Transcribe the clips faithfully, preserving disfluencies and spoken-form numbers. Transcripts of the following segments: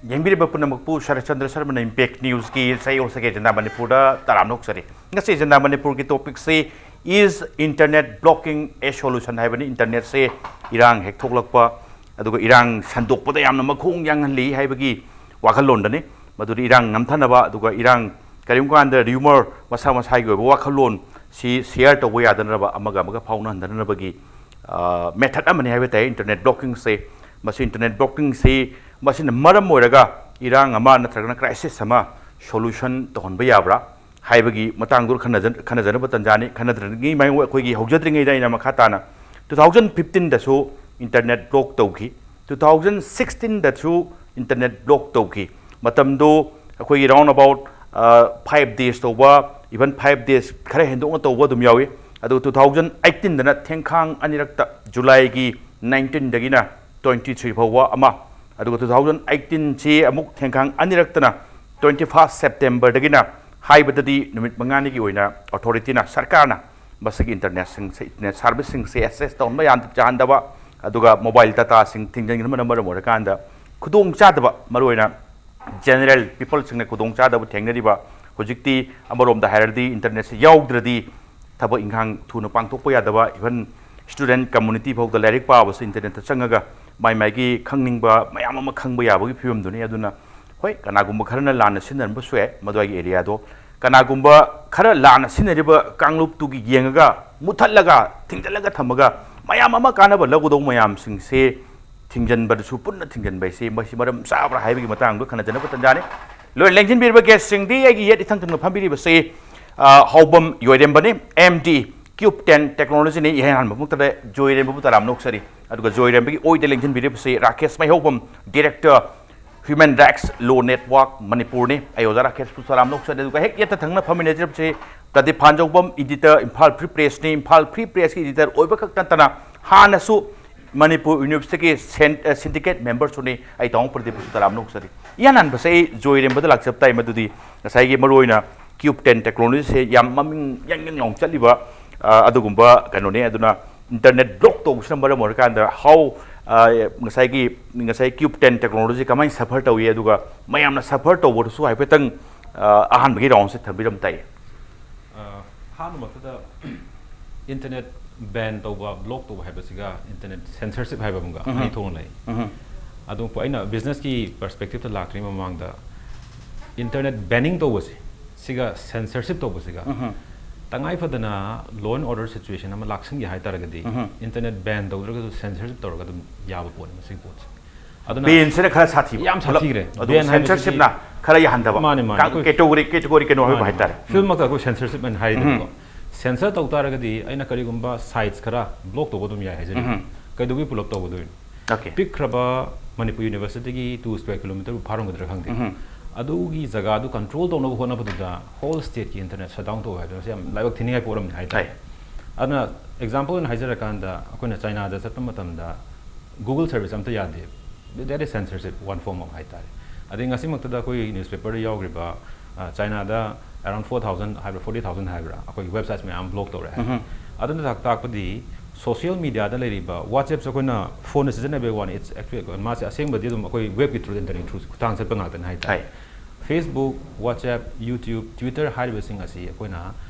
ꯌꯦꯡꯕꯤꯔꯤꯕ ꯄꯨꯝꯅꯃꯛꯄꯨ ꯁꯔꯠꯆꯟꯗ꯭ꯔ ꯁꯔꯃꯅ ꯏꯝꯄꯦꯛ ꯅ꯭ꯌꯨꯁꯀꯤ ꯁꯌꯣꯜ ꯁꯒꯦ ꯖꯟꯗꯥ ꯃꯅꯤꯄꯨꯔꯗ ꯇꯔꯥꯝꯅ ꯑꯣꯛꯆꯔꯤ꯫ ꯉꯁꯤ ꯖꯟꯗꯥ ꯃꯅꯤꯄꯨꯔꯒꯤ ꯇꯣꯄꯤꯛꯁꯤ "Is internet blocking a solution?" ꯍꯥꯏꯕꯅꯤ꯫ ꯏꯟꯇꯔꯅꯦꯠꯁꯦ ꯏꯔꯥꯡ ꯍꯦꯛ ꯊꯣꯛꯂꯛꯄ, ꯑꯗꯨꯒ ꯏꯔꯥꯡ ꯁꯟꯗꯣꯛꯄꯗ ꯌꯥꯝꯅ ꯃꯈꯣꯡ ꯌꯥꯡꯍꯜꯂꯤ ꯍꯥꯏꯕꯒꯤ ꯋꯥꯈꯜꯂꯣꯟꯗꯅꯤ꯫ ꯃꯗꯨꯗꯤ ꯏꯔꯥꯡ ꯅꯝꯊꯅꯕ, ꯑꯗꯨꯒ ꯏꯔꯥꯡ ꯀꯔꯤꯒꯨꯝꯕ ꯀꯥꯟꯗ ꯔꯤꯌꯨꯃꯔ ꯃꯁꯥ ꯃꯁꯥꯒꯤ ꯑꯣꯏꯕ ꯋꯥꯈꯜꯂꯣꯟ ꯁꯤ ꯁꯤꯌꯔ ꯇꯧꯕ ꯌꯥꯗꯅꯕ, ꯑꯃꯒ ꯑꯃꯒ ꯐꯥꯎꯅꯍꯟꯗꯅꯕꯒꯤ ꯃꯦꯊꯠ ꯑꯃꯅꯤ ꯍꯥꯏꯕ ꯇꯥꯏ ꯏꯟꯇꯔꯅꯦꯠ ꯕ꯭ꯂꯣꯀꯤꯡꯁꯦ꯫ ꯃꯁꯤ ꯏꯟꯇꯔꯅꯦꯠ ꯕ꯭ꯂꯣꯀꯤꯡꯁꯤ, ꯃꯁꯤꯅ ꯃꯔꯝ ꯑꯣꯏꯔꯒ ꯏꯔꯥꯡ ꯑꯃ ꯅꯠꯇ꯭ꯔꯒꯅ ꯀ꯭ꯔꯥꯏꯁꯤꯁ ꯑꯃ ꯁꯣꯂꯨꯁꯟ ꯇꯧꯍꯟꯕ ꯌꯥꯕ꯭ꯔꯥ ꯍꯥꯏꯕꯒꯤ ꯃꯇꯥꯡꯗꯨ ꯈꯟꯅꯖ-, ꯈꯟꯅꯖꯅꯕ ꯇꯟꯖꯥꯅꯤ꯫ ꯈꯟꯅꯗ꯭ꯔꯤꯉꯩ ꯃꯥꯏ ꯑꯩꯈꯣꯏꯒꯤ ꯍꯧꯖꯗ꯭ꯔꯤꯉꯩꯗ ꯑꯩꯅ ꯃꯈꯥ ꯇꯥꯅ, ꯇꯨ ꯊꯥꯎꯖꯟ ꯐꯤꯐꯇꯤꯟꯗꯁꯨ ꯏꯟꯇꯔꯅꯦꯠ ꯕ꯭ꯂꯣꯛ ꯇꯧꯈꯤ, ꯇꯨ ꯊꯥꯎꯖꯟ ꯁꯤꯛꯁꯇꯤꯟꯗꯁꯨ ꯏꯟꯇꯔꯅꯦꯠ ꯕ꯭ꯂꯣꯛ ꯇꯧꯈꯤ꯫ ꯃꯇꯝꯗꯨ ꯑꯩꯈꯣꯏꯒꯤ ꯔꯥꯎꯟ ꯑꯕꯥꯎꯠ ꯐꯥꯏꯚ ꯗꯦꯖ ꯇꯧꯕ, ꯏꯚꯟ ꯐꯥꯏꯚ ꯗꯦꯖ ꯈꯔ ꯍꯦꯟꯗꯣꯛꯅ ꯇꯧꯕ ꯑꯗꯨꯝ ꯌꯥꯎꯏ꯫ ꯑꯗꯨꯒ ꯇꯨ ꯊꯥꯎꯖꯟ ꯑꯩꯠꯇꯤꯟꯗꯅ ꯊꯦꯡꯈꯥꯡ ꯑꯅꯤꯔꯛꯇ, ꯖꯨꯂꯥꯏꯒꯤ ꯅꯥꯏꯟꯇꯤꯟꯗꯒꯤꯅ ꯇ꯭ꯋꯦꯟꯇꯤ ꯊ꯭ꯔꯤ ꯐꯥꯎꯕ ꯑꯃ, ꯑꯗꯨꯒ ꯇꯨ ꯊꯥꯎꯖꯟ ꯑꯩꯠꯇꯤꯟꯁꯤ ꯑꯃꯨꯛ ꯊꯦꯡꯈꯥꯡ ꯑꯅꯤꯔꯛꯇꯅ ꯇ꯭ꯋꯦꯟꯇꯤ ꯐꯥꯔꯁ ꯁꯦꯞꯇꯦꯝꯕꯔꯗꯒꯤꯅ ꯍꯥꯏꯕꯗꯗꯤ ꯅꯨꯃꯤꯠ ꯃꯉꯥꯅꯤꯒꯤ ꯑꯣꯏꯅ ꯑꯣꯊꯣꯔꯤꯇꯤꯅ, ꯁꯔꯀꯥꯔꯅ ꯃꯁꯤꯒꯤ ꯏꯟꯇꯔꯅꯦꯠꯁꯤꯡꯁꯦ, ꯏꯟꯇꯔꯅꯦꯠ ꯁꯥꯔꯚꯤꯁꯁꯤꯡꯁꯦ ꯑꯦꯛꯁꯦꯁ ꯇꯧꯍꯟꯕ ꯌꯥꯍꯟ-, ꯌꯥꯍꯟꯗꯕ, ꯑꯗꯨꯒ ꯃꯣꯕꯥꯏꯜ ꯗꯇꯥꯁꯤꯡ ꯊꯤꯡꯖꯤꯟꯕꯅ ꯃꯔꯝ ꯑꯣꯏꯔꯀꯥꯟꯗ ꯈꯨꯗꯣꯡꯆꯥꯗꯕ, ꯃꯔꯨꯑꯣꯏꯅ ꯖꯦꯅꯔꯦꯜ ꯄꯤꯄꯜꯁꯤꯡꯅ ꯈꯨꯗꯣꯡꯆꯥꯗꯕ ꯊꯦꯡꯅꯔꯤꯕ, ꯍꯧꯖꯤꯛꯇꯤ ꯑꯃꯔꯣꯝꯗ ꯍꯥꯏꯔꯗꯤ ꯏꯟꯇꯔꯅꯦꯠꯁꯦ ꯌꯥꯎꯗ꯭ꯔꯗꯤ ꯊꯕꯛ ꯏꯪꯈꯥꯡ ꯊꯨꯅ ꯄꯥꯡꯊꯣꯛꯄ ꯌꯥꯗꯕ, ꯏꯚꯟ ꯁ꯭ꯇꯨꯗꯦꯟꯠ ꯀꯝꯃꯨꯅꯤꯇꯤ ꯐꯥꯎꯗ ꯂꯥꯏꯔꯤꯛ ꯄꯥꯕꯁꯦ ꯏꯟꯇꯔꯅꯦꯠꯇ ꯆꯪꯉꯒ ꯃꯥꯏ ꯃꯥꯏꯒꯤ ꯈꯪꯅꯤꯡꯕ ꯃꯌꯥꯝ ꯑꯃ ꯈꯪꯕ ꯌꯥꯕꯒꯤ ꯐꯤꯕꯝꯗꯨꯅꯤ꯫ ꯑꯗꯨꯅ ꯍꯣꯏ, ꯀꯅꯥꯒꯨꯝꯕ ꯈꯔꯅ ꯂꯥꯟꯅ ꯁꯤꯖꯤꯟꯅꯔꯝꯕꯁꯨ ꯌꯥꯏ ꯃꯗꯨꯋꯥꯏꯒꯤ ꯑꯦꯔꯤꯌꯥꯗꯣ꯫ ꯀꯅꯥꯒꯨꯝꯕ ꯈꯔ ꯂꯥꯟꯅ ꯁꯤꯖꯤꯟꯅꯔꯤꯕ ꯀꯥꯡꯂꯨꯞꯇꯨꯒꯤ ꯌꯦꯡꯉꯒ ꯃꯨꯠꯊꯠꯂꯒ ꯊꯤꯡꯖꯤꯜꯂꯒ ꯊꯝꯃꯒ ꯃꯌꯥꯝ ꯑꯃ ꯀꯥꯟꯅꯕ ꯂꯧꯒꯗꯧꯕ ꯃꯌꯥꯝꯁꯤꯡꯁꯦ ꯊꯤꯡꯖꯤꯟꯕꯗꯁꯨ ꯄꯨꯟꯅ ꯊꯤꯡꯖꯤꯟꯕ ꯍꯥꯏꯁꯤ ꯃꯁꯤ ꯃꯔꯝ ꯆꯥꯕ꯭ꯔꯥ ꯍꯥꯏꯕꯒꯤ ꯃꯇꯥꯡꯗ ꯈꯟꯅꯖꯅꯕ ꯇꯟꯖꯥꯅꯤ꯫ ꯂꯣꯏꯅ ꯂꯦꯡꯁꯤꯟꯕꯤꯔꯤꯕ ꯒꯦꯁꯁꯤꯡꯗꯤ ꯑꯩꯒꯤ ꯌꯦꯠ ꯏꯊꯪ ꯊꯪꯅ ꯐꯝꯕꯤꯔꯤꯕꯁꯤ, ꯑ, ꯍꯥꯎꯕꯝ ꯌꯣꯏꯔꯦꯝꯕꯅꯤ, ꯑꯦꯝ ꯗꯤ, ꯀ꯭ꯌꯨꯕ ꯇꯦꯟ ꯇꯦꯛꯅꯣꯂꯣꯖꯤꯅꯤ꯫ ꯏꯍꯥꯟ ꯍꯥꯟꯕ ꯃꯛꯇꯗ ꯖꯣꯏꯔꯦꯝꯕꯕꯨ ꯇꯔꯥꯝꯅ ꯑꯣꯛꯆꯔꯤ꯫ ꯑꯗꯨꯒ ꯖꯣꯏꯔꯦꯝꯕꯒꯤ ꯑꯣꯏꯗ ꯂꯦꯡꯁꯤꯟꯕꯤꯔꯤꯕꯁꯤ Rakesh Meihoubam, director, human rights law network ꯃꯅꯤꯄꯨꯔꯅꯤ꯫ ꯑꯩ ꯑꯣꯖꯥ ꯔꯥꯀꯦꯁꯄꯨ ꯇꯔꯥꯝꯅ ꯑꯣꯛꯆꯔꯤ꯫ ꯑꯗꯨꯒ ꯍꯦꯛ ꯌꯦꯠꯇ ꯊꯪꯅ ꯐꯝꯃꯤꯟꯅꯖꯔꯤꯕꯁꯤ ꯄ꯭ꯔꯗꯤꯞ ꯐꯥꯟꯖꯧꯕꯝ, ꯏꯗꯤꯇꯔ, ꯏꯝꯐꯥꯜ ꯐ꯭ꯔꯤ ꯄ꯭ꯔꯦꯁꯅꯤ꯫ ꯏꯝꯐꯥꯜ ꯐ꯭ꯔꯤ ꯄ꯭ꯔꯦꯁꯀꯤ ꯏꯗꯤꯇꯔ ꯑꯣꯏꯕ ꯈꯛꯇ ꯅꯠꯇꯅ ꯍꯥꯟꯅꯁꯨ ꯃꯅꯤꯄꯨꯔ ꯌꯨꯅꯤꯚꯔꯁꯤꯇꯤꯒꯤ ꯁꯦꯟ-, ꯑ, ꯁꯤꯟꯗꯤꯀꯦꯠ ꯃꯦꯝꯕꯔꯁꯨꯅꯤ꯫ ꯑꯩ ꯇꯥꯃꯣ ꯄ꯭ꯔꯗꯤꯞꯄꯨꯁꯨ ꯇꯔꯥꯝꯅ ꯑꯣꯛꯆꯔꯤ꯫ ꯏꯍꯥꯟ ꯍꯥꯟꯕꯁꯦ ꯑꯩ ꯖꯣꯏꯔꯦꯝꯕꯗ ꯂꯥꯛꯆꯕ ꯇꯥꯏ, ꯃꯗꯨꯗꯤ ꯉꯁꯥꯏꯒꯤ ꯃꯔꯨꯑꯣꯏꯅ ꯀ꯭ꯌꯨꯕ ꯇꯦꯟ ꯇꯦꯛꯅꯣꯂꯣꯖꯤꯁꯦ ꯌꯥꯝ ꯃꯃꯤꯡ ꯌꯥꯡ ꯌꯥꯡ ꯂꯥꯎꯅ ꯆꯠꯂꯤꯕ, ꯑ, ꯑꯗꯨꯒꯨꯝꯕ ꯀꯩꯅꯣꯅꯤ꯫ ꯑꯗꯨꯅ ꯏꯟꯇꯔꯅꯦꯠ ꯕ꯭ꯂꯣꯛ ꯇꯧꯕꯁꯤꯅ ꯃꯔꯝ ꯑꯣꯏꯔꯀꯥꯟꯗ how ꯉꯁꯥꯏꯒꯤ ꯉꯁꯥꯏ ꯀ꯭ꯌꯨꯕ ꯇꯦꯟ ꯇꯦꯛꯅꯣꯂꯣꯖꯤ ꯀꯃꯥꯏꯅ ꯁꯐꯔ ꯇꯧꯏ, ꯑꯗꯨꯒ ꯃꯌꯥꯝꯅ ꯁꯐꯔ ꯇꯧꯕꯗꯨꯁꯨ ꯍꯥꯏꯐꯦꯠꯇꯪ ꯑꯍꯥꯟꯕꯒꯤ ꯔꯥꯎꯟꯁꯦ ꯊꯝꯕꯤꯔꯝ ꯇꯥꯏ꯫ ꯑꯍꯥꯟꯕ ꯃꯛꯇꯗ ꯏꯟꯇꯔꯅꯦꯠ ꯕꯦꯟ ꯇꯧꯕ, ꯕ꯭ꯂꯣꯛ ꯇꯧꯕ ꯍꯥꯏꯕꯁꯤꯒ ꯏꯟꯇꯔꯅꯦꯠ ꯁꯦꯟꯁꯔꯁꯤꯞ ꯍꯥꯏꯕ ꯑꯃꯒ ꯑꯅꯤ ꯊꯣꯛꯅ ꯂꯩ꯫ ꯑꯗꯨ ꯑꯩꯅ ꯕꯤꯖꯤꯅꯦꯁꯀꯤ ꯄꯔꯁꯄꯦꯛꯇꯤꯞꯇ ꯂꯥꯛꯇ꯭ꯔꯤꯉꯩ ꯃꯃꯥꯡꯗ ꯏꯟꯇꯔꯅꯦꯠ ꯕꯦꯅꯤꯡ ꯇꯧꯕꯁꯦ, ꯁꯤꯒ ꯁꯦꯟꯁꯔꯁꯤꯞ ꯇꯧꯕꯁꯤꯒ ꯇꯉꯥꯏ ꯐꯗꯅ law and order situation ꯑꯃ ꯂꯥꯛꯁꯟꯒꯦ ꯍꯥꯏ ꯇꯥꯔꯒꯗꯤ ꯏꯟꯇꯔꯅꯦꯠ ꯕꯦꯟ ꯇꯧꯗ꯭ꯔꯒꯁꯨ ꯁꯦꯟꯁꯔꯁꯤꯞ ꯇꯧꯔꯒ ꯑꯗꯨꯝ ꯌꯥꯕ ꯄꯣꯠꯅꯤ ꯃꯁꯤꯒꯤ ꯄꯣꯠꯁꯦ꯫ ꯑꯗꯨꯅ ꯕꯦꯟꯁꯤꯅ ꯈꯔ ꯁꯥꯊꯤꯕ꯫ ꯌꯥꯝ ꯁꯥꯊꯤꯈ꯭ꯔꯦ꯫ ꯑꯗꯨ ꯕꯦꯟ ꯍꯥꯏꯕꯁꯤꯗꯤ ꯁꯦꯟꯁꯔꯁꯤꯞꯅ ꯈꯔ ꯌꯥꯍꯟꯗꯕ꯫ ꯃꯥꯅꯦ, ꯃꯥꯅꯦ꯫ ꯑꯩꯈꯣꯏ ꯀꯦꯇꯦꯒꯣꯔꯤ ꯀꯦꯇꯦꯒꯣꯔꯤ ꯀꯩꯅꯣ ꯍꯥꯏꯕ ꯃꯥꯅꯦ, ꯍꯥꯏꯇꯥꯔꯦ꯫ ꯃꯥꯅꯦ꯫ ꯐꯤꯜꯃꯛꯇ ꯑꯩꯈꯣꯏ ꯁꯦꯟꯁꯔꯁꯤꯞ ꯍꯥꯏꯅ ꯍꯥꯏꯔꯤꯗꯅꯀꯣ꯫ ꯁꯦꯟꯁꯔ ꯇꯧ ꯇꯥꯔꯒꯗꯤ ꯑꯩꯅ ꯀꯔꯤꯒꯨꯝꯕ ꯁꯥꯏꯠꯁ ꯈꯔ ꯕ꯭ꯂꯣꯛ ꯇꯧꯕ ꯑꯗꯨꯝ ꯌꯥꯏ ꯍꯥꯏꯖꯔꯤ꯫ ꯀꯩꯗꯧꯕꯩ ꯄꯨꯂꯞ ꯇꯧꯒꯗꯣꯏꯅꯣ? ꯑꯣꯀꯦ꯫ ꯄꯤꯛꯈ꯭ꯔꯕ ꯃꯅꯤꯄꯨꯔ ꯌꯨꯅꯤꯚꯔꯁꯤꯇꯤꯒꯤ ꯇꯨ ꯁ꯭ꯀ꯭ꯋꯦꯔ ꯀꯤꯂꯣꯃꯤꯇꯔꯕꯨ ꯐꯥꯔꯝꯒꯗ꯭ꯔꯥ ꯈꯪꯗꯦ꯫ ꯑꯗꯨꯒꯤ ꯖꯒꯥꯗꯨ ꯀꯟꯇ꯭ꯔꯣꯜ ꯇꯧꯅꯕ ꯍꯣꯠꯅꯕꯗꯨꯗ ꯍꯣꯜ ꯁ꯭ꯇꯦꯠꯀꯤ ꯏꯟꯇꯔꯅꯦꯠ ꯁꯠ ꯗꯥꯎꯟ ꯇꯧꯕ ꯍꯥꯏꯕꯁꯤ ꯌꯥꯝ ꯂꯥꯏꯕꯛ ꯊꯤꯅꯤꯡꯉꯥꯏ ꯄꯣꯠ ꯑꯃꯅꯤ ꯍꯥꯏꯇꯥꯔꯦ꯫ ꯑꯗꯨꯅ ꯑꯦꯛꯖꯥꯝꯄꯜ ꯑꯣꯏꯅ ꯍꯥꯏꯖꯔꯀꯥꯟꯗ ꯑꯩꯈꯣꯏꯅ ꯆꯥꯏꯅꯥꯗ ꯆꯠꯄ ꯃꯇꯝꯗ ꯒꯨꯒꯜ ꯁꯔꯚꯤꯁ ꯑꯝꯇ ꯌꯥꯗꯦ꯫ That is censorship one form of ꯍꯥꯏꯇꯥꯔꯦ꯫ ꯑꯗꯩ ꯉꯁꯤꯃꯛꯇꯗ ꯑꯩꯈꯣꯏ ꯅ꯭ꯌꯨꯁꯄꯦꯄꯔꯗ ꯌꯥꯎꯈ꯭ꯔꯤꯕ, ꯑ, ꯆꯥꯏꯅꯥꯗ around four thousand ꯍꯥꯏꯕ꯭ꯔꯥ, forty thousand ꯍꯥꯏꯕ꯭ꯔꯥ, ꯑꯩꯈꯣꯏꯒꯤ ꯋꯦꯕꯁꯥꯏꯠꯁ ꯃꯌꯥꯝ ꯕ꯭ꯂꯣꯛ ꯇꯧꯔꯦ ꯍꯥꯏ꯫ ꯑꯗꯨꯅ ꯇꯥꯛ-, ꯇꯥꯛꯄꯗꯤ ꯁꯣꯁꯤꯌꯦꯜ ꯃꯤꯗꯤꯌꯥꯗ ꯂꯩꯔꯤꯕ WhatsAppꯁꯦ ꯑꯩꯈꯣꯏꯅ ꯐꯣꯟꯗ ꯁꯤꯖꯤꯟꯅꯕꯒꯤ ꯋꯥꯅꯤ, it's actually ꯃꯥꯁꯦ ꯑꯁꯦꯡꯕꯗꯤ ꯑꯗꯨꯝ ꯑꯩꯈꯣꯏ ꯋꯦꯕꯀꯤ ꯊ꯭ꯔꯨ, ꯏꯟꯇꯔꯅꯦꯠ ꯊ꯭ꯔꯨ ꯈꯨꯠꯊꯥꯡ ꯆꯠꯄ ꯉꯥꯛꯇꯅꯤ ꯍꯥꯏꯇꯥꯔꯦ꯫ Facebook, WhatsApp, YouTube, Twitter ꯍꯥꯏꯔꯤꯕꯁꯤꯡ ꯑꯁꯤ ꯑꯩꯈꯣꯏꯅ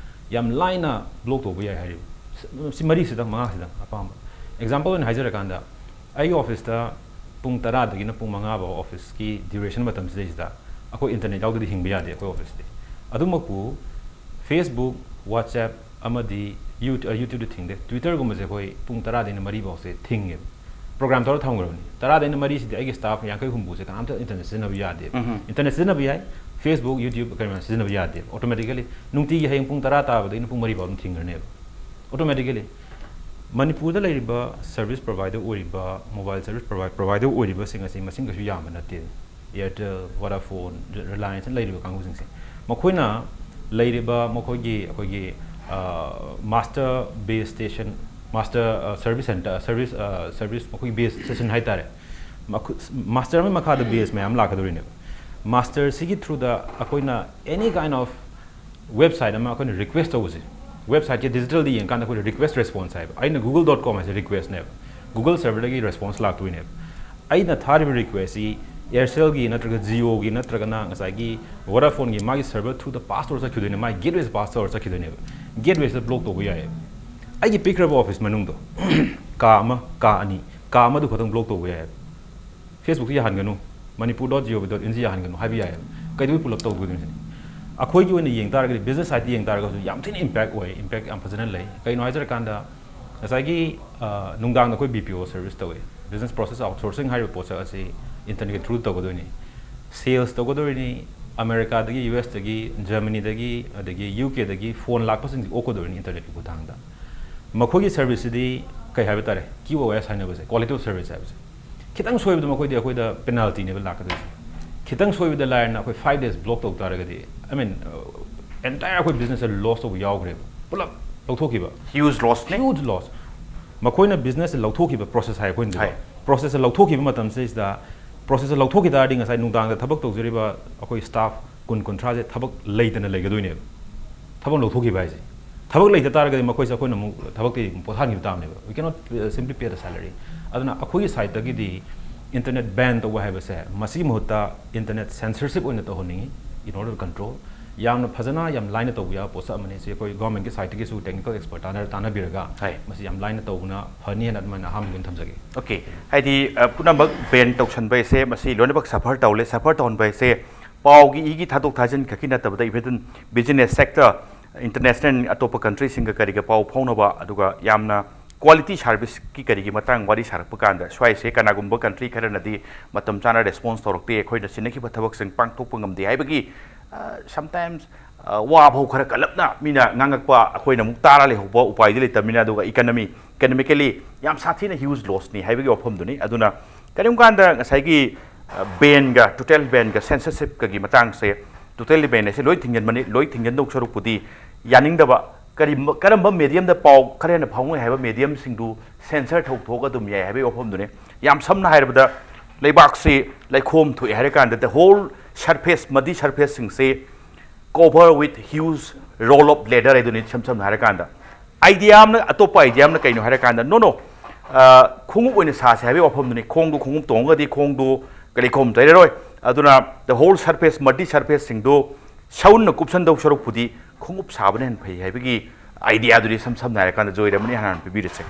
ꯌꯥꯝ ꯂꯥꯏꯅ ꯕ꯭ꯂꯣꯛ ꯇꯧꯕ ꯌꯥꯏ ꯍꯥꯏꯔꯤꯕ꯫ ꯁꯤ ꯃꯔꯤꯁꯤꯗꯪ, ꯃꯉꯥꯁꯤꯗꯪ ꯑꯄꯥꯝꯕ꯫ ꯑꯦꯛꯖꯥꯝꯄꯜ ꯑꯣꯏꯅ ꯍꯥꯏꯖꯔꯀꯥꯟꯗ, ꯑꯩꯒꯤ ꯑꯣꯐꯤꯁꯇ ꯄꯨꯡ ꯇꯔꯥꯗꯒꯤꯅ ꯄꯨꯡ ꯃꯉꯥ ꯐꯥꯎ ꯑꯣꯐꯤꯁꯀꯤ ꯗ꯭ꯌꯨꯔꯦꯁꯟ ꯃꯇꯝꯁꯤꯗꯩꯁꯤꯗ ꯑꯩꯈꯣꯏ ꯏꯟꯇꯔꯅꯦꯠ ꯌꯥꯎꯗꯗꯤ ꯍꯤꯡꯕ ꯌꯥꯗꯦ ꯑꯩꯈꯣꯏ ꯑꯣꯐꯤꯁꯇꯤ꯫ ꯑꯗꯨꯃꯛꯄꯨ Facebook, WhatsApp ꯑꯃꯗꯤ You-, ꯑ, YouTubeꯗꯤ ꯊꯤꯡꯗꯦ꯫ Twitterꯒꯨꯝꯕꯁꯦ ꯑꯩꯈꯣꯏ ꯄꯨꯡ ꯇꯔꯥꯗꯩꯅ ꯃꯔꯤ ꯐꯥꯎꯁꯦ ꯊꯤꯡꯉꯦꯕ꯫ ꯄ꯭ꯔꯣꯒ꯭ꯔꯥꯝ ꯇꯧꯔ ꯊꯝꯈ꯭ꯔꯕꯅꯤ꯫ ꯇꯔꯥꯗꯩꯅ ꯃꯔꯤꯁꯤꯗꯤ ꯑꯩꯒꯤ ꯁ꯭ꯇꯥꯐ ꯌꯥꯡꯈꯩ ꯍꯨꯝꯐꯨꯁꯦ ꯀꯅꯥꯝꯇ ꯏꯟꯇꯔꯅꯦꯠ ꯁꯤꯖꯤꯟꯅꯕ ꯌꯥꯗꯦꯕ꯫ ꯏꯟꯇꯔꯅꯦꯠ ꯁꯤꯖꯤꯟꯅꯕ ꯌꯥꯏ, Facebook, YouTube ꯀꯔꯤ ꯃꯌꯥꯝ ꯁꯤꯖꯤꯟꯅꯕ ꯌꯥꯗꯦꯕ꯫ ꯑꯣꯇꯣꯃꯦꯇꯤꯀꯦꯂꯤ ꯅꯨꯡꯇꯤꯒꯤ ꯍꯌꯦꯡ ꯄꯨꯡ ꯇꯔꯥ ꯇꯥꯕꯗꯒꯤꯅ ꯄꯨꯡ ꯃꯔꯤ ꯐꯥꯎ ꯑꯗꯨꯝ ꯊꯤꯡꯈ꯭ꯔꯅꯦꯕ꯫ ꯑꯣꯇꯣꯃꯦꯇꯤꯀꯦꯂꯤ ꯃꯅꯤꯄꯨꯔꯗ ꯂꯩꯔꯤꯕ ꯁꯔꯚꯤꯁ ꯄ꯭ꯔꯣꯚꯥꯏꯗꯔ ꯑꯣꯏꯔꯤꯕ, ꯃꯣꯕꯥꯏꯜ ꯁꯔꯚꯤꯁ ꯄ꯭ꯔꯣꯚꯥꯏ-, ꯄ꯭ꯔꯣꯚꯥꯏꯗꯔ ꯑꯣꯏꯔꯤꯕꯁꯤꯡ ꯑꯁꯤ ꯃꯁꯤꯡ ꯀꯩꯁꯨ ꯌꯥꯝꯕ ꯅꯠꯇꯦ꯫ Airtel, Vodafone, Relianceꯅ ꯂꯩꯔꯤꯕ ꯀꯥꯡꯕꯨꯁꯤꯡꯁꯦ, ꯃꯈꯣꯏꯅ ꯂꯩꯔꯤꯕ ꯃꯈꯣꯏꯒꯤ, ꯑꯩꯈꯣꯏꯒꯤ, ꯑ, master base station, master, ꯑ, service center, service, ꯑ, service ꯃꯈꯣꯏꯒꯤ base station ꯍꯥꯏꯇꯥꯔꯦ꯫ ꯃꯈꯣꯏ, master ꯑꯃꯒꯤ ꯃꯈꯥꯗ base ꯃꯌꯥꯝ ꯂꯥꯛꯀꯗꯧꯔꯤꯅꯦꯕ꯫ Masterꯁꯤꯒꯤ throughꯗ ꯑꯩꯈꯣꯏꯅ any kind of website ꯑꯃ ꯑꯩꯈꯣꯏꯅ request ꯇꯧꯕꯁꯦ, websiteꯁꯦ digitalꯗ ꯌꯦꯡꯀꯥꯟꯗ ꯑꯩꯈꯣꯏꯅ request response ꯍꯥꯏꯕ, ꯑꯩꯅ google dot com ꯍꯥꯏꯁꯦ requestꯅꯦꯕ꯫ Google serverꯗꯒꯤ response ꯂꯥꯛꯇꯣꯏꯅꯦꯕ꯫ ꯑꯩꯅ ꯊꯥꯔꯤꯕ requestꯁꯤ Aircelꯒꯤ ꯅꯠꯇ꯭ꯔꯒ Jioꯒꯤ ꯅꯠꯇ꯭ꯔꯒꯅ ꯉꯁꯥꯏꯒꯤ Vodafoneꯒꯤ ꯃꯥꯒꯤ server throughꯗ pass ꯇꯧꯔ ꯆꯠꯈꯤꯗꯣꯏꯅꯦ, ꯃꯥꯒꯤ gatewayꯁꯦ pass ꯇꯧꯔ ꯆꯠꯈꯤꯗꯣꯏꯅꯦꯕ꯫ Gatewayꯁꯤꯗ block ꯇꯧꯕ ꯌꯥꯏꯌꯦꯕ꯫ ꯑꯩꯒꯤ ꯄꯤꯛꯈ꯭ꯔꯕ office ꯃꯅꯨꯡꯗꯣ ꯀꯥ ꯑꯃ, ꯀꯥ ꯑꯅꯤ, ꯀꯥ ꯑꯃꯗꯨ ꯈꯛꯇꯪ block ꯇꯧꯕ ꯌꯥꯏꯌꯦꯕ꯫ Facebookꯁꯤ ꯌꯥꯍꯟꯒꯅꯨ, manipur.gov.inꯁꯤ ꯌꯥꯍꯟꯒꯅꯨ ꯍꯥꯏꯕ ꯌꯥꯏꯌꯦꯕ꯫ ꯀꯩꯗꯧꯕꯩ ꯄꯨꯂꯞ ꯇꯧꯗꯣꯏꯅꯣ ꯁꯤꯅꯤ? ꯑꯩꯈꯣꯏꯒꯤ ꯑꯣꯏꯅ ꯌꯦꯡ ꯇꯥꯔꯒꯗꯤ, business sideꯇ ꯌꯦꯡ ꯇꯥꯔꯒꯁꯨ ꯌꯥꯝ ꯊꯤꯅ impact ꯑꯣꯏ, impact ꯌꯥꯝ ꯐꯖꯅ ꯂꯩ꯫ ꯀꯩꯅꯣ ꯍꯥꯏꯖꯔꯀꯥꯟꯗ, ꯉꯁꯥꯏꯒꯤ ꯑ, ꯅꯨꯡꯗꯥꯡꯗ ꯑꯩꯈꯣꯏ BPO service ꯇꯧꯋꯦ꯫ Business process outsourcing ꯍꯥꯏꯔꯤꯕ ꯄꯣꯠꯁꯛ ꯑꯁꯤ internetꯀꯤ through ꯇꯧꯒꯗꯣꯏꯅꯤ꯫ Sales ꯇꯧꯒꯗꯣꯏꯅꯤ, Americaꯗꯒꯤ, USꯇꯒꯤ, Germanyꯗꯒꯤ, ꯑꯗꯒꯤ UKꯗꯒꯤ phone ꯂꯥꯛꯄꯁꯤꯡꯁꯤ ꯑꯣꯛꯀꯗꯣꯏꯅꯤ internetꯀꯤ ꯈꯨꯠꯊꯥꯡꯗ꯫ ꯃꯈꯣꯏꯒꯤ serviceꯁꯤꯗꯤ ꯀꯩ ꯍꯥꯏꯕ ꯇꯥꯔꯦ, QoS ꯍꯥꯏꯅꯕꯁꯦ, quality of service ꯍꯥꯏꯕꯁꯦ꯫ ꯈꯤꯇꯪ ꯁꯣꯏꯕꯗ ꯃꯈꯣꯏꯗꯤ ꯑꯩꯈꯣꯏꯗ penaltyꯅꯦꯕ ꯂꯥꯛꯀꯗꯣꯏꯁꯦ꯫ ꯈꯤꯇꯪ ꯁꯣꯏꯕꯗ ꯂꯥꯏꯔꯅ ꯑꯩꯈꯣꯏ five days block ꯇꯧ ꯇꯥꯔꯒꯗꯤ, I mean, entire ꯑꯩꯈꯣꯏ businessꯁꯦ loss ꯇꯧꯕ ꯌꯥꯎꯈ꯭ꯔꯦꯕ, ꯄꯨꯂꯞ ꯂꯧꯊꯣꯛꯈꯤꯕ꯫ Huge lossꯅꯦ꯫ Huge loss꯫ ꯃꯈꯣꯏꯅ businessꯁꯦ ꯂꯧꯊꯣꯛꯈꯤꯕ process ꯍꯥꯏ ꯑꯩꯈꯣꯏꯅꯗꯤꯀꯣ꯫ ꯍꯥꯏ꯫ Processꯁꯦ ꯂꯧꯊꯣꯛꯈꯤꯕ ꯃꯇꯝꯁꯤꯗꯩꯁꯤꯗ, processꯁꯦ ꯂꯧꯊꯣꯛꯈꯤ ꯇꯥꯔꯗꯤ ꯉꯁꯥꯏ ꯅꯨꯡꯗꯥꯡꯗ ꯊꯕꯛ ꯇꯧꯖꯔꯤꯕ ꯑꯩꯈꯣꯏ staff ꯀꯨꯟ ꯀꯨꯟꯊ꯭ꯔꯥꯁꯦ ꯊꯕꯛ ꯂꯩꯇꯅ ꯂꯩꯒꯗꯣꯏꯅꯦꯕ꯫ ꯊꯕꯛ ꯂꯧꯊꯣꯛꯈꯤꯕ ꯍꯥꯏꯁꯦ꯫ ꯊꯕꯛ ꯂꯩꯇ ꯇꯥꯔꯒꯗꯤ ꯃꯈꯣꯏꯁꯦ ꯑꯩꯈꯣꯏꯅ ꯑꯃꯨꯛ ꯊꯕꯛꯇꯤ ꯑꯃꯨꯛ ꯄꯣꯊꯥꯍꯟꯈꯤꯕ ꯇꯥꯕꯅꯦꯕ꯫ We cannot, uh, simply pay the salary꯫ ꯑꯗꯨꯅ ꯑꯩꯈꯣꯏꯒꯤ sideꯇꯒꯤꯗꯤ internet ban ꯇꯧꯕ ꯍꯥꯏꯕꯁꯦ, ꯃꯁꯤꯒꯤ ꯃꯍꯨꯠꯇ internet censorship ꯑꯣꯏꯅ ꯇꯧꯍꯟꯅꯤꯡꯉꯤ, in order to control꯫ ꯌꯥꯝꯅ ꯐꯖꯅ, ꯌꯥꯝ ꯂꯥꯏꯅ ꯇꯧꯕ ꯌꯥꯕ ꯄꯣꯠꯁꯛ ꯑꯃꯅꯤ꯫ ꯁꯤ ꯑꯩꯈꯣꯏ governmentꯀꯤ sideꯇꯒꯤꯁꯨ technical expert ꯇꯥꯟꯅ-, ꯇꯥꯟꯅꯕꯤꯔꯒ ꯍꯥꯏ꯫ ꯃꯁꯤ ꯌꯥꯝ ꯂꯥꯏꯅ ꯇꯧꯕꯅ ꯐꯅꯤ ꯍꯥꯏꯅ ꯑꯗꯨꯃꯥꯏꯅ ꯑꯍꯥꯟꯕꯒꯤ ꯑꯣꯏꯅ ꯊꯝꯖꯒꯦ꯫ Okay, ꯍꯥꯏꯗꯤ, ꯑ, ꯄꯨꯝꯅꯃꯛ ban ꯇꯧꯁꯟꯕ ꯍꯥꯏꯁꯦ, ꯃꯁꯤ ꯂꯣꯏꯅꯃꯛ suffer ꯇꯧꯍꯜꯂꯦ꯫ Suffer ꯇꯧꯍꯟꯕ ꯍꯥꯏꯁꯦ ꯄꯥꯎꯒꯤ ꯏꯒꯤ ꯊꯥꯗꯣꯛ ꯊꯥꯖꯤꯟ ꯈꯛꯀꯤ ꯅꯠꯇꯕꯗ, even business sector, international ꯑꯇꯣꯞꯄ countryꯁꯤꯡꯒ ꯀꯔꯤꯒ ꯄꯥꯎ ꯐꯥꯎꯅꯕ, ꯑꯗꯨꯒ ꯌꯥꯝꯅ quality serviceꯀꯤ ꯀꯔꯤꯒꯤ ꯃꯇꯥꯡ ꯋꯥꯔꯤ ꯁꯥꯔꯛꯄ ꯀꯥꯟꯗ, ꯁ꯭ꯋꯥꯏꯁꯦ ꯀꯅꯥꯒꯨꯝꯕ country ꯈꯔꯅꯗꯤ ꯃꯇꯝ ꯆꯥꯅ response ꯇꯧꯔꯛꯇꯦ, ꯑꯩꯈꯣꯏꯅ ꯆꯤꯟꯅꯈꯤꯕ ꯊꯕꯛꯁꯤꯡ ꯄꯥꯡꯊꯣꯛꯄ ꯉꯝꯗꯦ ꯍꯥꯏꯕꯒꯤ, ꯑ, sometimes, ꯑ, ꯋꯥ ꯐꯥꯎ ꯈꯔ ꯀꯜꯂꯞꯅ ꯃꯤꯅ ꯉꯥꯡꯉꯛꯄ, ꯑꯩꯈꯣꯏꯅ ꯑꯃꯨꯛ ꯇꯥꯔ ꯂꯩꯍꯧꯕ, ꯎꯄꯥꯏꯗꯤ ꯂꯩꯇꯕꯅꯤꯅ꯫ ꯑꯗꯨꯒ economy, economically ꯌꯥꯝ ꯁꯥꯊꯤꯅ huge lossꯅꯤ ꯍꯥꯏꯕꯒꯤ ꯋꯥꯐꯝꯗꯨꯅꯤ꯫ ꯑꯗꯨꯅ ꯀꯔꯤꯒꯨꯝꯕ ꯀꯥꯟꯗ ꯉꯁꯥꯏꯒꯤ, ꯑ, banꯒ, total banꯒ censorshipꯀꯒꯤ ꯃꯇꯥꯡꯁꯦ, totally ban ꯍꯥꯏꯁꯦ ꯂꯣꯏ ꯊꯤꯡꯖꯤꯟꯕꯅꯤ, ꯂꯣꯏ ꯊꯤꯡꯖꯤꯟꯗꯧ ꯁꯔꯨꯛꯄꯨꯗꯤ ꯌꯥꯅꯤꯡꯗꯕ, ꯀꯔꯤ, ꯀꯔꯝꯕ mediumꯗ ꯄꯥꯎ ꯈꯔ ꯍꯦꯟꯅ ꯐꯥꯎꯅꯩ ꯍꯥꯏꯕ mediumꯁꯤꯡꯗꯨ censor ꯇꯧꯊꯣꯛꯑꯒ ꯑꯗꯨꯝ ꯌꯥꯏ ꯍꯥꯏꯕꯒꯤ ꯋꯥꯐꯝꯗꯨꯅꯤ꯫ ꯌꯥꯝ ꯁꯝꯅ ꯍꯥꯏꯔꯕꯗ, ꯂꯩꯕꯥꯛꯁꯤ ꯂꯩꯈꯣꯝ ꯊꯣꯛꯑꯦ ꯍꯥꯏꯔ ꯀꯥꯟꯗ, the whole surface, muddy surfaceꯁꯤꯡꯁꯦ cover with huge roll of leather ꯍꯥꯏꯗꯨꯅꯤ, ꯏꯁꯝ ꯁꯝꯅ ꯍꯥꯏꯔ ꯀꯥꯟꯗ꯫ Idea ꯑꯃꯅ, ꯑꯇꯣꯞꯄ idea ꯑꯃꯅ ꯀꯩꯅꯣ ꯍꯥꯏꯔ ꯀꯥꯟꯗ, no, no, ꯑ, ꯈꯣꯡꯎꯞ ꯑꯣꯏꯅ ꯁꯥꯁꯦ ꯍꯥꯏꯕꯒꯤ ꯋꯥꯐꯝꯗꯨꯅꯤ꯫ ꯈꯣꯡꯗꯨ, ꯈꯣꯡꯎꯞ ꯇꯣꯡꯉꯒꯗꯤ ꯈꯣꯡꯗꯨ ꯀꯔꯤ ꯈꯣꯝ ꯇꯩꯔꯔꯣꯏ꯫ ꯑꯗꯨꯅ the whole surface, multi surface ꯁꯤꯡꯗꯨ ꯁꯎꯟꯅ ꯀꯨꯞꯁꯟꯗꯧ ꯁꯔꯨꯛꯄꯨꯗꯤ ꯈꯣꯡꯎꯞ ꯁꯥꯕꯅ ꯍꯦꯟꯅ ꯐꯩ ꯍꯥꯏꯕꯒꯤ idea ꯗꯨꯗꯤ ꯏꯁꯝ ꯁꯝꯅ ꯍꯥꯏꯔꯀꯥꯟꯗ ꯖꯣꯏꯔꯃꯅꯤ ꯍꯥꯟꯅ ꯄꯤꯕꯤꯔꯁꯦ꯫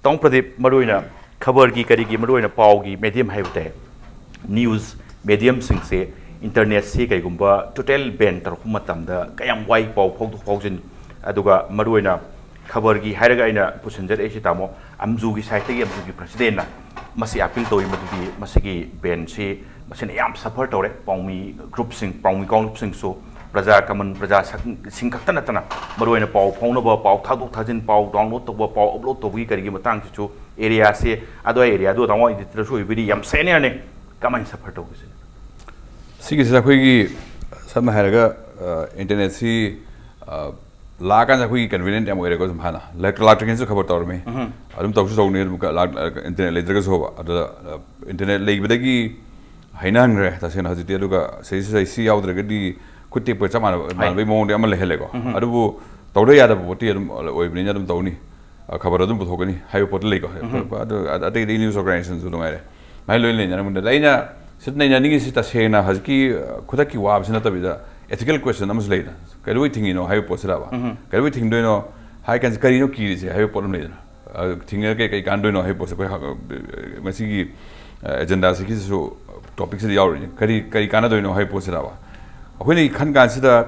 ꯇꯥꯃꯣ ꯄ꯭ꯔꯗꯤꯞ, ꯃꯔꯨꯑꯣꯏꯅ ꯈꯕꯔꯒꯤ ꯀꯔꯤꯒꯤ ꯃꯔꯨꯑꯣꯏꯅ ꯄꯥꯎꯒꯤ medium ꯍꯥꯏꯕ ꯇꯥꯏ, news medium ꯁꯤꯡꯁꯦ internetꯁꯤ ꯀꯩꯒꯨꯝꯕ total ban ꯇꯧꯔꯛꯄ ꯃꯇꯝꯗ ꯀꯌꯥꯝ ꯋꯥꯏ ꯄꯥꯎ ꯐꯥꯎꯗꯣꯛ ꯐꯥꯎꯖꯤꯟ? ꯑꯗꯨꯒ ꯃꯔꯨꯑꯣꯏꯅ ꯈꯕꯔꯒꯤ ꯍꯥꯏꯔꯒ ꯑꯩꯅ ꯄꯨꯁꯤꯟꯖꯔꯛꯏꯁꯤ, ꯇꯥꯃꯣ, ꯑꯝꯖꯨꯒꯤ side ꯇꯒꯤ ꯑꯝꯖꯨꯒꯤ president ꯅ ꯃꯁꯤ appeal ꯇꯧꯏ, ꯃꯗꯨꯗꯤ ꯃꯁꯤꯒꯤ ban ꯁꯤ ꯃꯁꯤꯅ ꯌꯥꯝ suffer ꯇꯧꯔꯦ꯫ ꯄꯥꯎꯃꯤ group ꯁꯤꯡ, ꯄꯥꯎꯃꯤ ꯀꯥꯡꯂꯨꯞꯁꯤꯡꯁꯨ, ꯄ꯭ꯔꯖꯥ, common ꯄ꯭ꯔꯖꯥ ꯁꯛ-, ꯁꯤꯡ ꯈꯛꯇ ꯅꯠꯇꯅ ꯃꯔꯨꯑꯣꯏꯅ ꯄꯥꯎ ꯐꯥꯎꯅꯕ, ꯄꯥꯎ ꯊꯥꯗꯣꯛ ꯊꯥꯖꯤꯟ, ꯄꯥꯎ download ꯇꯧꯕ, ꯄꯥꯎ upload ꯇꯧꯕꯒꯤ ꯀꯔꯤꯒꯤ ꯃꯇꯥꯡꯁꯤꯁꯨ area ꯁꯦ, ꯑꯗꯨꯋꯥꯏ area ꯗꯨ ꯇꯥꯃꯣ editor ꯁꯨ ꯑꯣꯏꯕꯤꯔꯤ, ꯌꯥꯝ senior ꯅꯦ꯫ ꯀꯃꯥꯏꯅ suffer ꯇꯧꯒꯦ ꯁꯤꯅ? ꯁꯤꯒꯤꯁꯤꯗ ꯑꯩꯈꯣꯏꯒꯤ ꯁꯝꯅ ꯍꯥꯏꯔꯒ, ꯑ, internet ꯁꯤ, ꯑ, ꯂꯥꯛꯑꯀꯥꯟꯗ ꯑꯩꯈꯣꯏꯒꯤ convenient ꯌꯥꯝ ꯑꯣꯏꯔꯦꯀꯣ꯫ ꯁꯨꯝ ꯍꯥꯟꯅ ꯂꯥꯛ-, ꯂꯥꯛꯇ꯭ꯔꯤꯉꯩꯁꯨ ꯈꯕꯔ ꯇꯧꯔꯝꯃꯤ꯫ ꯎꯝ꯫ ꯑꯗꯨꯝ ꯇꯧꯁꯨ ꯇꯧꯅꯤ, ꯑꯗꯨꯝ ꯀ-, ꯂꯥꯛ-, internet ꯂꯩꯇ꯭ꯔꯒꯁꯨ ꯍꯥꯏꯕ꯫ ꯑꯗꯨꯗ, ꯑ, internet ꯂꯩꯕꯗꯒꯤ ꯍꯩꯅꯍꯟꯈ꯭ꯔꯦ ꯇꯁꯦꯡꯅ꯫ ꯍꯧꯖꯤꯛꯇꯤ ꯑꯗꯨꯒ ꯁꯤ, ꯁꯤ, ꯁꯤ ꯌꯥꯎꯗ꯭ꯔꯒꯗꯤ ꯈꯨꯠ ꯇꯦꯛꯄ ꯆꯞ ꯃꯥꯟꯅꯕ, ꯍꯣꯏ꯫ ꯃꯥꯟꯅꯕꯒꯤ ꯃꯑꯣꯡꯗ ꯑꯃ ꯂꯩꯍꯜꯂꯦꯀꯣ꯫ ꯎꯝ꯫ ꯑꯗꯨꯕꯨ ꯇꯧꯗ ꯌꯥꯗꯕ ꯄꯣꯠꯇꯤ ꯑꯗꯨꯝ ꯑꯣꯏꯕꯅꯤꯅ ꯑꯗꯨꯝ ꯇꯧꯅꯤ꯫ ꯑ, ꯈꯕꯔ ꯑꯗꯨꯝ ꯄꯨꯊꯣꯛꯀꯅꯤ ꯍꯥꯏꯕ ꯄꯣꯠꯇ ꯂꯩꯀꯣ꯫ ꯎꯝ꯫ ꯑꯗꯨ ꯑꯇꯩ ꯑꯇꯩ news organization ꯁꯨ ꯅꯨꯡꯉꯥꯏꯔꯦ꯫ ꯃꯥꯏ ꯂꯣꯏ ꯂꯩꯅꯔꯝꯕꯗ ꯑꯩꯅ ꯁꯤ ꯅꯩꯅꯅꯤꯡꯉꯤꯁꯤ ꯇꯁꯦꯡꯅ ꯍꯧꯖꯤꯛꯀꯤ, ꯑ, ꯈꯨꯗꯛꯀꯤ ꯋꯥꯕꯁꯤ ꯅꯠꯇꯕꯤꯗ ethical question ꯑꯃꯁꯨ ꯂꯩꯗꯅ꯫ ꯀꯩꯗꯧꯕꯩ ꯊꯤꯡꯉꯤꯅꯣ ꯍꯥꯏꯕ ꯄꯣꯠꯁꯤꯗꯕ? ꯎꯝ꯫ ꯀꯩꯗꯧꯕꯩ ꯊꯤꯡꯗꯣꯏꯅꯣ ꯍꯥꯏ ꯀꯥꯟꯁꯤ ꯀꯔꯤꯅꯣ ꯀꯤꯔꯤꯁꯦ ꯍꯥꯏꯕ ꯄꯣꯠ ꯑꯃ ꯂꯩꯗꯅ꯫ ꯑ, ꯊꯤꯡꯉꯒ ꯀꯩ, ꯀꯩ ꯀꯥꯟꯅꯗꯣꯏꯅꯣ ꯍꯥꯏꯕ ꯄꯣꯠꯁꯦ ꯑꯩꯈꯣꯏ ꯍ-, ꯉꯁꯤꯒꯤ, ꯑ, agenda ꯁꯤꯒꯤꯁꯤꯁꯨ topic ꯁꯤꯗ ꯌꯥꯎꯔꯤꯅꯤ꯫ ꯀꯔꯤ, ꯀꯔꯤ ꯀꯥꯟꯅꯗꯣꯏꯅꯣ ꯍꯥꯏꯕ ꯄꯣꯠꯁꯤꯗꯕ? ꯑꯩꯈꯣꯏꯅ ꯈꯟ ꯀꯥꯟꯁꯤꯗ,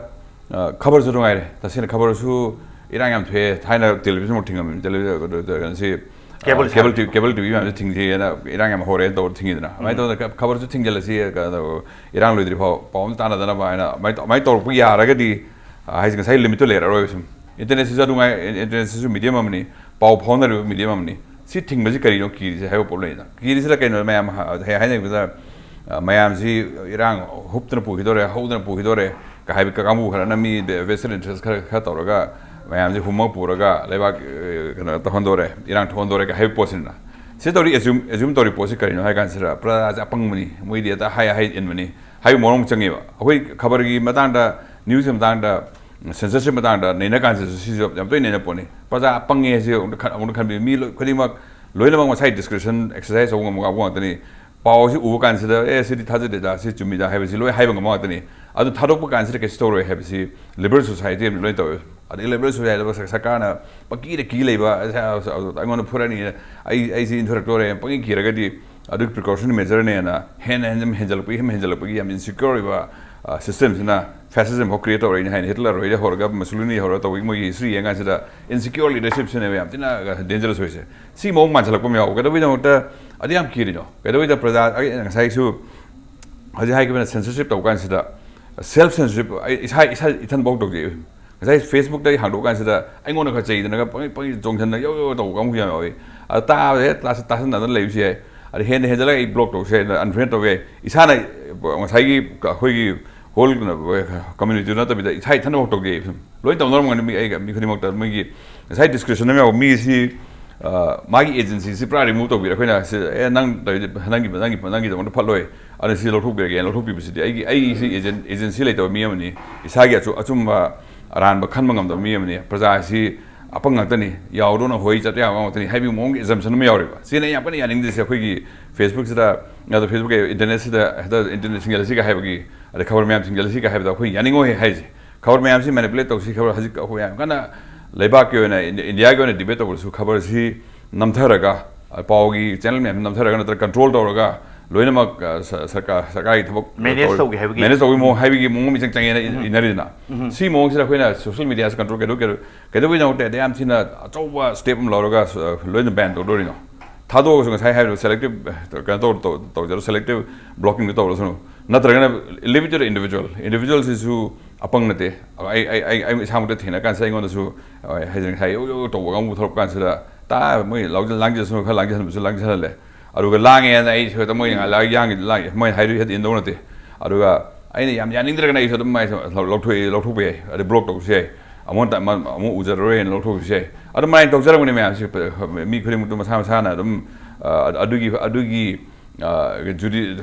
ꯑ, ꯈꯕꯔꯁꯨ ꯅꯨꯡꯉꯥꯏꯔꯦ꯫ ꯇꯁꯦꯡꯅ ꯈꯕꯔꯁꯨ ꯏꯔꯥꯡ ꯌꯥꯝ ꯊꯣꯛꯑꯦ꯫ ꯊꯥꯏꯅ television ꯐꯥꯎ ꯊꯤꯡꯉꯝꯃꯤ꯫ Television, ꯀꯩꯅꯣꯁꯤ, ꯑ, cable cable ꯁꯥ-, ꯇꯤ-, cable T V ꯃꯌꯥꯝꯁꯦ ꯊꯤꯡꯁꯦꯅ ꯏꯔꯥꯡ ꯌꯥꯝ ꯍꯧꯔꯦꯅ ꯇꯧꯔ ꯊꯤꯡꯉꯤꯗꯅ꯫ ꯑꯗꯨꯃꯥꯏꯅ ꯎꯝ꯫ ꯇꯧꯗꯅ ꯈ-, ꯈꯕꯔꯁꯨ ꯊꯤꯡꯖꯤꯜꯂꯁꯤ, ꯀꯩꯅꯣ, ꯏꯔꯥꯡ ꯂꯣꯏꯗ꯭ꯔꯤ ꯐꯥꯎ ꯄꯥꯎ ꯑꯃ ꯇꯥꯟꯅꯗꯅꯕ ꯍꯥꯏꯅ ꯑꯗꯨꯃꯥꯏꯅ ꯇꯧ-, ꯑꯗꯨꯃꯥꯏꯅ ꯇꯧꯔꯛꯄ ꯌꯥꯔꯒꯗꯤ, ꯑ, ꯍꯥꯏꯁꯦ ꯉꯁꯥꯏ limit ꯇꯨ ꯂꯩꯔꯔꯣꯏꯕ ꯁꯨꯝ꯫ Internet ꯁꯤꯁꯨ ꯑꯗꯨꯉꯥꯏ, internet ꯁꯤꯁꯨ medium ꯑꯃꯅꯤ, ꯄꯥꯎ ꯐꯥꯎꯅꯔꯤꯕ medium ꯑꯃꯅꯤ꯫ ꯁꯤ ꯊꯤꯡꯕꯁꯤ ꯀꯔꯤꯅꯣ ꯀꯤꯔꯤꯁꯦ ꯍꯥꯏꯕ ꯄꯣꯠ ꯂꯩꯗꯅ꯫ ꯀꯤꯔꯤꯁꯤꯗ ꯀꯩꯅꯣ ꯃꯌꯥꯝ ꯍ-, ꯍ-, ꯍꯥꯏꯅꯕꯗ, ꯑ, ꯃꯌꯥꯝꯁꯤ ꯏꯔꯥꯡ ꯍꯨꯞꯇꯅ ꯄꯨꯈꯤꯗꯣꯔꯦ, ꯍꯧꯗꯅ ꯄꯨꯈꯤꯗꯣꯔꯦ ꯀ ꯍꯥꯏꯕ ꯀꯥꯡꯕꯨ ꯈꯔꯅ ꯃꯤ vested interest ꯈꯔ, ꯈꯔ ꯇꯧꯔꯒ ꯃꯌꯥꯝꯁꯤ ꯍꯨꯝꯃ ꯄꯨꯔꯒ ꯂꯩꯕꯥꯛ, ꯑ, ꯀꯩꯅꯣ ꯇꯧꯍꯟꯗꯣꯔꯦ, ꯏꯔꯥꯡ ꯊꯣꯛꯍꯟꯗꯣꯔꯦ ꯀ ꯍꯥꯏꯕ ꯄꯣꯠꯁꯤꯅ꯫ ꯁꯤ ꯇꯧꯔꯤ assume, assume ꯇꯧꯔꯤ ꯄꯣꯠꯁꯤ ꯀꯔꯤꯅꯣ ꯍꯥꯏ ꯀꯥꯟꯁꯤꯗ ꯄ꯭ꯔꯖꯥꯁꯦ ꯑꯄꯪꯕꯅꯤ, ꯃꯣꯏꯗꯤ ꯍꯦꯛꯇ ꯍꯥꯏ ꯍꯥꯏ ꯏꯟꯕꯅꯤ ꯍꯥꯏꯕ ꯃꯑꯣꯡ ꯑꯃ ꯆꯪꯉꯦꯕ꯫ ꯑꯩꯈꯣꯏ ꯈꯕꯔꯒꯤ ꯃꯇꯥꯡꯗ, news ꯀꯤ ꯃꯇꯥꯡꯗ censorship ꯃꯇꯥꯡꯗ ꯅꯩꯅ ꯀꯥꯟꯁꯤꯗꯁꯨ ꯁꯤꯁꯨ ꯌꯥꯝ ꯇꯣꯏꯅ ꯅꯩꯅ ꯄꯣꯠꯅꯤ꯫ ꯄ꯭ꯔꯖꯥ ꯄꯪꯉꯦ ꯍꯥꯏꯁꯤ ꯑꯃꯨꯛꯇ ꯈꯟ-, ꯑꯃꯨꯛꯇ ꯈꯟꯕꯤꯌꯨ꯫ ꯃꯤ ꯂꯣꯏ ꯈꯨꯗꯤꯡꯃꯛ ꯂꯣꯏꯅꯃꯛ ꯃꯁꯥꯒꯤ discretion exercise ꯇꯧꯕ ꯉꯝꯕ ꯉꯥꯛꯄ ꯉꯥꯛꯇꯅꯤ꯫ ꯄꯥꯎꯁꯤ ꯎꯕ ꯀꯥꯟꯁꯤꯗ, "ꯑꯦ, ꯁꯤꯗꯤ ꯊꯥꯖꯗꯦꯗ, ꯁꯤ ꯆꯨꯝꯃꯤꯗ" ꯍꯥꯏꯕꯁꯤ ꯂꯣꯏ ꯍꯥꯏꯕ ꯉꯝꯕ ꯉꯥꯛꯇꯅꯤ꯫ ꯑꯗꯨ ꯊꯥꯗꯣꯛꯄ ꯀꯥꯟꯁꯤꯗ ꯀꯩꯁꯨ ꯇꯧꯔꯣꯏ ꯍꯥꯏꯕꯁꯤ liberal society ꯑꯃꯗꯤ ꯂꯣꯏ ꯇꯧꯋꯦ꯫ ꯑꯗꯩ liberal society ꯗ ꯁꯔꯀꯥꯔꯅ ꯄꯪꯀꯤꯗ ꯀꯤ ꯂꯩꯕ, "ꯑꯩꯉꯣꯟꯗ ꯐꯨꯔꯅꯤ, ꯑꯩ, ꯑꯩꯁꯤ ꯏꯟꯊꯣꯔꯛꯇꯣꯔꯦ", ꯄꯪꯀꯤ ꯀꯤꯔꯒꯗꯤ ꯑꯗꯨꯒꯤ precaution measure ꯅꯦꯅ ꯍꯦꯟꯅ ꯍꯦꯟꯅ ꯍꯦꯟꯖꯜꯂꯛꯄꯒꯤ, ꯍꯦꯟꯅ ꯍꯦꯟꯖꯜꯂꯛꯄꯒꯤ ꯌꯥꯝ insecure ꯑꯣꯏꯕ, ꯑ, system ꯁꯤꯅ fascism ꯐꯥꯎ create ꯇꯧꯔꯛꯏꯅꯦ ꯍꯥꯏꯅ꯫ ꯍꯤꯠꯂꯔ ꯍꯣꯏꯗ ꯍꯧꯔꯒ, ꯃꯁꯨꯂꯤꯅꯤ ꯍꯧꯔꯒ ꯇꯧꯕꯒꯤ ꯃꯣꯏꯒꯤ history ꯌꯦꯡ ꯀꯥꯟꯁꯤꯗ insecure leadership ꯁꯤꯅꯦꯕ ꯌꯥꯝ ꯊꯤꯅ dangerous ꯑꯣꯏꯁꯦ꯫ ꯁꯤ ꯃꯑꯣꯡ ꯃꯥꯟꯁꯤꯜꯂꯛꯄ ꯑꯃ ꯌꯥꯎꯕ꯫ ꯀꯩꯗꯧꯕꯩꯗꯃꯛꯇ ꯑꯗꯨ ꯌꯥꯝ ꯀꯤꯔꯤꯅꯣ? ꯀꯩꯗꯧꯕꯩꯗ ꯄ꯭ꯔꯖꯥ, ꯑꯩ ꯉꯁꯥꯏꯁꯨ ꯍꯧꯖꯤꯛ ꯍꯥꯏꯈꯤꯕꯅ censorship ꯇꯧꯕ ꯀꯥꯟꯁꯤꯗ, self censorship, ꯑꯩ ꯏꯁꯥ, ꯏꯁꯥ ꯏꯊꯟꯐꯥꯎ ꯇꯧꯖꯩ꯫ ꯉꯁꯥꯏ Facebook ꯇ ꯑꯩ ꯍꯥꯡꯗꯣꯛꯑ ꯀꯥꯟꯁꯤꯗ ꯑꯩꯉꯣꯟꯗ ꯈꯔ ꯆꯩꯗꯅꯒ ꯄꯪꯉꯩ ꯄꯪꯉꯩ ꯆꯣꯡꯁꯤꯟꯗꯅ ꯌꯧ ꯌꯧ ꯇꯧꯕ ꯀꯥꯡꯕꯨ ꯌꯥꯝ ꯌꯥꯎꯏ꯫ ꯑꯗ ꯇꯥꯕꯗ ꯍꯦꯛ ꯇꯥꯁ-, ꯇꯥꯁꯟꯅꯗꯅ ꯂꯩꯕꯁꯨ ꯌꯥꯏ꯫ ꯑꯗ ꯍꯦꯟꯅ ꯍꯦꯟꯖꯜꯂꯒ ꯑꯩ block ꯇꯧꯕꯁꯨ ꯌꯥꯏ, unfriend ꯇꯧꯕ ꯌꯥꯏ꯫ ꯏꯁꯥꯅ ꯉꯁꯥꯏꯒꯤ ꯑꯩꯈꯣꯏꯒꯤ whole community ꯗꯨ ꯅꯠꯇꯕꯤꯗ ꯏꯁꯥ ꯏꯊꯟꯗꯐꯥꯎ ꯇꯧꯖꯩ꯫ ꯁꯨꯝ ꯂꯣꯏ ꯇꯧꯅꯔꯝꯒꯅꯤ ꯃꯤ, ꯑꯩꯒ ꯃꯤ ꯈꯨꯗꯤꯡꯃꯛꯇ꯫ ꯃꯣꯏꯒꯤ ꯉꯁꯥꯏ discretion ꯑꯃ ꯌꯥꯎꯕ ꯃꯤꯁꯤ, ꯑ, ꯃꯥꯒꯤ agency ꯁꯤ ꯄꯨꯔꯥ remove ꯇꯧꯕꯤꯔꯦ꯫ ꯑꯩꯈꯣꯏꯅ ꯁꯤ, "ꯑꯦ, ꯅꯪ ꯇꯧꯔꯤꯗꯤ ꯅꯪꯒꯤ, ꯅꯪꯒꯤ, ꯅꯪꯒꯤꯗꯃꯛꯇ ꯐꯠꯂꯣꯏ, ꯑꯗꯨꯅ ꯁꯤ ꯂꯧꯊꯣꯛꯄꯤꯔꯒꯦꯅ" ꯂꯧꯊꯣꯛꯄꯤꯕꯁꯤꯗꯤ ꯑꯩꯒꯤ, ꯑꯩꯁꯤ agent, agency ꯂꯩꯇꯕ ꯃꯤ ꯑꯃꯅꯤ꯫ ꯏꯁꯥꯒꯤ ꯑꯆꯨ-, ꯑꯆꯨꯝꯕ ꯑꯔꯥꯟꯕ ꯈꯟꯕ ꯉꯝꯗꯕ ꯃꯤ ꯑꯃꯅꯤ꯫ ꯄ꯭ꯔꯖꯥ ꯑꯁꯤ ꯑꯄꯪ ꯉꯥꯛꯇꯅꯤ, ꯌꯥꯎꯗꯧꯅ ꯍꯣꯏ ꯆꯠꯄ ꯌꯥꯕ ꯉꯥꯛꯇꯅꯤ ꯍꯥꯏꯕꯒꯤ ꯃꯑꯣꯡꯒꯤ assumption ꯑꯃ ꯌꯥꯎꯔꯤꯕ꯫ ꯁꯤꯅ ꯑꯩ ꯌꯥꯝ ꯀꯟꯅ ꯌꯥꯅꯤꯡꯗ꯭ꯔꯤꯁꯦ꯫ ꯑꯩꯈꯣꯏꯒꯤ Facebook ꯁꯤꯗ, ꯑꯗ Facebook ꯀꯤ internet ꯁꯤꯗ ꯍꯦꯛꯇ internet ꯊꯤꯡꯖꯤꯜꯂꯁꯤꯒ ꯍꯥꯏꯕꯒꯤ, ꯑꯗꯩ ꯈꯕꯔ ꯃꯌꯥꯝ ꯊꯤꯡꯖꯤꯜꯂꯁꯤꯒ ꯍꯥꯏꯕꯗ ꯑꯩꯈꯣꯏ ꯌꯥꯅꯤꯡꯉꯣꯏ ꯍꯥꯏꯁꯦ꯫ ꯈꯕꯔ ꯃꯌꯥꯝꯁꯤ manipulate ꯇꯧꯁꯤ, ꯈꯕꯔ ꯍꯧꯖꯤꯛ ꯑꯩꯈꯣꯏ ꯌꯥꯝ ꯀꯟꯅ ꯂꯩꯕꯥꯛꯀꯤ ꯑꯣꯏꯅ, ꯏꯟꯗꯤ-, ꯏꯟꯗꯤꯌꯥꯒꯤ ꯑꯣꯏꯅ debate ꯇꯧꯕꯗꯁꯨ ꯈꯕꯔꯁꯤ ꯅꯝꯊꯔꯒ, ꯑ, ꯄꯥꯎꯒꯤ channel ꯃꯌꯥꯝꯁꯤ ꯅꯝꯊꯔꯒ ꯅꯠꯇ꯭ꯔꯒ control ꯇꯧꯔꯒ ꯂꯣꯏꯅꯃꯛ, ꯑ, ꯁ-, ꯁꯔꯀꯥꯔ, ꯁꯔꯀꯥꯔꯒꯤ ꯊꯕꯛ manage ꯇꯧꯔꯤ-, ꯇꯧꯒꯦ ꯍꯥꯏꯕꯒꯤ manage ꯇꯧꯕꯒꯤ ꯃꯑꯣꯡ ꯍꯥꯏꯕꯒꯤ ꯃꯑꯣꯡ ꯑꯃ ꯏꯆꯪ ꯆꯪꯉꯦꯅ ꯏ-, ꯎꯝ꯫ ꯏꯅꯔꯤꯗꯅ꯫ ꯎꯝ꯫ ꯁꯤ ꯃꯑꯣꯡꯁꯤꯗ ꯑꯩꯈꯣꯏꯅ social media ꯁꯤ control ꯀꯩꯗꯧ-, ꯀꯩꯗꯧ-, ꯀꯩꯗꯧꯕꯩꯗꯃꯛꯇ ꯑꯗ ꯌꯥꯝ ꯊꯤꯅ ꯑꯆꯧꯕ step ꯑꯃ ꯂꯧꯔꯒ, ꯑ, ꯂꯣꯏꯅ ban ꯇꯧꯗꯣꯔꯤꯅꯣ? ꯊꯥꯗꯣꯛꯑꯒꯁꯨ ꯉꯁꯥꯏ ꯍꯥꯏꯔꯤꯕ selective, ꯑ, ꯀꯩꯅꯣ ꯇꯧ-, ꯇꯧ-, ꯇꯧꯖꯔꯣ, selective blocking ꯗꯣ ꯇꯧꯔꯁꯅꯨ꯫ ꯅꯠꯇ꯭ꯔꯒꯅ leave it to the individual꯫ Individual ꯁꯤꯁꯨ ꯑꯄꯪ ꯅꯠꯇꯦ꯫ ꯑꯩ, ꯑꯩ, ꯑꯩ, ꯑꯩ ꯏꯁꯥꯃꯛꯇ ꯊꯦꯡꯅ ꯀꯥꯟꯁꯤꯗ ꯑꯩꯉꯣꯟꯗꯁꯨ, ꯑ, ꯍꯥꯏꯖꯤꯛ ꯉꯁꯥꯏ ꯌꯧ ꯌꯧ ꯇꯧꯕ ꯀꯥꯡꯕꯨ ꯊꯣꯛꯂꯛꯄ ꯀꯥꯟꯁꯤꯗ, "ꯇꯥ, ꯃꯣꯏ ꯂꯥꯎꯖ-, ꯂꯥꯡꯖꯁꯅꯨ, ꯈꯔ ꯂꯥꯡꯖꯍꯟꯕꯁꯨ ꯂꯥꯡꯖꯍꯜꯂꯦ꯫ ꯑꯗꯨꯒ ꯂꯥꯡꯉꯦꯅ ꯑꯩ ꯍꯦꯛꯇ ꯃꯣꯏꯅ ꯉꯥꯏꯍꯥꯛ ꯂꯥꯡ-, ꯌꯥꯡ-, ꯂꯥꯡ-, ꯃꯣꯏꯅ ꯍꯥꯏꯗꯨ ꯍꯦꯛꯇ ꯏꯟꯗꯧ ꯅꯠꯇꯦ꯫ ꯑꯗꯨꯒ ꯑꯩꯅ ꯌꯥꯝ ꯌꯥꯅꯤꯡꯗ꯭ꯔꯒꯅ ꯑꯩꯁꯨ ꯑꯗꯨꯝ ꯃꯥꯏꯁꯦ ꯂꯧ-, ꯂꯧꯊꯣꯛꯑꯦ, ꯂꯧꯊꯣꯛꯄ ꯌꯥꯏ, ꯑꯗꯩ block ꯇꯧꯕꯁꯨ ꯌꯥꯏ, ꯑꯃꯨꯛ ꯍꯟꯇ-, ꯑꯃ-, ꯑꯃꯨꯛ ꯎꯖꯔꯔꯣꯏꯅ ꯂꯧꯊꯣꯛꯄꯁꯨ ꯌꯥꯏ꯫ ꯑꯗꯨꯃꯥꯏꯅ ꯇꯧꯖꯔꯝꯒꯅꯤ ꯃꯌꯥꯝꯁꯤ, ꯃꯤ ꯈꯨꯗꯤꯡꯃꯛꯇꯨ ꯃꯁꯥ ꯃꯁꯥꯅ ꯑꯗꯨꯝ, ꯑ, ꯑꯗꯨꯒꯤ, ꯑꯗꯨꯒꯤ ꯖꯨꯗꯤ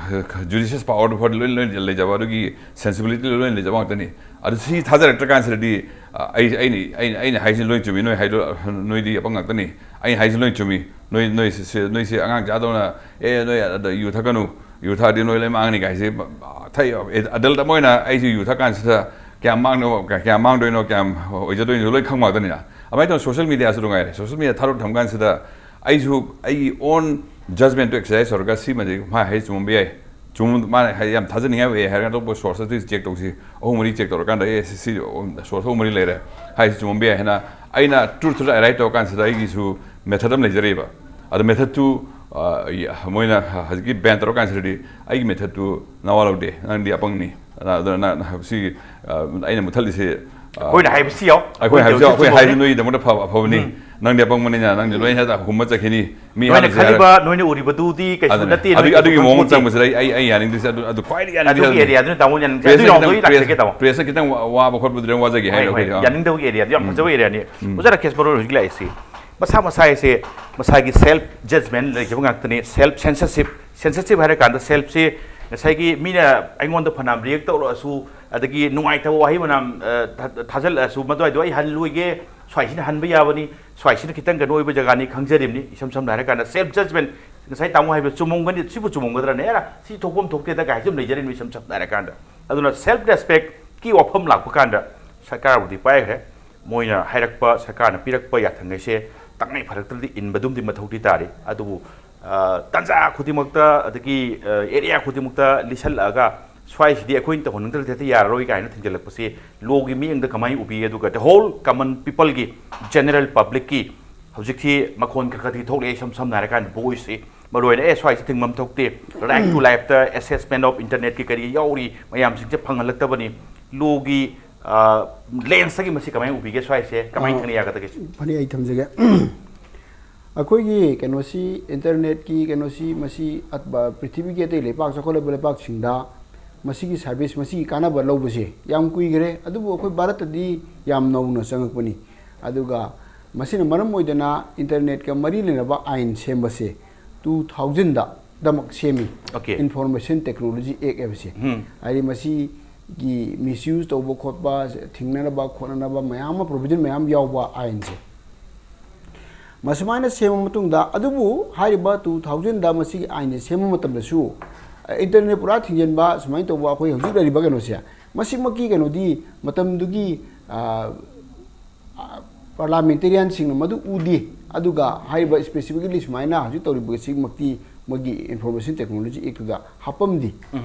ꯖꯨꯗꯤꯁꯤꯌꯁ ꯄꯥꯋꯔꯗꯨ ꯐꯥꯎꯗꯤ ꯂꯣꯏ ꯂꯣꯏ ꯂꯩꯖꯕ, ꯑꯗꯨꯒꯤ ꯁꯦꯟꯁꯤꯕꯤꯂꯤꯇꯤ ꯂꯣꯏ ꯂꯩꯖꯕ ꯉꯥꯛꯇꯅꯤ꯫ ꯑꯗꯨ ꯁꯤ ꯊꯥꯖꯔꯛꯇ꯭ꯔ ꯀꯥꯟꯁꯤꯗꯗꯤ, ꯑ, ꯑꯩ ꯑꯩꯅ ꯑꯩꯅ ꯑꯩꯅ ꯍꯥꯏꯁꯤ ꯂꯣꯏ ꯆꯨꯝꯃꯤ, ꯅꯣꯏ ꯍꯥꯏꯗꯣ ꯅꯣꯏꯗꯤ ꯑꯄꯪ ꯉꯥꯛꯇꯅꯤ꯫ ꯑꯩꯅ ꯍꯥꯏꯁꯤ ꯂꯣꯏ ꯆꯨꯝꯃꯤ꯫ ꯅꯣꯏ ꯅꯣꯏ ꯁꯤ- ꯁꯤ- ꯅꯣꯏꯁꯤ ꯑꯉꯥꯡ ꯆꯥꯗꯧꯅ, "ꯑꯦ, ꯅꯣꯏ ꯑꯗ ꯌꯨ ꯊꯛꯀꯅꯨ, ꯌꯨ ꯊꯛꯑꯗꯤ ꯅꯣꯏ ꯂꯣꯏ ꯃꯥꯡꯅꯤ" ꯀꯥꯏꯁꯦ, ꯊꯛꯏ꯫ ꯑꯦꯗꯜꯠ ꯑꯃ ꯑꯣꯏꯅ ꯑꯩꯁꯨ ꯌꯨ ꯊꯛ ꯀꯥꯟꯁꯤꯗ ꯀꯌꯥꯝ ꯃꯥꯡꯗꯣꯏꯅꯣ, ꯀꯌꯥꯝ ꯃꯥꯡꯗꯣꯏꯅꯣ, ꯀꯌꯥꯝ ꯑꯣꯏꯖꯗꯣꯏꯅꯣ ꯂꯣꯏ ꯈꯪꯕ ꯉꯥꯛꯇꯅꯤꯅ꯫ ꯑꯗꯨꯃꯥꯏꯅ ꯇꯧꯅ ꯁꯣꯁꯤꯌꯦꯜ ꯃꯤꯗꯤꯌꯥꯁꯨ ꯅꯨꯡꯉꯥꯏꯔꯦ꯫ ꯁꯣꯁꯤꯌꯦꯜ ꯃꯤꯗꯤꯌꯥ ꯊꯥꯗꯣꯛ ꯊꯝ ꯀꯥꯟꯁꯤꯗ ꯑꯩꯁꯨ ꯑꯩꯒꯤ ꯑꯣꯟ ꯖꯖꯃꯦꯟꯇꯣ ꯑꯦꯛꯁꯔꯁꯥꯏꯁ ꯇꯧꯔꯒ ꯁꯤꯃꯗꯤ ꯃꯥ ꯍꯥꯏ ꯆꯨꯝꯃꯝꯕ ꯌꯥꯏ, ꯆꯨꯝ-, ꯃꯥꯅ ꯍꯥꯏ ꯌꯥꯝ ꯊꯥꯖꯅꯤꯡꯉꯥꯏ ꯑꯣꯏꯌꯦ ꯍꯥꯏꯔꯒ ꯑꯇꯣꯞꯄ ꯁꯣꯔꯁꯇ ꯆꯦꯛ ꯇꯧꯁꯤ, ꯑꯍꯨꯝ ꯃꯔꯤ ꯆꯦꯛ ꯇꯧꯔꯀꯥꯟꯗ, "ꯑꯦ, ꯁꯤ, ꯁꯤ ꯁꯣꯔꯁ ꯑꯍꯨꯝ ꯃꯔꯤ ꯂꯩꯔꯦ, ꯍꯥꯏꯁꯤ ꯆꯨꯝꯃꯝꯕ ꯌꯥꯏ" ꯍꯥꯏꯅ ꯑꯩꯅ ꯇ꯭ꯔꯨꯠꯇꯨꯗ ꯑꯦꯔꯥꯏꯠ ꯇꯧꯔ ꯀꯥꯟꯁꯤꯗ ꯑꯩꯒꯤꯁꯨ ꯃꯦꯊꯠ ꯑꯃ ꯂꯩꯖꯔꯤꯕ꯫ ꯑꯗꯣ ꯃꯦꯊꯠꯇꯨ, ꯑ, ꯃꯣꯏꯅ ꯍꯧꯖꯤꯛꯀꯤ ꯕꯦꯟ ꯇꯧꯔ ꯀꯥꯟꯁꯤꯗꯗꯤ ꯑꯩꯒꯤ ꯃꯦꯊꯠꯇꯨ ꯅꯋꯥ ꯂꯧꯗꯦ, ꯅꯪꯗꯤ ꯑꯄꯪꯅꯤ, ꯑꯗꯨꯅ ꯅ-, ꯁꯤꯒꯤ, ꯑ, ꯑꯩꯅ ꯃꯨꯊꯠꯂꯤꯁꯤ, ꯑ, ꯑꯩꯈꯣꯏꯅ ꯍꯥꯏꯕꯁꯤ ꯌꯥꯎ꯫ ꯑꯩꯈꯣꯏ ꯍꯥꯏꯕꯁꯤ ꯌꯥꯎ, ꯑꯩꯈꯣꯏ ꯍꯥꯏꯕꯁꯤ ꯅꯣꯏꯒꯤꯗꯃꯛꯇ ꯐꯕ, ꯑꯐꯕꯅꯤ꯫ ꯅꯪꯗꯤ ꯑꯄꯪꯕꯅꯤꯅ ꯅꯪꯗꯤ ꯂꯣꯏ ꯍꯦꯛꯇ ꯍꯨꯝꯕ ꯆꯠꯈꯤꯅꯤ꯫ ꯃꯤ ꯅꯣꯏꯅ ꯍꯥꯠꯂꯁꯤ ꯍꯥꯏꯔ-, ꯈꯜꯂꯤꯕ, ꯅꯣꯏꯅ ꯎꯔꯤꯕꯗꯨꯗꯤ ꯀꯩꯁꯨ ꯑꯗꯨꯅꯦ꯫ ꯅꯠꯇꯦ, ꯑꯗꯨꯒꯤ, ꯅꯣꯏ ꯑꯗꯨꯒꯤ ꯀꯩꯁꯨ ꯃꯑꯣꯡ ꯄꯣꯠꯇꯦ꯫ ꯆꯪꯕꯁꯤꯗ ꯑꯩ, ꯑꯩ, ꯑꯩ ꯌꯥꯅꯤꯡꯗ꯭ꯔꯤꯁꯦ ꯑꯗꯨ, ꯑꯗꯨ ꯈ꯭ꯋꯥꯏꯗꯒꯤ ꯌꯥꯅꯤꯡꯗ꯭ꯔꯤꯁꯦ ꯑꯗꯨꯒꯤ ꯑꯗꯨꯅꯤ꯫ ꯑꯦꯔꯤꯌꯥꯗꯨꯅ ꯇꯥꯃꯣ ꯌꯥꯅꯤꯡꯗꯦ꯫ ꯑꯗꯨ ꯄ꯭ꯔꯦꯁꯅ ꯌꯥꯎꯗꯣꯏ ꯈꯤꯇꯪ, ꯂꯥꯛꯆꯒꯦ ꯄ꯭ꯔꯦꯁ-, ꯇꯥꯃꯣ꯫ ꯄ꯭ꯔꯦꯁꯅ ꯈꯤꯇꯪ ꯋꯥ-, ꯋꯥꯕ ꯈꯣꯠꯄꯗꯨꯗꯤ ꯋꯥꯖꯒꯦ ꯍꯣꯏ, ꯍꯥꯏꯅ ꯍꯣꯏ, ꯑꯩꯈꯣꯏꯗꯤ, ꯑꯥ꯫ ꯌꯥꯅꯤꯡꯗꯕꯒꯤ ꯑꯦꯔꯤꯌꯥꯗꯨ ꯌꯥꯝ ꯎꯝ꯫ ꯐꯖꯕ ꯑꯦꯔꯤꯌꯥꯅꯤ꯫ ꯎꯝ꯫ ꯑꯣꯖꯥ ꯔꯥꯀꯦꯁ ꯃꯔꯣꯏ ꯍꯧꯖꯤꯛ ꯂꯥꯛꯏꯁꯤ꯫ ꯃꯁꯥ ꯃꯁꯥ ꯍꯥꯏꯁꯦ ꯃꯁꯥꯒꯤ ꯁꯦꯜꯐ ꯖꯖꯃꯦꯟ ꯂꯩꯖꯕ ꯉꯥꯛꯇꯅꯤ꯫ ꯁꯦꯜꯐ ꯁꯦꯟꯁꯔꯁꯤꯞ, ꯁꯦꯟꯁꯔꯁꯤꯞ ꯍꯥꯏꯔ ꯀꯥꯟꯗ ꯁꯦꯜꯐꯁꯤ ꯉꯁꯥꯏꯒꯤ ꯃꯤꯅ ꯑꯩꯉꯣꯟꯗ ꯐꯅꯌꯥꯝ ꯔꯤꯌꯦꯛ ꯇꯧꯔꯛꯑꯁꯨ, ꯑꯗꯒꯤ ꯅꯨꯡꯉꯥꯏꯇꯕ ꯋꯥꯍꯩ ꯃꯅꯥꯝ, ꯑ, ꯊꯥ-, ꯊꯥꯖꯤꯜꯂꯛꯑꯁꯨ, ꯃꯗꯨꯋꯥꯏꯗꯣ ꯑꯩ ꯍꯜꯂꯣꯏꯒꯦ, ꯁ꯭ꯋꯥꯏꯁꯤꯅ ꯍꯟꯕ ꯌꯥꯕꯅꯤ, ꯁ꯭ꯋꯥꯏꯁꯤꯅ ꯈꯤꯇꯪ ꯀꯩꯅꯣ ꯑꯣꯏꯕ ꯖꯒꯥꯅꯤ ꯈꯪꯖꯔꯤꯕꯅꯤ꯫ ꯏꯁꯝ ꯁꯝꯅ ꯍꯥꯏꯔ ꯀꯥꯟꯗ ꯁꯦꯜꯐ ꯖꯖꯃꯦꯟ, ꯉꯁꯥꯏ ꯇꯥꯃꯣ ꯍꯥꯏꯕ ꯆꯨꯝꯃꯝꯒꯅꯤ, ꯁꯤꯕꯨ ꯆꯨꯝꯃꯝꯒꯗ꯭ꯔꯅꯦ? ꯑꯦꯔꯥ, ꯁꯤ ꯊꯣꯛꯐꯝ ꯊꯣꯛꯇꯦꯗ ꯀꯥꯏ ꯁꯨꯝ ꯂꯩꯖꯔꯤꯕꯅꯤ ꯏꯁꯝ ꯁꯝꯅ ꯍꯥꯏꯔ ꯀꯥꯟꯗ꯫ ꯑꯗꯨꯅ ꯁꯦꯜꯐ ꯔꯦꯁꯄꯦꯛꯀꯤ ꯋꯥꯐꯝ ꯂꯥꯛꯄ ꯀꯥꯟꯗ ꯁꯔꯀꯥꯔꯕꯨꯗꯤ ꯄꯥꯏꯈ꯭ꯔꯦ꯫ ꯃꯣꯏꯅ ꯍꯥꯏꯔꯛꯄ, ꯁꯔꯀꯥꯔꯅ ꯄꯤꯔꯛꯄ ꯌꯥꯊꯪꯈꯩꯁꯦ ꯇꯉꯥꯏ ꯐꯔꯛꯇ꯭ꯔꯗꯤ ꯏꯟꯕꯗꯨꯝꯗꯤ ꯃꯊꯧꯗꯤ ꯇꯥꯔꯤ꯫ ꯑꯗꯨꯕꯨ, ꯑ, ꯇꯥꯟꯖꯥ ꯈꯨꯗꯤꯡꯃꯛꯇ, ꯑꯗꯒꯤ, ꯑ, ꯑꯦꯔꯤꯌꯥ ꯈꯨꯗꯤꯡꯃꯛꯇ ꯂꯤꯁꯜꯂꯛꯑꯒ ꯁ꯭ꯋꯥꯏꯁꯤꯗꯤ ꯑꯩꯈꯣꯏꯅ ꯇꯧꯍꯟꯅꯤꯡꯗ꯭ꯔꯗꯤ ꯍꯦꯛꯇ ꯌꯥꯔꯔꯣꯏ ꯀꯥꯏꯅ ꯊꯤꯡꯖꯤꯜꯂꯛꯄꯁꯤ ꯂꯣꯒꯤ ꯃꯤꯠꯌꯦꯡꯗ ꯀꯃꯥꯏꯅ ꯎꯕꯤ? ꯑꯗꯨꯒ the whole common peopleꯒꯤ, general publicꯀꯤ ꯍꯧꯖꯤꯛꯁꯤ ꯃꯈꯣꯟ ꯈꯔ ꯈꯔꯗꯤ ꯊꯣꯛꯂꯛꯑꯦ, ꯏꯁꯝ ꯁꯝꯅ ꯍꯥꯏꯔꯀꯥꯟꯗ ꯚꯣꯏꯁꯁꯤ ꯃꯔꯨ ꯑꯣꯏꯅ, "ꯑꯦ, ꯁ꯭ꯋꯥꯏꯁꯤ ꯊꯤꯡꯐꯝ ꯊꯣꯛꯇꯦ, right to lifeꯇ assessment of internetꯀꯤ ꯀꯔꯤ ꯌꯥꯎꯔꯤ, ꯃꯌꯥꯝꯁꯤꯡꯁꯦ ꯐꯪꯍꯜꯂꯛꯇꯕꯅꯤ"꯫ ꯂꯣꯒꯤ, ꯑ, ꯂꯦꯟꯁꯇꯒꯤ ꯃꯁꯤ ꯀꯃꯥꯏꯅ ꯎꯕꯤꯒꯦ? ꯁ꯭ꯋꯥꯏꯁꯦ ꯀꯃꯥꯏꯅ ꯑ, ꯊꯦꯡꯅ ꯌꯥꯒꯗꯒꯦ? ꯐꯅꯤ, ꯑꯩ ꯊꯝꯖꯒꯦ꯫ ꯑꯩꯈꯣꯏꯒꯤ ꯀꯩꯅꯣꯁꯤ, ꯏꯟꯇꯔꯅꯦꯠꯀꯤ ꯀꯩꯅꯣꯁꯤ, ꯃꯁꯤ ꯑꯠ-, ꯕ-, ꯄ꯭ꯔꯤꯊꯤꯕꯤꯒꯤ ꯑꯇꯩ ꯂꯩꯄꯥꯛ, ꯆꯥꯎꯈꯠꯂꯕ ꯂꯩꯄꯥꯛꯁꯤꯡꯗ ꯃꯁꯤꯒꯤ ꯁꯥꯔꯚꯤꯁ, ꯃꯁꯤꯒꯤ ꯀꯥꯟꯅꯕ ꯂꯧꯕꯁꯦ ꯌꯥꯝ ꯀꯨꯏꯈ꯭ꯔꯦ, ꯑꯗꯨꯕꯨ ꯑꯩꯈꯣꯏ ꯚꯥꯔꯠꯇꯗꯤ ꯌꯥꯝ ꯅꯧꯅ ꯆꯪꯉꯛꯄꯅꯤ꯫ ꯑꯗꯨꯒ ꯃꯁꯤꯅ ꯃꯔꯝ ꯑꯣꯏꯗꯅ ꯏꯟꯇꯔꯅꯦꯠꯀ ꯃꯔꯤ ꯂꯩꯅꯕ ꯑꯥꯏꯟ ꯁꯦꯝꯕꯁꯦ two thousandꯗ ꯗꯃꯛ ꯁꯦꯝꯃꯤ꯫ Okay. Information Technology Act ꯍꯥꯏꯕꯁꯦ꯫ ꯎꯝ꯫ ꯍꯥꯏꯗꯤ ꯃꯁꯤꯒꯤ ꯃꯤꯁꯌꯨꯁ ꯇꯧꯕ ꯈꯣꯠꯄ ꯊꯤꯡꯅꯅꯕ ꯈꯣꯠꯅꯅꯕ ꯃꯌꯥꯝ ꯑꯃ ꯄ꯭ꯔꯣꯚꯤꯖꯟ ꯃꯌꯥꯝ ꯌꯥꯎꯕ ꯑꯥꯏꯟꯁꯦ꯫ ꯃꯁꯨꯃꯥꯏꯅ ꯁꯦꯝꯃ ꯃꯇꯨꯡꯗ, ꯑꯗꯨꯕꯨ ꯍꯥꯏꯔꯤꯕ ꯇꯨ ꯊꯥꯎꯖꯟꯗ ꯃꯁꯤꯒꯤ ꯑꯥꯏꯟꯁꯦ ꯁꯦꯝꯕ ꯃꯇꯝꯗꯁꯨ, ꯑ, ꯏꯟꯇꯔꯅꯦꯠ ꯄꯨꯔꯥ ꯊꯤꯡꯖꯤꯟꯕ ꯁꯨꯃꯥꯏꯅ ꯇꯧꯕ ꯑꯩꯈꯣꯏ ꯍꯧꯖꯤꯛ ꯂꯩꯔꯤꯕ ꯀꯩꯅꯣꯁꯦ, ꯃꯁꯤꯃꯛꯀꯤ ꯀꯩꯅꯣꯗꯤ ꯃꯇꯝꯗꯨꯒꯤ, ꯑ, ꯑ, ꯄꯥꯔꯂꯥꯃꯦꯟꯇꯦꯔꯤꯌꯥꯟꯁꯤꯡꯅ ꯃꯗꯨ ꯎꯗꯦ꯫ ꯑꯗꯨꯒ ꯍꯥꯏꯔꯤꯕ ꯁ꯭ꯄꯦꯁꯤꯐꯤꯀꯦꯂꯤ ꯁꯨꯃꯥꯏꯅ ꯍꯧꯖꯤꯛ ꯇꯧꯔꯤꯕꯁꯤꯃꯛꯇꯤ ꯃꯣꯏꯒꯤ ꯏꯟꯐꯣꯔꯃꯦꯁꯟ ꯇꯦꯛꯅꯣꯂꯣꯖꯤ ꯑꯦꯛꯇꯨꯗ ꯍꯥꯞꯄꯝꯗꯦ꯫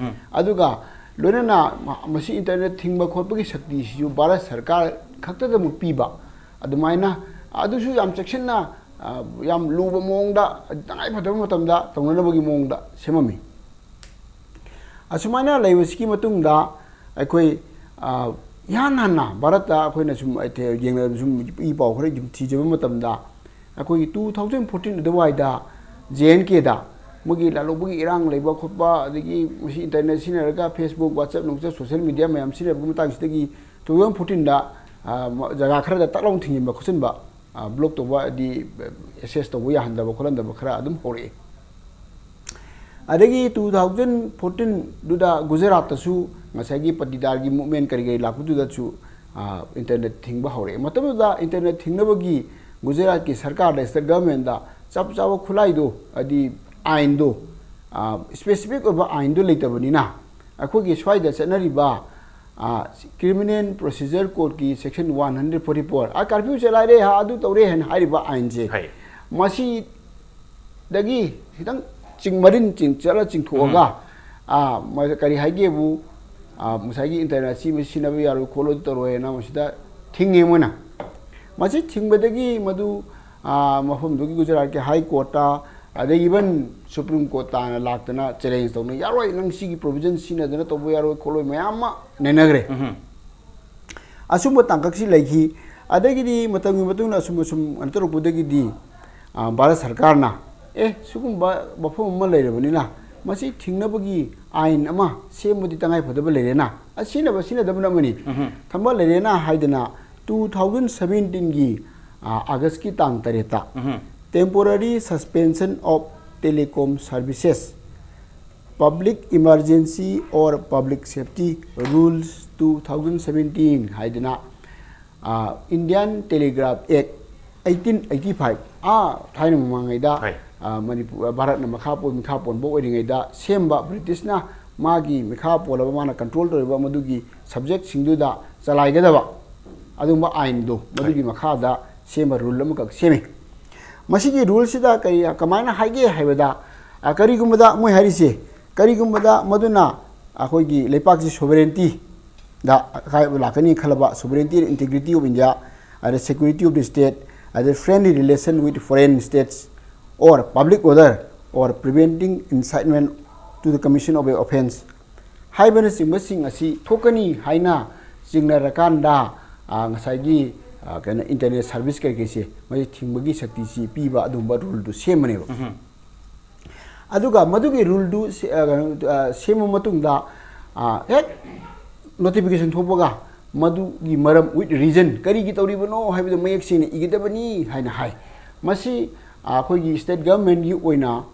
ꯑꯗꯨꯒ ꯂꯣꯏꯅꯅ ꯃ-, ꯃꯁꯤ ꯏꯟꯇꯔꯅꯦꯠ ꯊꯤꯡꯕ ꯈꯣꯠꯄꯒꯤ ꯁꯛꯇꯤꯁꯤꯁꯨ ꯚꯥꯔꯠ ꯁꯔꯀꯥꯔ ꯈꯛꯇꯗꯃꯛ ꯄꯤꯕ꯫ ꯑꯗꯨꯃꯥꯏꯅ ꯑꯗꯨꯁꯨ ꯌꯥꯝ ꯆꯦꯛꯁꯤꯟꯅ, ꯑ, ꯌꯥꯝ ꯂꯨꯕ ꯃꯑꯣꯡꯗ, ꯇꯉꯥꯏ ꯐꯗꯕ ꯃꯇꯝꯗ ꯇꯧꯅꯅꯕꯒꯤ ꯃꯑꯣꯡꯗ ꯁꯦꯝꯃꯝꯃꯤ꯫ ꯑꯁꯨꯃꯥꯏꯅ ꯂꯩꯕꯁꯤꯒꯤ ꯃꯇꯨꯡꯗ ꯑꯩꯈꯣꯏ, ꯑ, ꯏꯍꯥꯟ ꯍꯥꯟꯅ ꯚꯥꯔꯠꯇ ꯑꯩꯈꯣꯏꯅ ꯁꯨꯝ, ꯑꯩ ꯊꯦ-, ꯌꯦꯡꯅ-, ꯁꯨꯝ ꯏ ꯄꯥꯎ ꯈꯔ ꯁꯨꯝ ꯊꯤꯖꯕ ꯃꯇꯝꯗ, ꯑꯩꯈꯣꯏꯒꯤ ꯇꯨ ꯊꯥꯎꯖꯟ ꯐꯣꯔꯇꯤꯟ ꯑꯗꯨꯋꯥꯏꯗ ꯖꯦ ꯑꯦꯟ ꯀꯦꯗ ꯃꯣꯏꯒꯤ ꯂꯥꯜꯍꯧꯕꯒꯤ ꯏꯔꯥꯡ ꯂꯩꯕ ꯈꯣꯠꯄ, ꯑꯗꯒꯤ ꯃꯁꯤ ꯏꯟꯇꯔꯅꯦꯠ ꯁꯤꯖꯤꯟꯅꯔꯒ Facebook, WhatsApp, ꯅꯨꯡꯆꯠ, ꯁꯣꯁꯤꯌꯦꯜ ꯃꯤꯗꯤꯌꯥ ꯃꯌꯥꯝ ꯁꯤꯖꯤꯟꯅꯕꯒꯤ ꯃꯇꯥꯡꯁꯤꯗꯒꯤ ꯇꯨ ꯊꯥꯎꯖꯟ ꯐꯣꯔꯇꯤꯟꯗ, ꯑ, ꯃ-, ꯖꯒꯥ ꯈꯔꯗ ꯇꯛ ꯂꯥꯎꯅ ꯊꯤꯡꯖꯤꯟꯕ ꯈꯣꯠꯆꯤꯟꯕ, ꯑ, ꯕ꯭ꯂꯣꯛ ꯇꯧꯕ, ꯍꯥꯏꯗꯤ, ꯑꯦꯛꯁꯦꯁ ꯇꯧꯕ ꯌꯥꯍꯟꯗꯕ ꯈꯣꯠꯍꯟꯗꯕ ꯈꯔ ꯑꯗꯨꯝ ꯍꯧꯔꯛꯑꯦ꯫ ꯑꯗꯒꯤ ꯇꯨ ꯊꯥꯎꯖꯟ ꯐꯣꯔꯇꯤꯟꯗꯨꯗ ꯒꯨꯖꯔꯥꯠꯇꯁꯨ ꯉꯁꯥꯏꯒꯤ ꯄꯇꯤꯗꯥꯔꯒꯤ ꯃꯨꯞꯃꯦꯟ ꯀꯔꯤ ꯀꯔꯤ ꯂꯥꯛꯄꯗꯨꯗꯁꯨ, ꯑ, ꯏꯟꯇꯔꯅꯦꯠ ꯊꯤꯡꯕ ꯍꯧꯔꯛꯑꯦ꯫ ꯃꯇꯝꯗꯨꯗ ꯏꯟꯇꯔꯅꯦꯠ ꯊꯤꯡꯅꯕꯒꯤ ꯒꯨꯖꯔꯥꯠꯀꯤ ꯁꯔꯀꯥꯔꯗ, ꯁ꯭ꯇꯦꯠ ꯒꯚꯔꯟꯃꯦꯟꯗ ꯆꯞ ꯆꯥꯕ ꯈꯨꯠꯂꯥꯏꯗꯣ, ꯍꯥꯏꯗꯤ ꯑꯥꯏꯟꯗꯣ, ꯑ, ꯁ꯭ꯄꯦꯁꯤꯐꯤꯛ ꯑꯣꯏꯕ ꯑꯥꯏꯟꯗꯣ ꯂꯩꯇꯕꯅꯤꯅ, ꯑꯩꯈꯣꯏꯒꯤ ꯁ꯭ꯋꯥꯏꯗ ꯆꯠꯅꯔꯤꯕ, ꯑ, ꯀ꯭ꯔꯤꯃꯤꯅꯦꯜ ꯄ꯭ꯔꯣꯁꯤꯖꯔ ꯀꯣꯗꯀꯤ section one hundred forty four, ꯑ, ꯀꯥꯔꯐ꯭ꯌꯨ ꯆꯂꯥꯏꯔꯦ, ꯑ, ꯑꯗꯨ ꯇꯧꯔꯦ ꯍꯥꯏꯅ ꯍꯥꯏꯔꯤꯕ ꯑꯥꯏꯟꯁꯦ, ꯍꯩ꯫ ꯃꯁꯤꯗꯒꯤ ꯈꯤꯇꯪ ꯆꯤꯡ ꯃꯔꯤꯟ ꯆꯤꯡ-, ꯆꯠꯂ ꯆꯤꯡꯊꯣꯛꯑꯒ, ꯑ, ꯃ-, ꯀꯔꯤ ꯍꯥꯏꯒꯦꯕꯨ, ꯑ, ꯉꯁꯥꯏꯒꯤ ꯏꯟꯇꯔꯅꯦꯠ ꯑꯁꯤ ꯁꯤꯖꯤꯟꯅꯕ ꯌꯥꯔꯣꯏ ꯈꯣꯠꯂꯣꯏ ꯇꯧꯔꯣꯏꯅ ꯃꯁꯤꯗ ꯊꯤꯡꯉꯦ ꯃꯣꯏꯅ꯫ ꯃꯁꯤ ꯊꯤꯡꯕꯗꯒꯤ ꯃꯗꯨ, ꯑ, ꯃꯐꯝꯗꯨꯒꯤ ꯒꯨꯖꯔꯥꯠꯀꯤ ꯍꯥꯏ ꯀꯣꯔꯠꯇ, ꯑꯗꯩ ꯏꯚꯟ ꯁꯨꯄ꯭ꯔꯤꯝ ꯀꯣꯔꯠ ꯇꯥꯅ ꯂꯥꯛꯇꯅ ꯆꯦꯂꯦꯟꯖ ꯇꯧꯅ, "ꯌꯥꯔꯣꯏ, ꯅꯪ ꯁꯤꯒꯤ ꯄ꯭ꯔꯣꯚꯤꯖꯟ ꯁꯤꯖꯤꯟꯅꯗꯅ ꯇꯧꯕ ꯌꯥꯔꯣꯏ ꯈꯣꯠꯂꯣꯏ" ꯃꯌꯥꯝ ꯑꯃ ꯅꯩꯅꯈ꯭ꯔꯦ꯫ ꯑꯁꯨꯝꯕ ꯇꯥꯡꯀꯛꯁꯤ ꯂꯩꯈꯤ꯫ ꯑꯗꯒꯤꯗꯤ ꯃꯇꯝꯒꯤ ꯃꯇꯨꯡ ꯏꯟꯅ ꯑꯁꯨꯝ ꯑꯁꯨꯝ ꯀꯩꯅꯣ ꯇꯧꯔꯛꯄꯗꯒꯤꯗꯤ, ꯑ, ꯚꯥꯔꯠ ꯁꯔꯀꯥꯔꯅ, "ꯑꯦ, ꯁꯤꯒꯨꯝꯕ ꯃꯐꯝ ꯑꯃ ꯂꯩꯔꯕꯅꯤꯅ ꯃꯁꯤ ꯊꯤꯡꯅꯕꯒꯤ ꯑꯥꯏꯟ ꯑꯃ ꯁꯦꯝꯕꯗꯤ ꯇꯉꯥꯏ ꯐꯗꯕ ꯂꯩꯔꯦꯅ, ꯑ, ꯁꯤꯖꯤꯟꯅꯕ ꯁꯤꯖꯤꯟꯅꯗꯕꯅ ꯑꯃꯅꯤ, ꯊꯝꯕ ꯂꯩꯔꯦꯅ" ꯍꯥꯏꯗꯅ ꯇꯨ ꯊꯥꯎꯖꯟ ꯁꯚꯦꯟꯇꯤꯟꯒꯤ, ꯑ, ꯑꯥꯒꯁꯀꯤ ꯇꯥꯡ ꯇꯔꯦꯠꯇ Temporary Suspension of Telecom Services Public Emergency or Public Safety Rules two thousand seventeen ꯍꯥꯏꯗꯅ Indian Telegraph Act eighteen eighty five, ꯑꯥ ꯊꯥꯏꯅ ꯃꯃꯥꯡꯉꯩꯗ ꯃꯅꯤꯄꯨꯔ, ꯚꯥꯔꯠꯅ ꯃꯈꯥ ꯄꯣꯟ ꯃꯤꯈꯥ ꯄꯣꯟꯕ ꯑꯣꯏꯔꯤꯉꯩꯗ ꯁꯦꯝꯕ, ꯕ꯭ꯔꯤꯇꯤꯁꯅ ꯃꯥꯒꯤ ꯃꯤꯈꯥ ꯄꯣꯜꯂꯕ, ꯃꯥꯅ ꯀꯟꯇ꯭ꯔꯣꯜ ꯇꯧꯔꯤꯕ ꯃꯗꯨꯒꯤ ꯁꯕꯖꯦꯛꯁꯤꯡꯗꯨꯗ ꯆꯂꯥꯏꯒꯗꯕ ꯑꯗꯨꯒꯨꯝꯕ ꯑꯥꯏꯟꯗꯣ, ꯃꯗꯨꯒꯤ ꯃꯈꯥꯗ ꯁꯦꯝꯕ ꯔꯨꯜ ꯑꯃꯈꯛ ꯁꯦꯝꯃꯤ꯫ ꯃꯁꯤꯒꯤ ꯔꯨꯜꯁꯤꯗ ꯀꯔꯤ, ꯀꯃꯥꯏꯅ ꯍꯥꯏꯒꯦ ꯍꯥꯏꯕꯗ, ꯀꯔꯤꯒꯨꯝꯕꯗ ꯃꯣꯏ ꯍꯥꯏꯔꯤꯁꯦ, ꯀꯔꯤꯒꯨꯝꯕꯗ ꯃꯗꯨꯅ ꯑꯩꯈꯣꯏꯒꯤ ꯂꯩꯄꯥꯛꯁꯤ ꯁꯣꯕꯔꯦꯟꯇꯤꯗ ꯑꯀꯥꯏꯕ ꯂꯥꯛꯀꯅꯤ ꯈꯜꯂꯕ, sovereignty and integrity of India, ꯑꯗ security of the state, ꯑꯗ friendly relation with foreign states, or public order, or preventing incitement to the commission of a offence ꯍꯥꯏꯕꯅꯆꯤꯡꯕꯁꯤꯡ ꯑꯁꯤ ꯊꯣꯛꯀꯅꯤ ꯍꯥꯏꯅ ꯆꯤꯡꯅꯔꯀꯥꯟꯗ, ꯉꯁꯥꯏꯒꯤ ꯀꯩꯅꯣ, ꯏꯟꯇꯔꯅꯦꯠ ꯁꯥꯔꯚꯤꯁ ꯀꯩꯀꯩꯁꯦ ꯃꯁꯤ ꯊꯤꯡꯕꯒꯤ ꯁꯛꯇꯤꯁꯤ ꯄꯤꯕ ꯑꯗꯨꯝꯕ ꯔꯨꯜꯗꯨ ꯁꯦꯝꯕꯅꯦꯕ꯫ ꯑꯗꯨꯒ ꯃꯗꯨꯒꯤ ꯔꯨꯜꯗꯨ ꯁꯦꯝꯃ ꯃꯇꯨꯡꯗ ꯍꯦꯛ ꯅꯣꯇꯤꯐꯤꯀꯦꯁꯟ ꯊꯣꯛꯄꯒ ꯃꯗꯨꯒꯤ ꯃꯔꯝ, with reason, ꯀꯔꯤꯒꯤ ꯇꯧꯔꯤꯕꯅꯣ ꯍꯥꯏꯕꯗꯨ ꯃꯌꯦꯛ ꯁꯦꯡꯅ ꯏꯒꯗꯕꯅꯤ ꯍꯥꯏꯅ ꯍꯥꯏ꯫ ꯃꯁꯤ ꯑꯩꯈꯣꯏꯒꯤ ꯁ꯭ꯇꯦꯠ ꯒꯚꯔꯟꯃꯦꯟꯠꯀꯤ ꯑꯣꯏꯅ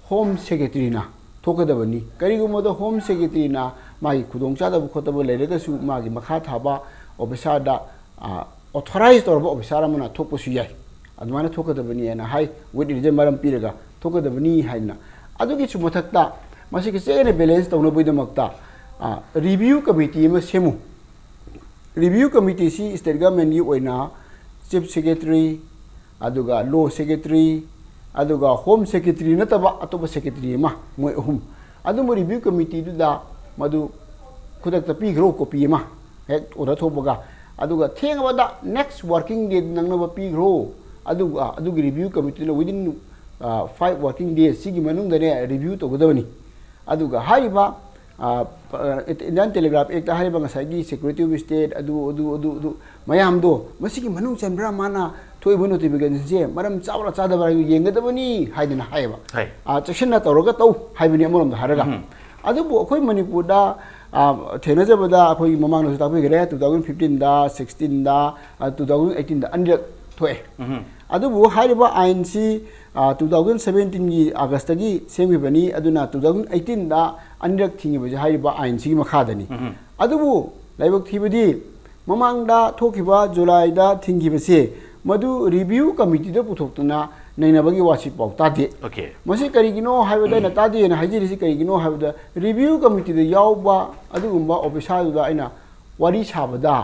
ꯍꯣꯝ ꯁꯦꯀ꯭ꯔꯦꯇꯔꯤꯅ ꯊꯣꯛꯀꯗꯕꯅꯤ꯫ ꯀꯔꯤꯒꯨꯝꯕꯗ ꯍꯣꯝ ꯁꯦꯀ꯭ꯔꯦꯇꯔꯤꯅ ꯃꯥꯒꯤ ꯈꯨꯗꯣꯡꯆꯥꯗꯕ ꯈꯣꯠꯇꯕ ꯂꯩꯔꯒꯁꯨ ꯃꯥꯒꯤ ꯃꯈꯥ ꯊꯥꯕ ꯑꯣꯐꯤꯁꯥꯔꯗ ꯑꯣꯊꯣꯔꯥꯏꯖ ꯇꯧꯔꯕ ꯑꯣꯐꯤꯁꯥꯔ ꯑꯃꯅ ꯊꯣꯛꯄꯁꯨ ꯌꯥꯏ꯫ ꯑꯗꯨꯃꯥꯏꯅ ꯊꯣꯛꯀꯗꯕꯅꯤ ꯍꯥꯏꯅ ꯍꯥꯏ, with reason, ꯃꯔꯝ ꯄꯤꯔꯒ ꯊꯣꯛꯀꯗꯕꯅꯤ ꯍꯥꯏꯗꯅ꯫ ꯑꯗꯨꯒꯤꯁꯨ ꯃꯊꯛꯇ ꯃꯁꯤꯒꯤ ꯆꯦꯛ ꯑꯦꯟ ꯕꯦꯂꯦꯟꯁ ꯇꯧꯅꯕꯒꯤꯗꯃꯛꯇ ꯔꯤꯚꯤꯌꯨ ꯀꯃꯤꯇꯤ ꯑꯃ ꯁꯦꯝꯃꯨ꯫ ꯔꯤꯚꯤꯌꯨ ꯀꯃꯤꯇꯤꯁꯤ ꯁ꯭ꯇꯦꯠ ꯒꯚꯔꯟꯃꯦꯟꯠꯀꯤ ꯑꯣꯏꯅ ꯆꯤꯐ ꯁꯦꯀ꯭ꯔꯦꯇꯔꯤ, ꯑꯗꯨꯒ ꯂꯣ ꯁꯦꯀ꯭ꯔꯦꯇꯔꯤ, ꯑꯗꯨꯒ ꯍꯣꯝ ꯁꯦꯀ꯭ꯔꯦꯇꯔꯤ ꯅꯠꯇꯕ ꯑꯇꯣꯞꯄ ꯁꯦꯀ꯭ꯔꯦꯇꯔꯤ ꯑꯃ, ꯃꯣꯏ ꯑꯍꯨꯝ꯫ ꯑꯗꯨꯝꯕ ꯔꯤꯚꯤꯌꯨ ꯀꯃꯤꯇꯤꯗꯨꯗ ꯃꯗꯨ ꯈꯨꯗꯛꯇ ꯄꯤꯈ꯭ꯔꯣ, ꯀꯣꯄꯤ ꯑꯃ ꯍꯦꯛ ꯑꯣꯔꯗꯔ ꯊꯣꯛꯄꯒ, ꯑꯗꯨꯒ ꯊꯦꯡꯉꯕꯗ ꯅꯦꯛꯁ ꯋꯥꯔꯀꯤꯡ ꯗꯦ ꯅꯪꯅꯕ ꯄꯤꯈ꯭ꯔꯣ꯫ ꯑꯗꯨꯒ ꯑꯗꯨꯒꯤ review ꯀꯃꯤꯇꯤꯗꯨꯅ within five working days ꯁꯤꯒꯤ ꯃꯅꯨꯡꯗꯅꯦ ꯔꯤꯚꯤꯌꯨ ꯇꯧꯒꯗꯕꯅꯤ꯫ ꯑꯗꯨꯒ ꯍꯥꯏꯔꯤꯕ ꯏꯟꯗꯤꯌꯥꯟ ꯇꯦꯂꯤꯒ꯭ꯔꯥꯐ ꯑꯦꯛꯇ ꯍꯥꯏꯔꯤꯕ ꯉꯁꯥꯏꯒꯤ ꯁꯦꯀ꯭ꯌꯨꯔꯤꯇꯤ ꯑꯣꯐ ꯁ꯭ꯇꯦꯠ, ꯑꯗꯨ ꯑꯗꯨ ꯑꯗꯨ ꯑꯗꯨ ꯃꯌꯥꯝꯗꯣ ꯃꯁꯤꯒꯤ ꯃꯅꯨꯡ ꯆꯟꯕ꯭ꯔꯥ, ꯃꯥꯅ ꯊꯣꯛꯏꯕ ꯅꯣꯇꯤꯐꯤꯀꯦꯁꯟꯁꯦ ꯃꯔꯝ ꯆꯥꯕ꯭ꯔꯥ ꯆꯥꯗꯕ꯭ꯔꯥ ꯍꯥꯏꯕꯗꯨ ꯌꯦꯡꯒꯗꯕꯅꯤ ꯍꯥꯏꯗꯅ ꯍꯥꯏꯌꯦꯕ꯫ ꯍꯥꯏ꯫ ꯑ, ꯆꯦꯛꯁꯤꯟꯅ ꯇꯧꯔꯒ ꯇꯧ ꯍꯥꯏꯕꯅꯤ ꯑꯃꯔꯣꯝꯗ ꯍꯥꯏꯔꯒ꯫ ꯎꯝ꯫ ꯑꯗꯨꯕꯨ ꯑꯩꯈꯣꯏ ꯃꯅꯤꯄꯨꯔꯗ, ꯑ, ꯊꯦꯡꯅꯖꯕꯗ ꯑꯩꯈꯣꯏꯒꯤ ꯃꯃꯥꯡꯗꯁꯨ ꯇꯥꯛꯄꯤꯈ꯭ꯔꯦ, two thousand fifteen ꯗ, sixteen ꯗ, ꯑ, two thousand eighteen ꯗ ꯑꯅꯤꯔꯛ ꯊꯣꯛꯑꯦ꯫ ꯑꯗꯨꯕꯨ ꯍꯥꯏꯔꯤꯕ ꯑꯥꯏꯟꯁꯤ ꯇꯨ ꯊꯥꯎꯖꯟ ꯁꯕꯦꯟꯇꯤꯟꯒꯤ ꯑꯥꯒꯁꯇꯒꯤ ꯁꯦꯝꯈꯤꯕꯅꯤ꯫ ꯑꯗꯨꯅ ꯇꯨ ꯊꯥꯎꯖꯟ ꯑꯩꯠꯇꯤꯟꯗ ꯑꯅꯤꯔꯛ ꯊꯤꯡꯈꯤꯕꯁꯦ ꯍꯥꯏꯔꯤꯕ ꯑꯥꯏꯟꯁꯤꯒꯤ ꯃꯈꯥꯗꯅꯤ꯫ ꯑꯗꯨꯕꯨ ꯂꯥꯏꯕꯛ ꯊꯤꯕꯗꯤ ꯃꯃꯥꯡꯗ ꯊꯣꯛꯈꯤꯕ ꯖꯨꯂꯥꯏꯗ ꯊꯤꯡꯈꯤꯕꯁꯦ ꯃꯗꯨ ꯔꯤꯚꯤꯌꯨ ꯀꯃꯤꯇꯤꯗ ꯄꯨꯊꯣꯛꯇꯨꯅ ꯅꯩꯅꯕꯒꯤ ꯋꯥꯁꯤ ꯄꯥꯎ ꯇꯥꯗꯦ꯫ ꯑꯣꯀꯦ꯫ ꯃꯁꯤ ꯀꯔꯤꯒꯤꯅꯣ ꯍꯥꯏꯕꯗ ꯑꯩꯅ ꯇꯥꯗꯦꯅ ꯍꯥꯏꯖꯔꯤꯁꯤ ꯀꯔꯤꯒꯤꯅꯣ ꯍꯥꯏꯕꯗ ꯔꯤꯚꯤꯌꯨ ꯀꯃꯤꯇꯤꯗ ꯌꯥꯎꯕ ꯑꯗꯨꯒꯨꯝꯕ ꯑꯣꯐꯤꯁꯥꯔꯗꯨꯗ ꯑꯩꯅ ꯋꯥꯔꯤ ꯁꯥꯕꯗ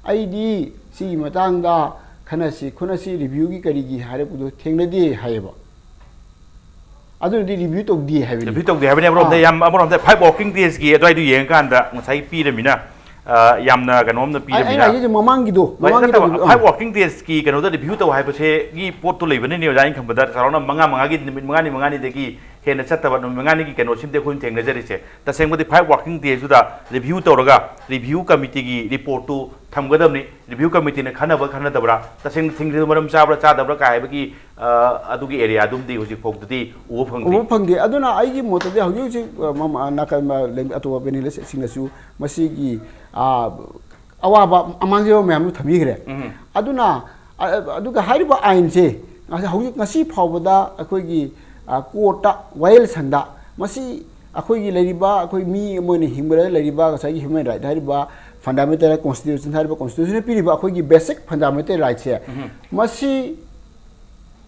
ꯑꯩꯗꯤ ꯁꯤꯒꯤ ꯃꯇꯥꯡꯗ ꯈꯟꯅꯁꯤ ꯈꯣꯠꯅꯁꯤ ꯔꯤꯚꯤꯌꯨꯒꯤ ꯀꯔꯤꯒꯤ ꯍꯥꯏꯔꯛꯄꯗꯣ ꯊꯦꯡꯅꯗꯦ ꯍꯥꯏꯌꯦꯕ꯫ ꯑꯗꯨꯅꯗꯤ ꯔꯤꯚꯤꯌꯨ ꯇꯧꯗꯦ ꯍꯥꯏꯕꯅꯤ꯫ ꯔꯤꯚꯤꯌꯨ ꯇꯧꯗꯦ ꯍꯥꯏꯕꯅꯤ꯫ ꯑꯃꯔꯣꯝꯗ ꯑꯥ꯫ ꯌꯥꯝ ꯑꯃꯔꯣꯝꯗ ꯐꯥꯏꯚ ꯋꯥꯔꯀꯤꯡ ꯗꯦꯖꯀꯤ ꯑꯗꯨꯋꯥꯏꯗꯨ ꯌꯦꯡꯉꯀꯥꯟꯗ ꯉꯁꯥꯏ ꯄꯤꯔꯃꯤꯅ ꯑ, ꯌꯥꯝꯅ ꯀꯩꯅꯣꯝꯅ ꯑꯩ- ꯑꯩꯅ ꯄꯤꯔꯃꯤꯅ ꯍꯥꯏꯖꯩꯁꯦ ꯃꯃꯥꯡꯒꯤꯗꯣ ꯃꯃꯥꯡꯒꯤ ꯇꯧꯈꯤꯕꯗꯣ, ꯑꯥ꯫ ꯐꯥꯏꯚ ꯋꯥꯔꯀꯤꯡ ꯗꯦꯖꯀꯤ ꯀꯩꯅꯣꯗ ꯔꯤꯚꯤꯌꯨ ꯇꯧ ꯍꯥꯏꯕꯁꯦꯒꯤ ꯄꯣꯠꯇꯣ ꯂꯩꯕꯅꯤꯅꯦ ꯑꯣꯖꯥ꯫ ꯑꯩꯅ ꯈꯟꯕꯗ ꯆꯥꯎꯔꯥꯛꯅ ꯃꯉꯥ ꯃꯉꯥꯒꯤ ꯅꯨꯃꯤꯠ ꯃꯉꯥꯅꯤ ꯃꯉꯥꯅꯤꯗꯒꯤ ꯍꯦꯟꯅ ꯆꯠꯇꯕ ꯅꯨꯃꯤꯠ ꯃꯉꯥꯅꯤꯒꯤ ꯀꯩꯅꯣꯁꯤꯃꯗꯤ ꯑꯩꯈꯣꯏꯅ ꯊꯦꯡꯅꯖꯔꯤꯁꯦ꯫ ꯇꯁꯦꯡꯕꯗꯤ ꯐꯥꯏꯚ ꯋꯥꯔꯀꯤꯡ ꯗꯦꯁꯇꯨꯗ ꯔꯤꯚꯤꯌꯨ ꯇꯧꯔꯒ ꯔꯤꯚꯤꯌꯨ ꯀꯃꯤꯇꯤꯒꯤ ꯔꯤꯄꯣꯔꯠꯇꯨ ꯊꯝꯒꯗꯕꯅꯤ꯫ ꯔꯤꯚꯤꯌꯨ ꯀꯃꯤꯇꯤꯅ ꯈꯟꯅꯕ ꯈꯟꯅꯗꯕ꯭ꯔꯥ, ꯇꯁꯦꯡꯅ ꯊꯤꯡꯂꯤꯗꯨ ꯃꯔꯝ ꯆꯥꯕ꯭ꯔꯥ ꯆꯥꯗꯕ꯭ꯔꯥ ꯀꯥꯏ ꯍꯥꯏꯕꯒꯤ ꯑ, ꯑꯗꯨꯒꯤ ꯑꯦꯔꯤꯌꯥꯗꯨꯝꯗꯤ ꯍꯧꯖꯤꯛ ꯐꯥꯎꯕꯗꯗꯤ ꯎꯕ ꯐꯪꯗ꯭ꯔꯤ꯫ ꯎꯕ ꯐꯪꯗꯦ꯫ ꯑꯗꯨꯅ ꯑꯩꯒꯤ ꯃꯣꯠꯇꯗꯤ ꯍꯧꯖꯤꯛ ꯍꯧꯖꯤꯛ ꯑ, ꯃꯃ- ꯅꯥꯀꯟ ꯑ, ꯂꯩ- ꯑꯇꯣꯞꯄ ꯄꯦꯅꯦꯂꯤꯁꯁꯤꯡꯅꯁꯨ ꯃꯁꯤꯒꯤ ꯑ, ꯑꯋꯥꯕ ꯃꯥꯡꯖꯕ ꯃꯌꯥꯝꯗꯨ ꯊꯝꯕꯤꯈ꯭ꯔꯦ꯫ ꯑꯗꯨꯅ ꯑ, ꯑꯗꯨꯒ ꯍꯥꯏꯔꯤꯕ ꯑꯥꯏꯟꯁꯦ ꯉꯁꯤ- ꯍꯧꯖꯤꯛ ꯉꯁꯤ ꯐꯥꯎꯕꯗ ꯑꯩꯈꯣꯏꯒꯤ ꯑ, ꯀꯣꯔꯠꯇ ꯋꯥꯌꯦꯜꯁꯪꯗ ꯃꯁꯤ ꯑꯩꯈꯣꯏꯒꯤ ꯂꯩꯔꯤꯕ ꯑꯩꯈꯣꯏ ꯃꯤ ꯑꯃ ꯑꯣꯏꯅ ꯍꯤꯡꯕꯗ ꯂꯩꯔꯤꯕ ꯉꯁꯥꯏꯒꯤ ꯍ꯭ꯌꯨꯃꯦꯟ ꯔꯥꯏꯠ ꯍꯥꯏꯔꯤꯕ ꯐꯟꯗꯥꯃꯦꯟꯇꯦꯜ ꯀꯣꯟꯁꯇꯤꯇ꯭ꯌꯨꯁꯟ ꯍꯥꯏꯔꯤꯕ ꯀꯣꯟꯁꯇꯤꯇ꯭ꯌꯨꯁꯟꯅ ꯄꯤꯔꯤꯕ ꯑꯩꯈꯣꯏꯒꯤ ꯕꯦꯁꯤꯛ ꯐꯟꯗꯥꯃꯦꯟꯇꯦꯜ ꯔꯥꯏꯠꯁꯦ ꯃꯁꯤ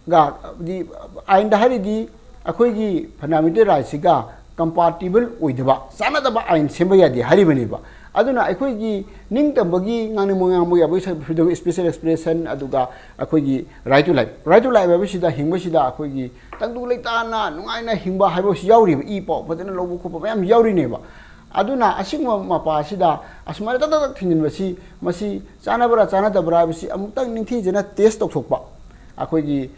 ꯒ ꯗꯤ ꯑꯥꯏꯟꯗ ꯍꯥꯏꯔꯤꯗꯤ ꯑꯩꯈꯣꯏꯒꯤ ꯐꯟꯗꯥꯃꯦꯟꯇꯦꯜ ꯔꯥꯏꯠꯁꯤꯒ ꯀꯝꯄꯥꯇꯤꯕꯜ ꯑꯣꯏꯗꯕ ꯆꯥꯟꯅꯗꯕ ꯑꯥꯏꯟ ꯁꯦꯝꯕ ꯌꯥꯗꯦ ꯍꯥꯏꯔꯤꯕꯅꯦꯕ꯫ ꯑꯗꯨꯅ ꯑꯩꯈꯣꯏꯒꯤ ꯅꯤꯡꯇꯝꯕꯒꯤ ꯉꯥꯡꯅꯤꯡꯕ ꯉꯥꯡꯕ ꯌꯥꯕꯒꯤ freedom of speech and expression ꯑꯗꯨꯒ ꯑꯩꯈꯣꯏꯒꯤ right to life, right to life ꯍꯥꯏꯕꯁꯤꯗ ꯍꯤꯡꯕꯁꯤꯗ ꯑꯩꯈꯣꯏꯒꯤ ꯇꯪꯗꯨ ꯂꯩꯇꯥꯅ ꯅꯨꯡꯉꯥꯏꯅ ꯍꯤꯡꯕ ꯍꯥꯏꯕꯁꯤ ꯌꯥꯎꯔꯤꯕ ꯏ ꯄꯥꯎ ꯐꯖꯅ ꯂꯧꯕ ꯈꯣꯠꯄ ꯃꯌꯥꯝ ꯌꯥꯎꯔꯤꯅꯦꯕ꯫ ꯑꯗꯨꯅ ꯑꯁꯤꯒꯨꯝꯕ ꯃꯄꯥ ꯑꯁꯤꯗ ꯑꯁꯨꯃꯥꯏꯅ ꯇꯛ ꯇꯛ ꯇꯛ ꯊꯤꯡꯖꯤꯟꯕꯁꯤ ꯃꯁꯤ ꯆꯥꯟꯅꯕ꯭ꯔꯥ ꯆꯥꯟꯅꯗꯕ꯭ꯔꯥ ꯍꯥꯏꯕꯁꯤ ꯑꯃꯨꯛꯇꯪ ꯅꯤꯡꯊꯤꯖꯅ ꯇꯦꯁ ꯇꯧꯊꯣꯛꯄ ꯑꯩꯈꯣꯏꯒꯤ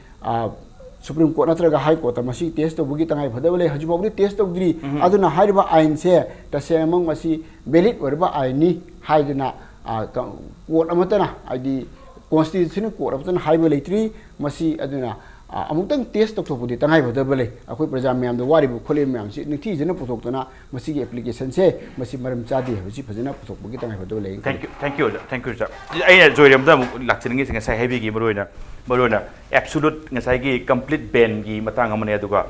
ꯁꯨꯄ꯭ꯔꯤꯝ ꯀꯣꯔꯠ ꯅꯠꯇ꯭ꯔꯒ ꯍꯥꯏ ꯀꯣꯔꯠꯇ ꯃꯁꯤ ꯇꯦꯁ ꯇꯧꯕꯒꯤ ꯇꯉꯥꯏ ꯐꯗꯕ ꯂꯩ꯫ ꯍꯧꯖꯤꯛ ꯐꯥꯎꯕꯗꯤ ꯇꯦꯁ ꯇꯧꯗ꯭ꯔꯤ꯫ ꯑꯗꯨꯅ ꯍꯥꯏꯔꯤꯕ ꯑꯥꯏꯟꯁꯦ ꯇꯁꯦꯡꯅꯃꯛ ꯃꯁꯤ ꯚꯦꯂꯤꯠ ꯑꯣꯏꯔꯕ ꯑꯥꯏꯟꯅꯤ ꯍꯥꯏꯗꯅ ꯀꯣꯔꯠ ꯑꯃꯠꯇꯅ ꯍꯥꯏꯗꯤ ꯀꯣꯟꯁꯇꯤꯇ꯭ꯌꯨꯁꯟ ꯀꯣꯔꯠ ꯑꯃꯠꯇꯅ ꯍꯥꯏꯕ ꯂꯩꯇ꯭ꯔꯤ꯫ ꯃꯁꯤ ꯑꯗꯨꯅ ꯑ, ꯑꯃꯨꯛꯇꯪ ꯇꯦꯁ ꯇꯧꯊꯣꯛꯄꯗꯤ ꯇꯉꯥꯏꯐꯗꯕ ꯂꯩ꯫ ꯑꯩꯈꯣꯏ ꯄ꯭ꯔꯖꯥ ꯃꯌꯥꯝꯗ ꯋꯥꯔꯤꯕ ꯈꯣꯠꯂꯤꯕ ꯃꯌꯥꯝꯁꯤ ꯅꯤꯡꯊꯤꯖꯅ ꯄꯨꯊꯣꯛꯇꯅ ꯃꯁꯤꯒꯤ ꯑꯦꯄ꯭ꯂꯤꯀꯦꯁꯟꯁꯦ ꯃꯁꯤ ꯃꯔꯝ ꯆꯥꯗꯦ ꯍꯥꯏꯕꯁꯤ ꯐꯖꯅ ꯄꯨꯊꯣꯛꯄꯒꯤ ꯇꯉꯥꯏꯐꯗꯕ ꯂꯩ꯫ Thank you, thank you, thank you, sir. ꯑꯩꯅ ꯖꯣꯏꯔꯦꯝꯗ ꯑꯃꯨꯛ ꯂꯥꯛꯆꯅꯤꯡꯉꯤꯁꯦ, ꯉꯁꯥꯏ ꯍꯥꯏꯕꯤꯈꯤ, ꯃꯔꯨꯑꯣꯏꯅ ꯃꯔꯨꯑꯣꯏꯅ absolute ꯉꯁꯥꯏꯒꯤ complete ban ꯒꯤ ꯃꯇꯥꯡ ꯑꯃꯅꯦ, ꯑꯗꯨꯒ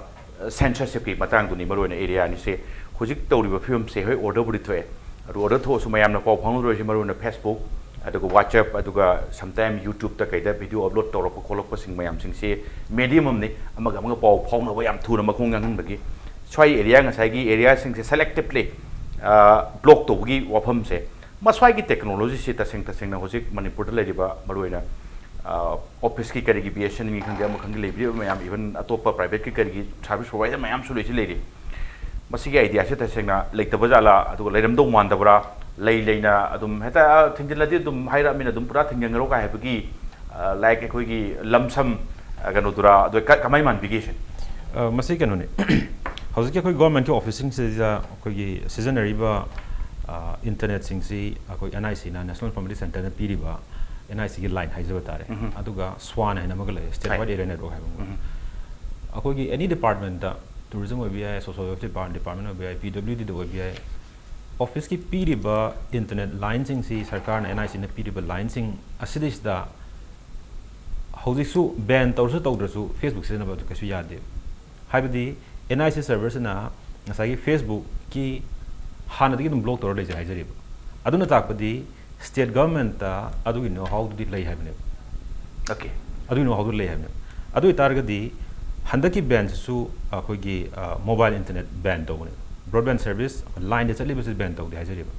censorship ꯀꯤ ꯃꯇꯥꯡꯗꯨꯅꯤ ꯃꯔꯨꯑꯣꯏꯅ ꯑꯦꯔꯤꯌꯥ ꯑꯅꯤꯁꯦ꯫ ꯍꯧꯖꯤꯛ ꯇꯧꯔꯤꯕ ꯐꯤꯕꯝꯁꯦ, ꯍꯣꯏ, ꯑꯣꯔꯗꯔꯕꯨꯗꯤ ꯊꯣꯛꯑꯦ, ꯑꯗꯨ ꯑꯣꯔꯗꯔ ꯊꯣꯛꯑꯁꯨ ꯃꯌꯥꯝꯅ ꯄꯥꯎ ꯐꯥꯎꯅꯔꯣꯏꯁꯦ, ꯃꯔꯨꯑꯣꯏꯅ Facebook ꯑꯗꯨꯒ WhatsApp, ꯑꯗꯨꯒ sometime YouTube ꯇ ꯀꯩꯗ video upload ꯇꯧꯔꯛꯄ ꯈꯣꯠꯂꯛꯄꯁꯤꯡ ꯃꯌꯥꯝꯁꯤꯡꯁꯤ medium ꯑꯃꯅꯤ, ꯑꯃꯒ ꯑꯃꯒ ꯄꯥꯎ ꯐꯥꯎꯅꯕ ꯌꯥꯝ ꯊꯨꯅ ꯃꯈꯣꯡ ꯌꯥꯡꯍꯟꯕꯒꯤ꯫ ꯁ꯭ꯋꯥꯏ ꯑꯦꯔꯤꯌꯥ, ꯉꯁꯥꯏꯒꯤ ꯑꯦꯔꯤꯌꯥꯁꯤꯡꯁꯦ selectively block ꯇꯧꯕꯒꯤ ꯋꯥꯐꯝꯁꯦ, ꯃꯁ꯭ꯋꯥꯏꯒꯤ technology ꯁꯤ ꯇꯁꯦꯡ ꯇꯁꯦꯡꯅ ꯍꯧꯖꯤꯛ ꯃꯅꯤꯄꯨꯔꯗ ꯂꯩꯔꯤꯕ ꯃꯔꯨꯑꯣꯏꯅ ꯑꯣꯐꯤꯁꯀꯤ ꯀꯔꯤꯒꯤ, BSNL ꯒꯤ ꯈꯪꯗꯦ, ꯑꯃ ꯈꯪꯗꯦ, ꯂꯩꯕꯤꯔꯤꯕ ꯃꯌꯥꯝ, even ꯑꯇꯣꯞꯄ private ꯀꯤ ꯀꯔꯤꯒꯤ service provider ꯃꯌꯥꯝꯁꯨ ꯂꯩꯁꯤ ꯂꯩꯔꯤ꯫ ꯃꯁꯤꯒꯤ idea ꯁꯦ ꯇꯁꯦꯡꯅ ꯂꯩꯇꯕ ꯖꯥꯠꯂꯥ, ꯑꯗꯨꯒ ꯂꯩꯔꯝꯗꯧ ꯃꯥꯟꯗꯕ꯭ꯔꯥ? ꯂꯩ ꯂꯩꯅ ꯑꯗꯨꯝ ꯍꯦꯛꯇ, "ꯑ, ꯊꯤꯡꯖꯤꯜꯂꯗꯤ ꯑꯗꯨꯝ ꯍꯥꯏꯔꯛꯑꯃꯤꯅ ꯑꯗꯨꯝ ꯄꯨꯔꯥ ꯊꯤꯡꯖꯤꯟꯈ꯭ꯔꯣ" ꯀꯥꯏ ꯍꯥꯏꯕꯒꯤ, ꯑ, like ꯑꯩꯈꯣꯏꯒꯤ lump sum, ꯑ, ꯀꯩꯅꯣꯗꯨꯔꯥ, ꯑꯗꯨ ꯀ-, ꯀꯃꯥꯏꯅ ꯃꯥꯟꯕꯤꯒꯦ ꯁꯦ? ꯑ, ꯃꯁꯤ ꯀꯩꯅꯣꯅꯤ, ꯍꯧꯖꯤꯛꯀꯤ ꯑꯩꯈꯣꯏ government ꯀꯤ office ꯁꯤꯡꯁꯤꯗ ꯑꯩꯈꯣꯏꯒꯤ ꯁꯤꯖꯤꯟꯅꯔꯤꯕ, ꯑ, internet ꯁꯤꯡꯁꯤ ꯑꯩꯈꯣꯏ NIC ꯅ, National Information Center ꯅ ꯄꯤꯔꯤꯕ NIC ꯒꯤ line ꯍꯥꯏꯖꯕ ꯇꯥꯔꯦ꯫ ꯎꯝꯍꯨꯝ꯫ ꯑꯗꯨꯒ SWAN ꯍꯥꯏꯅ ꯑꯃꯒ ꯂꯩ, State ꯍꯣꯏ꯫ Wide Area Network ꯍꯥꯏꯕ ꯑꯃꯒ꯫ ꯎꯝꯍꯨꯝ꯫ ꯑꯩꯈꯣꯏꯒꯤ any department ꯇ, tourism ꯑꯣꯏꯕ ꯌꯥꯏ, social welfare department ꯑꯣꯏꯕ ꯌꯥꯏ, PWD ꯗ ꯑꯣꯏꯕ ꯌꯥꯏ, office ꯀꯤ ꯄꯤꯔꯤꯕ internet line ꯁꯤꯡꯁꯤ, ꯁꯔꯀꯥꯔꯅ NIC ꯅ ꯄꯤꯔꯤꯕ line ꯁꯤꯡ ꯑꯁꯤꯗꯩꯁꯤꯗ ꯍꯧꯖꯤꯛꯁꯨ ban ꯇꯧꯔꯁꯨ ꯇꯧꯗ꯭ꯔꯁꯨ Facebook ꯁꯤꯖꯤꯟꯅꯕ ꯑꯗꯨ ꯀꯩꯁꯨ ꯌꯥꯗꯦ꯫ ꯍꯥꯏꯕꯗꯤ NIC server ꯁꯤꯅ ꯉꯁꯥꯏꯒꯤ Facebook ꯀꯤ ꯍꯥꯟꯅꯗꯒꯤ ꯑꯗꯨꯝ block ꯇꯧꯔ ꯂꯩꯖꯩ ꯍꯥꯏꯖꯔꯤꯕ꯫ ꯑꯗꯨꯅ ꯇꯥꯛꯄꯗꯤ state government ꯇ ꯑꯗꯨꯒꯤ know how ꯗꯨꯗꯤ ꯂꯩ ꯍꯥꯏꯕꯅꯦꯕ꯫ Okay꯫ ꯑꯗꯨꯒꯤ know how ꯗꯨ ꯂꯩ ꯍꯥꯏꯕꯅꯦꯕ꯫ ꯑꯗꯨ ꯑꯣꯏꯇꯥꯔꯒꯗꯤ ꯍꯟꯗꯛꯀꯤ ban ꯁꯤꯁꯨ ꯑꯩꯈꯣꯏꯒꯤ, ꯑ, mobile internet ban ꯇꯧꯕꯅꯦꯕ꯫ Broadband service line ꯗ ꯆꯠꯂꯤꯕꯁꯤ ban ꯇꯧꯗꯦ ꯍꯥꯏꯖꯔꯤꯕ꯫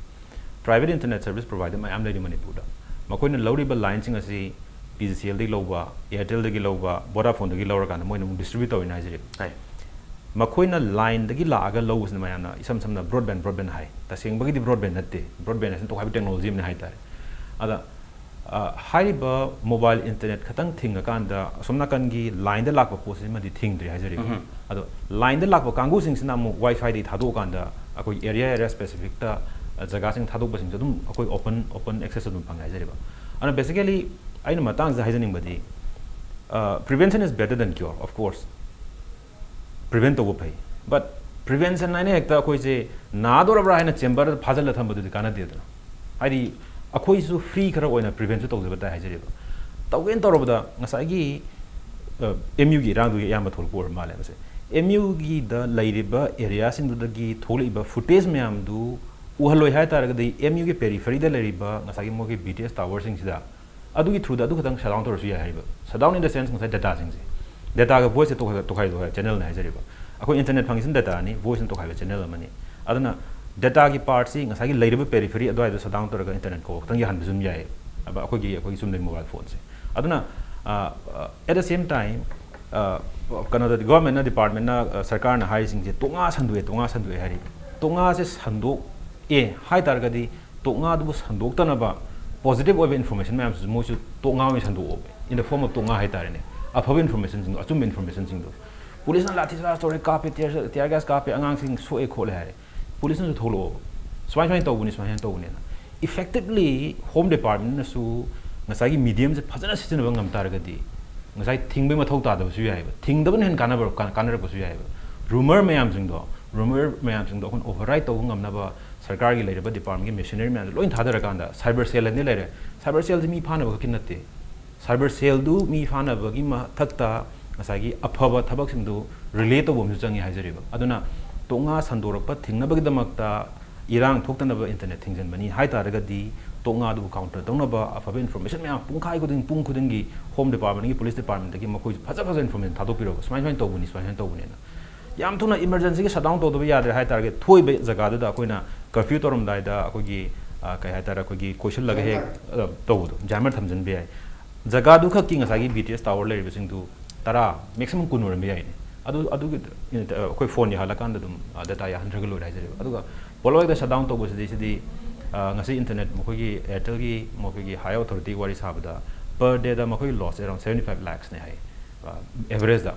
Private internet service provider ꯃꯌꯥꯝ ꯂꯩꯔꯤ ꯃꯅꯤꯄꯨꯔꯗ꯫ ꯃꯈꯣꯏꯅ ꯂꯧꯔꯤꯕ line ꯁꯤꯡ ꯑꯁꯤ BCCL ꯗꯒꯤ ꯂꯧꯕ, Airtel ꯗꯒꯤ ꯂꯧꯕ, Vodafone ꯗꯒꯤ ꯂꯧꯔꯀꯥꯟꯗ ꯃꯣꯏꯅ ꯑꯃꯨꯛ distribute ꯇꯧꯔꯤꯅꯦ ꯍꯥꯏꯖꯔꯤꯕ꯫ ꯍꯥꯏ꯫ ꯃꯈꯣꯏꯅ line ꯗꯒꯤ ꯂꯥꯛꯑꯒ ꯂꯧꯕꯁꯤꯅ ꯃꯌꯥꯝꯅ ꯏꯁꯝ ꯁꯝꯅ broadband, broadband ꯍꯥꯏ꯫ ꯇꯁꯦꯡꯕꯒꯤꯗꯤ broadband ꯅꯠꯇꯦ, broadband ꯍꯥꯏꯁꯤꯅ ꯇꯣꯈꯥꯏꯕ technology ꯑꯃꯅꯤ ꯍꯥꯏꯇꯥꯔꯦ꯫ ꯑꯗ, ꯑ, ꯍꯥꯏꯔꯤꯕ mobile internet ꯈꯛꯇꯪ ꯊꯤꯡꯉꯀꯥꯟꯗ ꯑꯁꯣꯝ ꯅꯥꯀꯟꯒꯤ line ꯗ ꯂꯥꯛꯄ ꯄꯣꯠꯁꯤꯃꯗꯤ ꯊꯤꯡꯗ꯭ꯔꯤ ꯍꯥꯏꯖꯔꯤꯕ꯫ ꯎꯝꯍꯨꯝ꯫ ꯑꯗꯣ line ꯗ ꯂꯥꯛꯄ ꯀꯥꯡꯕꯨꯁꯤꯡꯁꯤꯅ ꯑꯃꯨꯛ WiFi ꯗꯒꯤ ꯊꯥꯗꯣꯛꯑꯀꯥꯟꯗ ꯑꯩꯈꯣꯏ area, area specific ꯇ, ꯑ, ꯖꯒꯥꯁꯤꯡ ꯊꯥꯗꯣꯛꯄꯁꯤꯡꯁꯨ ꯑꯗꯨꯝ ꯑꯩꯈꯣꯏ open, open access ꯑꯗꯨꯝ ꯐꯪꯉꯦ ꯍꯥꯏꯖꯔꯤꯕ꯫ ꯑꯗꯨꯅ basically ꯑꯩꯅ ꯃꯇꯥꯡꯁꯤꯗ ꯍꯥꯏꯖꯅꯤꯡꯕꯗꯤ Prevention is better than cure, of course. Prevent ꯇꯧꯕ ꯐꯩ, but prevention ꯍꯥꯏꯅ ꯍꯦꯛꯇ ꯑꯩꯈꯣꯏꯁꯦ ꯅꯥꯗꯣꯔꯕ꯭ꯔꯥ ꯍꯥꯏꯅ ꯆꯦꯝꯕꯔꯗ ꯐꯥꯖꯤꯜꯂ ꯊꯝꯕꯗꯨꯗꯤ ꯀꯥꯟꯅꯗꯦꯗꯅ꯫ ꯍꯥꯏꯗꯤ ꯑꯩꯈꯣꯏꯁꯨ ꯐ꯭ꯔꯤ ꯈꯔ ꯑꯣꯏꯅ ꯄ꯭ꯔꯤꯚꯦꯟꯁꯨ ꯇꯧꯖꯕ ꯇꯥꯏ ꯍꯥꯏꯖꯔꯤꯕ꯫ ꯇꯧꯒꯦꯅ ꯇꯧꯔꯕꯗ ꯉꯁꯥꯏꯒꯤ ꯑꯦꯝ ꯌꯨꯒꯤ ꯏꯔꯥꯡꯗꯨꯒꯤ ꯑꯌꯥꯝꯕ ꯊꯣꯛꯂꯛꯄ ꯑꯣꯏꯔ ꯃꯥꯜꯂꯦ ꯃꯁꯦ꯫ ꯑꯦꯝ ꯌꯨꯒꯤꯗ ꯂꯩꯔꯤꯕ ꯑꯦꯔꯤꯌꯥꯁꯤꯡꯗꯨꯗꯒꯤ ꯊꯣꯛꯂꯛꯏꯕ ꯐꯨꯇꯦꯖ ꯃꯌꯥꯝꯗꯨ ꯎꯍꯜꯂꯣꯏ ꯍꯥꯏ ꯇꯥꯔꯒꯗꯤ ꯑꯦꯝ ꯌꯨꯒꯤ ꯄꯦꯔꯤꯐꯔꯤꯗ ꯂꯩꯔꯤꯕ ꯉꯁꯥꯏꯒꯤ ꯃꯣꯏꯒꯤ ꯕꯤ ꯇꯤ ꯑꯦꯁ ꯇꯥꯋꯔꯁꯤꯡꯁꯤꯗ ꯑꯗꯨꯒꯤ ꯊ꯭ꯔꯨꯗ ꯑꯗꯨ ꯈꯛꯇꯪ ꯁꯠ ꯗꯥꯎꯟ ꯇꯧꯔꯁꯨ ꯌꯥꯏ ꯍꯥꯏꯕ꯫ Shut down in the sense ꯉꯁꯥꯏ ꯗꯦꯇꯥꯁꯤꯡꯁꯦ, ꯗꯦꯇꯥꯒ ꯚꯣꯏꯁꯁꯦ ꯇꯣꯈꯥꯏ ꯇꯣꯈꯥꯏ ꯆꯦꯅꯦꯜꯅ ꯍꯥꯏꯖꯔꯤꯕ꯫ ꯑꯩꯈꯣꯏ ꯏꯟꯇꯔꯅꯦꯠ ꯐꯪꯉꯤꯁꯤꯅ ꯗꯦꯇꯥꯅꯤ, ꯚꯣꯏꯁꯅ ꯇꯣꯈꯥꯏꯕ ꯆꯦꯅꯦꯜ ꯑꯃꯅꯤ꯫ ꯑꯗꯨꯅ ꯗꯦꯇꯥꯒꯤ ꯄꯥꯔꯠꯁꯤ ꯉꯁꯥꯏꯒꯤ ꯂꯩꯔꯤꯕ ꯄꯦꯔꯤꯐꯔꯤ ꯑꯗꯨꯋꯥꯏꯗ ꯁꯠ ꯗꯥꯎꯟ ꯇꯧꯔꯒ ꯏꯟꯇꯔꯅꯦꯠ ꯀꯣꯜ ꯈꯛꯇꯪ ꯌꯥꯍꯟꯕꯁꯨ ꯑꯗꯨꯝ ꯌꯥꯏ꯫ ꯑꯩꯈꯣꯏꯒꯤ ꯑꯩꯈꯣꯏꯒꯤ ꯆꯨꯝꯅꯒꯤ ꯃꯣꯕꯥꯏꯜ ꯐꯣꯟꯁꯦ꯫ ꯑꯗꯨꯅ at the same time ꯀꯩꯅꯣꯗꯗꯤ ꯒꯣꯔꯃꯦꯟꯅ ꯗꯤꯄꯥꯔꯠꯃꯦꯟꯅ ꯁꯔꯀꯥꯔꯅ ꯍꯥꯏꯔꯤꯁꯤꯡꯁꯦ ꯇꯣꯉꯥ ꯁꯟꯗꯣꯛꯑꯦ, ꯇꯣꯉꯥ ꯁꯟꯗꯣꯛꯑꯦ ꯍꯥꯏꯔꯤ꯫ ꯇꯣꯉꯥꯁꯦ ꯁꯟꯗꯣꯛꯑꯦ ꯍꯥꯏ ꯇꯥꯔꯒꯗꯤ ꯇꯣꯛꯉꯥꯗꯨꯕꯨ ꯁꯟꯗꯣꯛꯇꯅꯕ ꯄꯣꯖꯤꯇꯤꯚ ꯑꯣꯏꯕ ꯏꯟꯐꯣꯔꯃꯦꯁꯟ ꯃꯌꯥꯝꯁꯤꯁꯨ ꯃꯣꯏꯁꯨ ꯇꯣꯛꯉꯥ ꯑꯣꯏꯅ ꯁꯟꯗꯣꯛꯑꯣꯕ, in the form of ꯇꯣꯛꯉꯥ ꯍꯥꯏꯇꯥꯔꯦꯅꯦ꯫ ꯑꯐꯕ ꯏꯟꯐꯣꯔꯃꯦꯁꯟꯁꯤꯡꯗꯣ, ꯑꯆꯨꯝꯕ ꯏꯟꯐꯣꯔꯃꯦꯁꯟꯁꯤꯡꯗꯣ꯫ ꯄꯨꯂꯤꯁꯅ ꯂꯥꯊꯤ ꯆꯥꯔꯖ ꯇꯧꯔꯦ, ꯀꯥꯞꯄꯦ, ꯇꯤꯌꯔ ꯒ꯭ꯌꯥꯁ ꯀꯥꯞꯄꯦ, ꯑꯉꯥꯡꯁꯤꯡ ꯁꯣꯛꯑꯦ ꯈꯣꯠꯂꯦ ꯍꯥꯏꯔꯦ꯫ ꯄꯨꯂꯤꯁꯅꯁꯨ ꯊꯣꯛꯂꯛꯑꯣꯕ, ꯁꯨꯃꯥꯏ ꯁꯨꯃꯥꯏꯅ ꯇꯧꯕꯅꯤ, ꯁꯨꯃꯥꯏ ꯁꯨꯃꯥꯏꯅ ꯇꯧꯕꯅꯤꯅ꯫ ꯏꯐꯦꯛꯇꯤꯚꯂꯤ ꯍꯣꯝ ꯗꯤꯄꯥꯔꯠꯃꯦꯟꯅꯁꯨ ꯉꯁꯥꯏꯒꯤ ꯃꯤꯗꯤꯌꯝꯁꯦ ꯐꯖꯅ ꯁꯤꯖꯤꯟꯅꯕ ꯉꯝ ꯇꯥꯔꯒꯗꯤ ꯉꯁꯥꯏ ꯊꯤꯡꯕꯩ ꯃꯊꯧ ꯇꯥꯗꯕꯁꯨ ꯌꯥꯏꯑꯕ, ꯊꯤꯡꯗꯕꯅ ꯍꯦꯟꯅ ꯀꯥꯟꯅꯕ ꯀꯥꯟꯅꯔꯛꯄꯁꯨ ꯌꯥꯏꯑꯕ꯫ ꯔꯨꯃꯔ ꯃꯌꯥꯝꯁꯤꯡꯗꯣ, ꯔꯨꯃꯔ ꯃꯌꯥꯝꯁꯤꯡꯗꯣ ꯑꯩꯈꯣꯏꯅ ꯑꯣꯚꯔꯔꯥꯏꯠ ꯇꯧꯕ ꯉꯝꯅꯕ ꯁꯔꯀꯥꯔꯒꯤ ꯂꯩꯔꯤꯕ ꯗꯤꯄꯥꯔꯠꯃꯦꯟꯒꯤ ꯃꯦꯁꯤꯅꯔꯤ ꯃꯌꯥꯝꯁꯦ ꯂꯣꯏ ꯊꯥꯗꯔꯀꯥꯟꯗ ꯁꯥꯏꯕꯔ ꯁꯦꯜ ꯑꯅꯤ ꯂꯩꯔꯦ꯫ ꯁꯥꯏꯕꯔ ꯁꯦꯜꯁꯤ ꯃꯤ ꯐꯥꯅꯕ ꯈꯛꯀꯤ ꯅꯠꯇꯦ, ꯁꯥꯏꯕꯔ ꯁꯦꯜꯗꯨ ꯃꯤ ꯐꯥꯅꯕꯒꯤ ꯃꯊꯛꯇ ꯉꯁꯥꯏꯒꯤ ꯑꯐꯕ ꯊꯕꯛꯁꯤꯡꯗꯨ ꯔꯤꯂꯦ ꯇꯧꯕ ꯑꯃꯁꯨ ꯆꯪꯉꯤ ꯍꯥꯏꯖꯔꯤꯕ꯫ ꯑꯗꯨꯅ ꯇꯣꯛꯉꯥ ꯁꯟꯗꯣꯔꯛꯄ ꯊꯤꯡꯅꯕꯒꯤꯗꯃꯛꯇ ꯏꯔꯥꯡ ꯊꯣꯛꯇꯅꯕ ꯏꯟꯇꯔꯅꯦꯠ ꯊꯤꯡꯖꯤꯟꯕꯅꯤ ꯍꯥꯏ ꯇꯥꯔꯒꯗꯤ ꯇꯣꯛꯉꯥꯗꯨꯕꯨ ꯀꯥꯎꯟꯇꯔ ꯇꯧꯅꯕ ꯑꯐꯕ ꯏꯟꯐꯣꯔꯃꯦꯁꯟ ꯃꯌꯥꯝ ꯄꯨꯡꯈꯥꯏ ꯈꯨꯗꯤꯡ, ꯄꯨꯡ ꯈꯨꯗꯤꯡꯒꯤ ꯍꯣꯝ ꯗꯤꯄꯥꯔꯠꯃꯦꯟꯒꯤ, ꯄꯨꯂꯤꯁ ꯗꯤꯄꯥꯔꯠꯃꯦꯟꯗꯒꯤ ꯃꯈꯣꯏꯁꯨ ꯐꯖ ꯐꯖ ꯏꯟꯐꯣꯔꯃꯦꯁꯟ ꯊꯥꯗꯣꯛꯄꯤꯔꯒ ꯁꯨꯃꯥꯏ ꯁꯨꯃꯥꯏꯅ ꯇꯧꯕꯅꯤ, ꯁꯨꯃꯥꯏ ꯁꯨꯃꯥꯏꯅ ꯇꯧꯕꯅꯤꯅ꯫ ꯌꯥꯝ ꯊꯨꯅ ꯏꯃꯔꯖꯦꯟꯁꯤꯒꯤ ꯁꯠ ꯗꯥꯎꯟ ꯇꯧꯗꯕ ꯌꯥꯗ꯭ꯔꯦ ꯍꯥꯏ ꯇꯥꯔꯒꯗꯤ ꯊꯣꯛꯏꯕ ꯖꯒꯥꯗꯨꯗ ꯑꯩꯈꯣꯏꯅ ꯀꯔꯐ꯭ꯌꯨ ꯇꯧꯔꯝꯗꯥꯏꯗ ꯑꯩꯈꯣꯏꯒꯤ ꯀꯩ ꯍꯥꯏꯇꯥꯔꯦ, ꯑꯩꯈꯣꯏꯒꯤ ꯀꯣꯏꯁꯤꯜꯂꯒ ꯍꯦꯛ ꯇꯧꯕꯗꯣ, ꯖꯥꯏꯃꯔ ꯊꯝꯖꯤꯟꯕ ꯌꯥꯏ꯫ ꯖꯒꯥꯗꯨ ꯈꯛꯀꯤ ꯉꯁꯥꯏꯒꯤ ꯕꯤ ꯇꯤ ꯑꯦꯁ ꯇꯥꯋꯔ ꯂꯩꯔꯤꯕꯁꯤꯡꯗꯨ ꯇꯔꯥ, ꯃꯦꯛꯁꯤꯃꯝ ꯀꯨꯟ ꯑꯣꯏꯔꯝꯕ ꯌꯥꯏꯅꯦ꯫ ꯑꯗꯨ ꯑꯗꯨꯒꯤ ꯑꯩꯈꯣꯏ ꯐꯣꯟ ꯌꯥꯍꯜꯂꯀꯥꯟꯗ ꯑꯗꯨꯝ ꯗꯦꯇꯥ ꯌꯥꯍꯟꯗ꯭ꯔꯒ ꯂꯣꯏꯔꯦ ꯍꯥꯏꯖꯔꯤꯕ꯫ ꯑꯗꯨꯒ ꯄꯣꯠꯂꯣꯏꯗ ꯁꯠ ꯗꯥꯎꯟ ꯇꯧꯕꯁꯤꯗꯤ ꯁꯤꯗꯤ ꯉꯁꯤ ꯏꯟꯇꯔꯅꯦꯠ ꯃꯈꯣꯏꯒꯤ ꯑꯦꯌꯥꯔꯇꯦꯜꯒꯤ ꯃꯈꯣꯏꯒꯤ ꯍꯥꯏ ꯑꯣꯊꯣꯔꯤꯇꯤ ꯋꯥꯔꯤ ꯁꯥꯕꯗ per dayꯗ ꯃꯈꯣꯏꯒꯤ ꯂꯣꯁꯁꯦ around seventy five lakhsꯅꯦ ꯍꯥꯏ, ꯑꯦꯚꯔꯦꯖꯇ꯫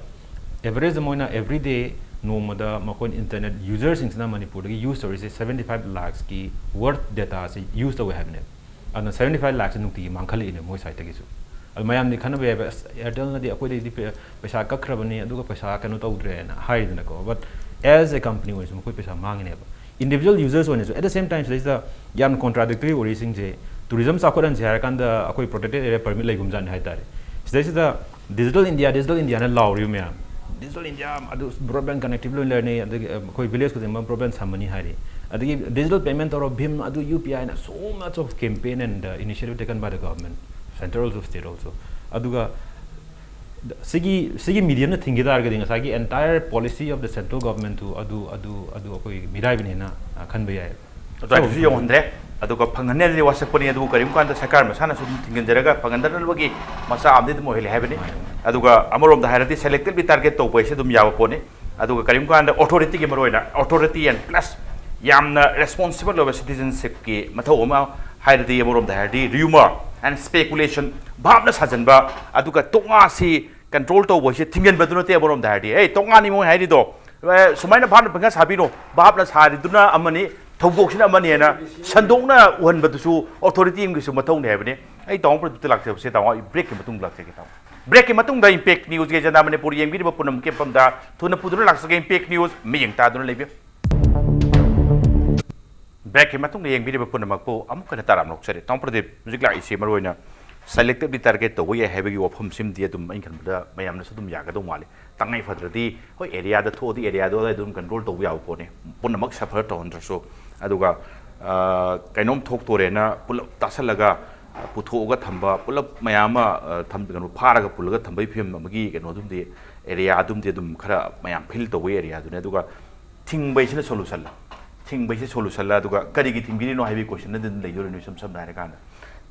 ꯑꯦꯚꯔꯦꯖꯇ ꯃꯣꯏꯅ every day ꯅꯣꯡꯃꯗ ꯃꯈꯣꯏꯅ ꯏꯟꯇꯔꯅꯦꯠ ꯌꯨꯖꯔꯁꯤꯡꯁꯤꯅ ꯃꯅꯤꯄꯨꯔꯗꯒꯤ ꯌꯨꯁ ꯇꯧꯔꯤꯁꯦ seventy five lakhsꯀꯤ worth dataꯁꯦ ꯌꯨꯁ ꯇꯧꯋꯦ ꯍꯥꯏꯕꯅꯦꯕ꯫ ꯑꯗꯨꯅ seventy five lakhsꯁꯦ ꯅꯨꯡꯇꯤꯒꯤ ꯃꯥꯡꯈꯠꯂꯛꯏꯅꯦ ꯃꯣꯏ ꯁꯥꯏꯠꯇꯒꯤꯁꯨ꯫ ꯑꯗꯨ ꯃꯌꯥꯝꯗꯤ ꯈꯟꯅꯕ ꯌꯥꯏꯕ, ꯑꯁ, Airtel ꯅꯗꯤ ꯑꯩꯈꯣꯏꯗꯩꯗꯤ ꯄꯩ-, ꯄꯩꯁꯥ ꯀꯛꯈ꯭ꯔꯕꯅꯤ, ꯑꯗꯨꯒ ꯄꯩꯁꯥ ꯀꯩꯅꯣ ꯇꯧꯗ꯭ꯔꯦꯅ ꯍꯥꯏꯔꯤꯗꯅꯀꯣ꯫ But as a company ꯑꯣꯏꯅꯁꯨ ꯃꯈꯣꯏ ꯄꯩꯁꯥ ꯃꯥꯡꯉꯤꯅꯦꯕ, individual users ꯑꯣꯏꯅꯁꯨ꯫ At the same time, ꯁꯤꯗꯩꯁꯤꯗ ꯌꯥꯝ contradictory ꯑꯣꯏꯔꯤꯁꯤꯡꯁꯦ, tourism ꯆꯥꯎꯈꯠꯍꯟꯁꯦ ꯍꯥꯏꯔꯀꯥꯟꯗ ꯑꯩꯈꯣꯏ protected area permit ꯂꯩꯒꯨꯝꯖꯥꯠꯅꯤ ꯍꯥꯏꯇꯥꯔꯦ꯫ ꯁꯤꯗꯩꯁꯤꯗ Digital India, Digital Indiaꯅ ꯂꯥꯎꯔꯤꯕ ꯃꯌꯥꯝ, Digital India, ꯑꯗꯨ broadband connectivity ꯂꯣꯏ ꯂꯩꯔꯅꯤ, ꯑꯗꯒꯤ, ꯑ, ꯑꯩꯈꯣꯏ village ꯈꯨꯗꯤꯡꯃꯛ broadband ꯁꯝꯃꯅꯤ ꯍꯥꯏꯔꯤ꯫ ꯑꯗꯒꯤ digital payment ꯇꯧꯔꯣ, ꯚꯤꯝ, ꯑꯗꯨ UPI ꯅ, so much of campaign and, uh, initiative taken by the government, central also, state also. ꯑꯗꯨꯒ ꯁꯤꯒꯤ, ꯁꯤꯒꯤ mediumꯅ ꯊꯤꯡꯈꯤ ꯇꯥꯔꯒꯗꯤ ꯉꯁꯥꯏꯒꯤ entire policy of the central government two ꯑꯗꯨ, ꯑꯗꯨ, ꯑꯗꯨ ꯑꯩꯈꯣꯏ ꯃꯤꯔꯥꯏꯕꯅꯦꯅ, ꯑ, ꯈꯟꯕ ꯌꯥꯏ꯫ ꯑꯗꯨ ꯑꯗꯨꯁꯨ ꯌꯧꯍꯟꯗ꯭ꯔꯦ꯫ ꯑꯗꯨꯒ ꯐꯪꯍꯟꯅꯤ ꯍꯥꯏꯅꯗꯤ ꯋꯥꯁꯛꯄꯅꯤ, ꯑꯗꯨꯕꯨ ꯀꯔꯤꯒꯨꯝꯕ ꯀꯥꯟꯗ ꯁꯔꯀꯥꯔ ꯃꯁꯥꯅꯁꯨ ꯑꯗꯨꯝ ꯊꯤꯡꯖꯤꯟꯖꯔꯒ ꯐꯪꯍꯟꯗꯅꯕꯒꯤ ꯃꯆꯥꯛ ꯑꯃꯗꯤ ꯑꯗꯨꯝ ꯑꯣꯏꯍꯜꯂꯤ ꯍꯥꯏꯕꯅꯤ꯫ ꯑꯗꯨꯒ ꯑꯃꯔꯣꯝꯗ ꯍꯥꯏꯔꯗꯤ selectively target ꯇꯧꯕ ꯍꯥꯏꯁꯦ ꯑꯗꯨꯝ ꯌꯥꯕ ꯄꯣꯠꯅꯤ꯫ ꯑꯗꯨꯒ ꯀꯔꯤꯒꯨꯝꯕ ꯀꯥꯟꯗ authorityꯒꯤ ꯃꯔꯨꯑꯣꯏꯅ authority and plus ꯌꯥꯝꯅ responsible ꯑꯣꯏꯕ citizenshipꯀꯤ ꯃꯊꯧ ꯑꯃ ꯍꯥꯏꯔꯗꯤ, ꯑꯃꯔꯣꯝꯗ ꯍꯥꯏꯔꯗꯤ rumor and speculation, ꯚꯥꯞꯅ ꯁꯥꯖꯟꯕ, ꯑꯗꯨꯒ ꯇꯣꯛꯉꯥꯁꯤ control ꯇꯧꯕ ꯍꯥꯏꯁꯦ ꯊꯤꯡꯖꯤꯟꯕꯗꯨ ꯅꯠꯇꯦ꯫ ꯑꯃꯔꯣꯝꯗ ꯍꯥꯏꯔꯗꯤ, "ꯑꯦ, ꯇꯣꯉꯥꯟꯅꯤ ꯃꯣꯏ ꯍꯥꯏꯔꯤꯗꯣ, ꯑꯦ, ꯁꯨꯃꯥꯏꯅ ꯚꯥꯞꯅ ꯄꯪꯁꯥ ꯁꯥꯕꯤꯅꯣ, ꯚꯥꯞꯅ ꯁꯥꯔꯤꯗꯨꯅ ꯑꯃꯅꯤ, ꯊꯧꯗꯣꯛꯁꯤꯅ ꯑꯃꯅꯤ" ꯍꯥꯏꯅ ꯁꯟꯗꯣꯛꯅ ꯎꯍꯟꯕꯗꯨꯁꯨ authority ꯑꯃꯒꯤꯁꯨ ꯃꯊꯧꯅꯤ ꯍꯥꯏꯕꯅꯤ꯫ ꯑꯩ ꯇꯥꯃꯣ ꯄ꯭ꯔꯗꯤꯞꯇ ꯂꯥꯛꯆꯕꯁꯦ, ꯇꯥꯃꯣ, ꯑꯩ breakꯀꯤ ꯃꯇꯨꯡꯗ ꯂꯥꯛꯆꯒꯦ, ꯇꯥꯃꯣ꯫ Breakꯀꯤ ꯃꯇꯨꯡꯗ Impact Newsꯒꯤ ꯖꯅꯥ ꯃꯅꯤꯄꯨꯔ ꯌꯦꯡꯕꯤꯔꯤꯕ ꯄꯨꯝꯅꯃꯛꯀꯤ ꯃꯐꯝꯗ ꯊꯨꯅ ꯄꯨꯗꯨꯅ ꯂꯥꯛꯆꯒꯦ꯫ Impact News, ꯃꯤꯠꯌꯦꯡ ꯇꯥꯗꯨꯅ ꯂꯩꯕꯤꯌꯨ꯫ Breakꯀꯤ ꯃꯇꯨꯡꯗ ꯌꯦꯡꯕꯤꯔꯤꯕ ꯄꯨꯝꯅꯃꯛꯄꯨ ꯑꯃꯨꯛ ꯍꯟꯅ ꯇꯔꯥꯝꯅ ꯑꯣꯛꯆꯔꯤ꯫ ꯇꯥꯃꯣ ꯄ꯭ꯔꯗꯤꯞ, ꯍꯧꯖꯤꯛ ꯂꯥꯛꯏꯁꯤ ꯃꯔꯨꯑꯣꯏꯅ selectively target ꯇꯧꯕ ꯌꯥꯏ ꯍꯥꯏꯕꯒꯤ ꯋꯥꯐꯝꯁꯤꯃꯗꯤ ꯑꯗꯨꯝ ꯑꯩꯅ ꯈꯟꯕꯗ ꯃꯌꯥꯝꯅꯁꯨ ꯑꯗꯨꯝ ꯌꯥꯒꯗꯧ ꯃꯥꯜꯂꯤ꯫ ꯇꯉꯥꯏ ꯐꯗ꯭ꯔꯗꯤ, ꯍꯣꯏ, areaꯗ ꯊꯣꯛꯑꯗꯤ areaꯗꯨ ꯑꯗꯨꯝ control ꯇꯧꯕ ꯌꯥꯕ ꯄꯣꯠꯅꯤ, ꯄꯨꯝꯅꯃꯛ suffer ꯇꯧꯍꯟꯗ꯭ꯔꯁꯨ꯫ ꯑꯗꯨꯒ, ꯑ, ꯀꯩꯅꯣꯝ ꯊꯣꯛꯇꯣꯔꯦꯅ ꯄꯨꯂꯞ ꯇꯥꯁꯜꯂꯒ, ꯑ, ꯄꯨꯊꯣꯛꯑꯒ ꯊꯝꯕ, ꯄꯨꯂꯞ ꯃꯌꯥꯝ ꯑꯃ, ꯑ, ꯊꯝ-, ꯀꯩꯅꯣ, ꯐꯥꯔꯒ ꯄꯨꯜꯂꯒ ꯊꯝꯕꯒꯤ ꯐꯤꯕꯝ ꯑꯃꯒꯤ ꯀꯩꯅꯣꯗꯨꯝꯗꯤ, areaꯗꯨꯝꯗꯤ ꯑꯗꯨꯝ ꯈꯔ ꯃꯌꯥꯝ feel ꯇꯧꯕꯒꯤ areaꯗꯨꯅꯤ꯫ ꯑꯗꯨꯒ ꯊꯤꯡꯕ ꯍꯥꯏꯁꯤꯅ solutionꯂ? ꯊꯤꯡꯕ ꯍꯥꯏꯁꯤ solutionꯂ? ꯑꯗꯨꯒ ꯀꯔꯤꯒꯤ ꯊꯤꯡꯕꯤꯔꯤꯅꯣ ꯍꯥꯏꯕꯒꯤ questionꯅꯗꯤ ꯑꯗꯨꯝ ꯂꯩꯗꯣꯔꯤꯅꯤ, ꯏꯁꯝ ꯁꯝꯅ ꯍꯥꯏꯔꯀꯥꯟꯗ꯫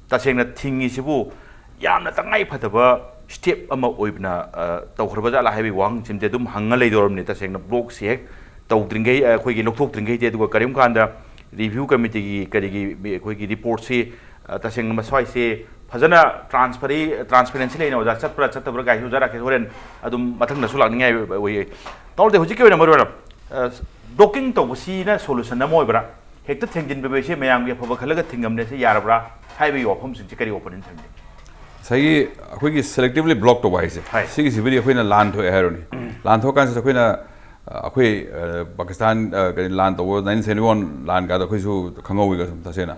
ꯇꯁꯦꯡꯅ ꯊꯤꯡꯉꯤꯁꯤꯕꯨ ꯌꯥꯝꯅ ꯇꯉꯥꯏ ꯐꯗꯕ step ꯑꯃ ꯑꯣꯏꯕꯅ, ꯑ, ꯇꯧꯈ꯭ꯔꯕ ꯖꯥꯠꯂꯥ ꯍꯥꯏꯕꯒꯤ ꯋꯥꯍꯪꯁꯤꯃꯗꯤ ꯑꯗꯨꯝ ꯍꯪꯉ ꯂꯩꯗꯧꯔꯕꯅꯤ꯫ ꯇꯁꯦꯡꯅ blockꯁꯤ ꯍꯦꯛ ꯇꯧꯗ꯭ꯔꯤꯉꯩ, ꯑ, ꯑꯩꯈꯣꯏꯒꯤ ꯂꯧꯊꯣꯛꯇ꯭ꯔꯤꯉꯩꯗꯤ, ꯑꯗꯨꯒ ꯀꯔꯤꯒꯨꯝꯕ ꯀꯥꯟꯗ review committeeꯒꯤ ꯀꯔꯤꯒꯤ ꯃꯤ-, ꯑꯩꯈꯣꯏꯒꯤ reportꯁꯤ, ꯑ, ꯇꯁꯦꯡꯅ ꯃꯁ꯭ꯋꯥꯏꯁꯦ ꯐꯖꯅ transparent-, transparency ꯂꯩꯅ ꯑꯣꯖꯥ ꯆꯠꯄ꯭ꯔꯥ ꯆꯠꯇꯕ꯭ꯔꯥ ꯀꯥꯏꯁꯤ ꯑꯣꯖꯥ ꯔꯥꯀꯦꯁ ꯍꯣꯔꯦꯟ ꯑꯗꯨꯝ ꯃꯊꯪꯗꯁꯨ ꯂꯥꯛꯅꯤꯡꯉꯥꯏ ꯑꯣꯏ-, ꯑꯣꯏꯌꯦ꯫ ꯇꯧꯗꯦ, ꯍꯧꯖꯤꯛꯀꯤ ꯑꯣꯏꯅ ꯃꯔꯨ ꯑꯣꯏꯅ, ꯑ, blocking ꯇꯧꯕꯁꯤꯅ solution ꯑꯃ ꯑꯣꯏꯕ꯭ꯔꯥ? ꯍꯦꯛꯇ ꯊꯦꯡꯖꯤꯟꯕꯤꯕ ꯍꯥꯏꯁꯦ ꯃꯌꯥꯝꯒꯤ ꯑꯐꯕ ꯈꯜꯂꯒ ꯊꯤꯡꯉꯝꯅꯦ ꯁꯤ ꯌꯥꯔꯕ꯭ꯔꯥ ꯍꯥꯏꯕꯒꯤ ꯋꯥꯐꯝꯁꯤꯡꯁꯤ ꯀꯔꯤ opinion ꯊꯝꯕꯤ? ꯉꯁꯥꯏꯒꯤ ꯑꯩꯈꯣꯏꯒꯤ selectively block ꯇꯧꯕ ꯍꯥꯏꯁꯦ, ꯍꯣꯏ꯫ ꯁꯤꯒꯤꯁꯤꯕꯨꯗꯤ ꯑꯩꯈꯣꯏꯅ ꯂꯥꯟ ꯊꯣꯛꯑꯦ ꯍꯥꯏꯔꯨꯅꯤ꯫ ꯂꯥꯟ ꯊꯣꯛꯑꯀꯥꯟꯁꯤꯗ ꯑꯩꯈꯣꯏꯅ, ꯑ, ꯑꯩꯈꯣꯏ, ꯑ, ꯄꯥꯀꯤꯁꯇꯥꯟ, ꯑ, ꯀꯔꯤ, ꯂꯥꯟ ꯇꯧꯕ nineteen seventy one ꯂꯥꯟ ꯀꯥꯗ ꯑꯩꯈꯣꯏꯁꯨ ꯈꯪꯍꯧꯋꯤꯒ ꯁꯨꯝ ꯇꯁꯦꯡꯅ꯫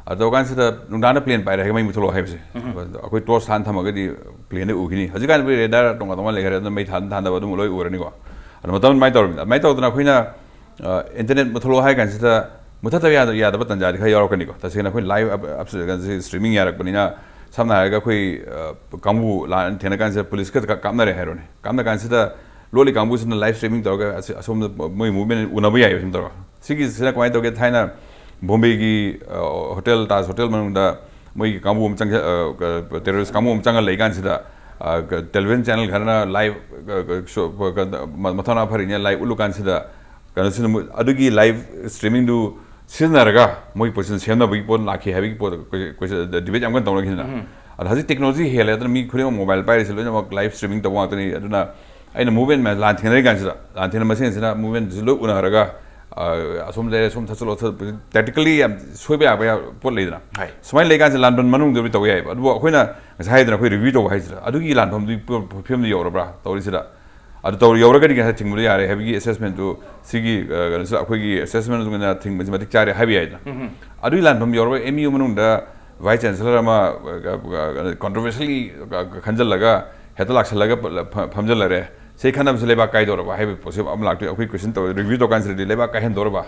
ꯑꯗꯨ ꯇꯧꯀꯥꯟꯁꯤꯗ ꯅꯨꯡꯗꯥꯡꯗ plane ꯄꯥꯏꯔꯦ ꯍꯥꯏꯔꯒ ꯃꯩ ꯃꯨꯠꯊꯠꯂꯣ ꯍꯥꯏꯕꯁꯦ꯫ ꯑꯩꯈꯣꯏ torch ꯊꯥꯟ ꯊꯝꯃꯒꯗꯤ planeꯗ ꯎꯈꯤꯅꯤ꯫ ꯍꯧꯖꯤꯛꯀꯥꯟꯗꯤ radar ꯇꯣꯉꯥꯟ ꯇꯣꯉꯥꯟ ꯂꯩꯈꯔꯦ, ꯑꯗꯨꯅ ꯃꯩ ꯊꯥꯟ ꯊꯥꯟꯗꯕ ꯑꯗꯨꯝ ꯂꯣꯏ ꯎꯔꯅꯤꯀꯣ꯫ ꯑꯗꯨ ꯃꯇꯝ ꯑꯗꯨꯃꯥꯏꯅ ꯇꯧꯔꯕꯅꯤꯅ, ꯑꯗꯨꯃꯥꯏꯅ ꯇꯧꯗꯅ ꯑꯩꯈꯣꯏꯅ ꯑ, internet ꯃꯨꯠꯊꯠꯂꯣ ꯍꯥꯏ ꯀꯥꯟꯁꯤꯗ ꯃꯨꯠꯊꯠꯇꯕ ꯌꯥꯗ-, ꯌꯥꯗꯕ ꯇꯥꯟꯖꯥꯗꯤ ꯈꯔ ꯌꯥꯎꯔꯛꯀꯅꯤꯀꯣ꯫ ꯇꯁꯦꯡꯅ ꯑꯩꯈꯣꯏ live ꯑꯞ-, ꯑꯞ-, streaming ꯌꯥꯔꯛꯄꯅꯤꯅ, ꯁꯝꯅ ꯍꯥꯏꯔꯒ ꯑꯩꯈꯣꯏ, ꯑ, ꯀꯥꯡꯕꯨ ꯂꯥꯟ ꯊꯦꯡꯅ ꯀꯥꯟꯁꯤꯗ police ꯈꯛꯇ ꯀꯥꯞꯅꯔꯦ ꯍꯥꯏꯔꯣꯅꯦ꯫ ꯀꯥꯞꯅ ꯀꯥꯟꯁꯤꯗ ꯂꯣꯠꯂꯤ ꯀꯥꯡꯕꯨꯁꯤꯅ live streaming ꯇꯧꯔꯒ ꯑꯁꯤ-, ꯑꯁꯣꯝꯗ ꯃꯣꯏ movement ꯎꯅꯕ ꯌꯥꯏꯕ ꯁꯨꯝ ꯇꯧꯔꯒ꯫ ꯁꯤꯒꯤꯁꯤꯅ ꯀꯃꯥꯏꯅ ꯇꯧꯒꯦ? ꯊꯥꯏꯅ ꯕꯣꯝꯕꯦꯒꯤ, ꯑ, hotel, Taj Hotel ꯃꯅꯨꯡꯗ ꯃꯣꯏꯒꯤ ꯀꯥꯡꯕꯨ ꯑꯃ ꯆꯪꯁ-, ꯑ, ꯀ-, terrorist ꯀꯥꯡꯕꯨ ꯑꯃ ꯆꯪꯉ ꯂꯩ ꯀꯥꯟꯁꯤꯗ, ꯑ, ꯀ-, television channel ꯈꯔꯅ live, ꯑ, ꯀ-, show, ꯀ-, ꯀ-, ꯃ-, ꯃꯊꯧꯅꯥ ꯐꯔꯤꯅꯦ live ꯎꯠꯂꯨ ꯀꯥꯟꯁꯤꯗ, ꯀꯩꯅꯣꯁꯤꯅ ꯃꯣꯏ ꯑꯗꯨꯒꯤ live streamingꯗꯨ ꯁꯤꯖꯤꯟꯅꯔꯒ ꯃꯣꯏ position ꯁꯦꯝꯅꯕꯒꯤ ꯄꯣꯠ ꯂꯥꯛꯈꯤ ꯍꯥꯏꯕꯒꯤ ꯄꯣꯠ ꯑꯩꯈꯣꯏ, ꯑꯩꯈꯣꯏꯁꯦ debate ꯌꯥꯝ ꯀꯟꯅ ꯇꯧꯅꯈꯤꯗꯅ꯫ ꯑꯗꯣ ꯍꯧꯖꯤꯛ technology ꯍꯦꯜꯂꯦ, ꯑꯗꯨꯅ ꯃꯤ ꯈꯨꯗꯤꯡꯃꯛ mobile ꯄꯥꯏꯔꯤꯁꯦ ꯂꯣꯏꯅꯃꯛ live streaming ꯇꯧꯕ ꯉꯥꯛꯇꯅꯤ꯫ ꯑꯗꯨꯅ ꯑꯩꯅ movement ꯃꯌꯥꯝ ꯂꯥꯟ ꯊꯦꯡꯅꯔꯤ ꯀꯥꯟꯁꯤꯗ, ꯂꯥꯟ ꯊꯦꯡꯅ ꯃꯁꯦꯟꯁꯤꯅ movementꯁꯤ ꯂꯣꯏ ꯎꯅꯔꯒ, ꯑ, ꯑꯁꯣꯝ ꯂꯩꯔꯦ, ꯁꯣꯝ ꯊꯠꯆꯜꯂꯣ, ꯊꯠ-, tactically ꯌꯥꯝ ꯁꯣꯏꯕ ꯌꯥꯕ ꯌꯥ-, ꯄꯣꯠ ꯂꯩꯗꯅ꯫ ꯍꯣꯏ꯫ ꯁꯨꯃꯥꯏꯅ ꯂꯩꯀꯥꯟꯁꯤꯗ ꯂꯥꯟꯕꯟ ꯃꯅꯨꯡꯗ ꯇꯧꯕ ꯌꯥꯏꯑꯕ꯫ ꯑꯗꯨꯕꯨ ꯑꯩꯈꯣꯏꯅ ꯉꯁꯥꯏ ꯍꯥꯏꯗꯅ ꯑꯩꯈꯣꯏ review ꯇꯧꯕ ꯍꯥꯏꯁꯤꯗ ꯑꯗꯨꯒꯤ ꯂꯥꯟꯐꯝꯗꯨꯒꯤ ꯐꯤꯕꯝꯗ ꯌꯧꯔꯕ꯭ꯔꯥ ꯇꯧꯔꯤꯁꯤꯗ? ꯑꯗꯨ ꯇꯧꯔ ꯌꯧꯔꯒꯗꯤ ꯉꯁꯥꯏ ꯊꯤꯡꯕꯗ ꯌꯥꯔꯦ ꯍꯥꯏꯕꯒꯤ assessmentꯇꯨ ꯁꯤꯒꯤ, ꯑ, ꯀꯩꯅꯣꯁꯤꯗ ꯑꯩꯈꯣꯏꯒꯤ assessment ꯃꯇꯨꯡ ꯏꯟꯅ ꯊꯤꯡꯕꯁꯤ ꯃꯇꯤꯛ ꯆꯥꯔꯦ ꯍꯥꯏꯕ ꯌꯥꯏꯗꯅ꯫ ꯑꯗꯨꯒꯤ ꯂꯥꯟꯐꯝ ꯌꯧꯔꯒ M U ꯃꯅꯨꯡꯗ vice chancellor ꯑꯃ, ꯑ, ꯑ, controversially, ꯑ, ꯈꯟꯖꯜꯂꯒ ꯍꯦꯛꯇ ꯂꯥꯛꯁꯜꯂꯒ ꯐ-, ꯐꯝꯖꯜꯂꯔꯦ꯫ ꯁꯤ ꯈꯟꯅꯕꯁꯤ ꯂꯩꯕꯥꯛ ꯀꯥꯏꯗꯧꯔꯕ ꯍꯥꯏꯕꯒꯤ ꯄꯣꯠꯁꯤ ꯑꯃ ꯂꯥꯛꯇꯣꯏ꯫ ꯑꯩꯈꯣꯏ question ꯇꯧꯔ review ꯇꯧꯀꯥꯟꯁꯤꯗꯗꯤ ꯂꯩꯕꯥꯛ ꯀꯥꯏꯍꯟꯗꯧꯔꯕ,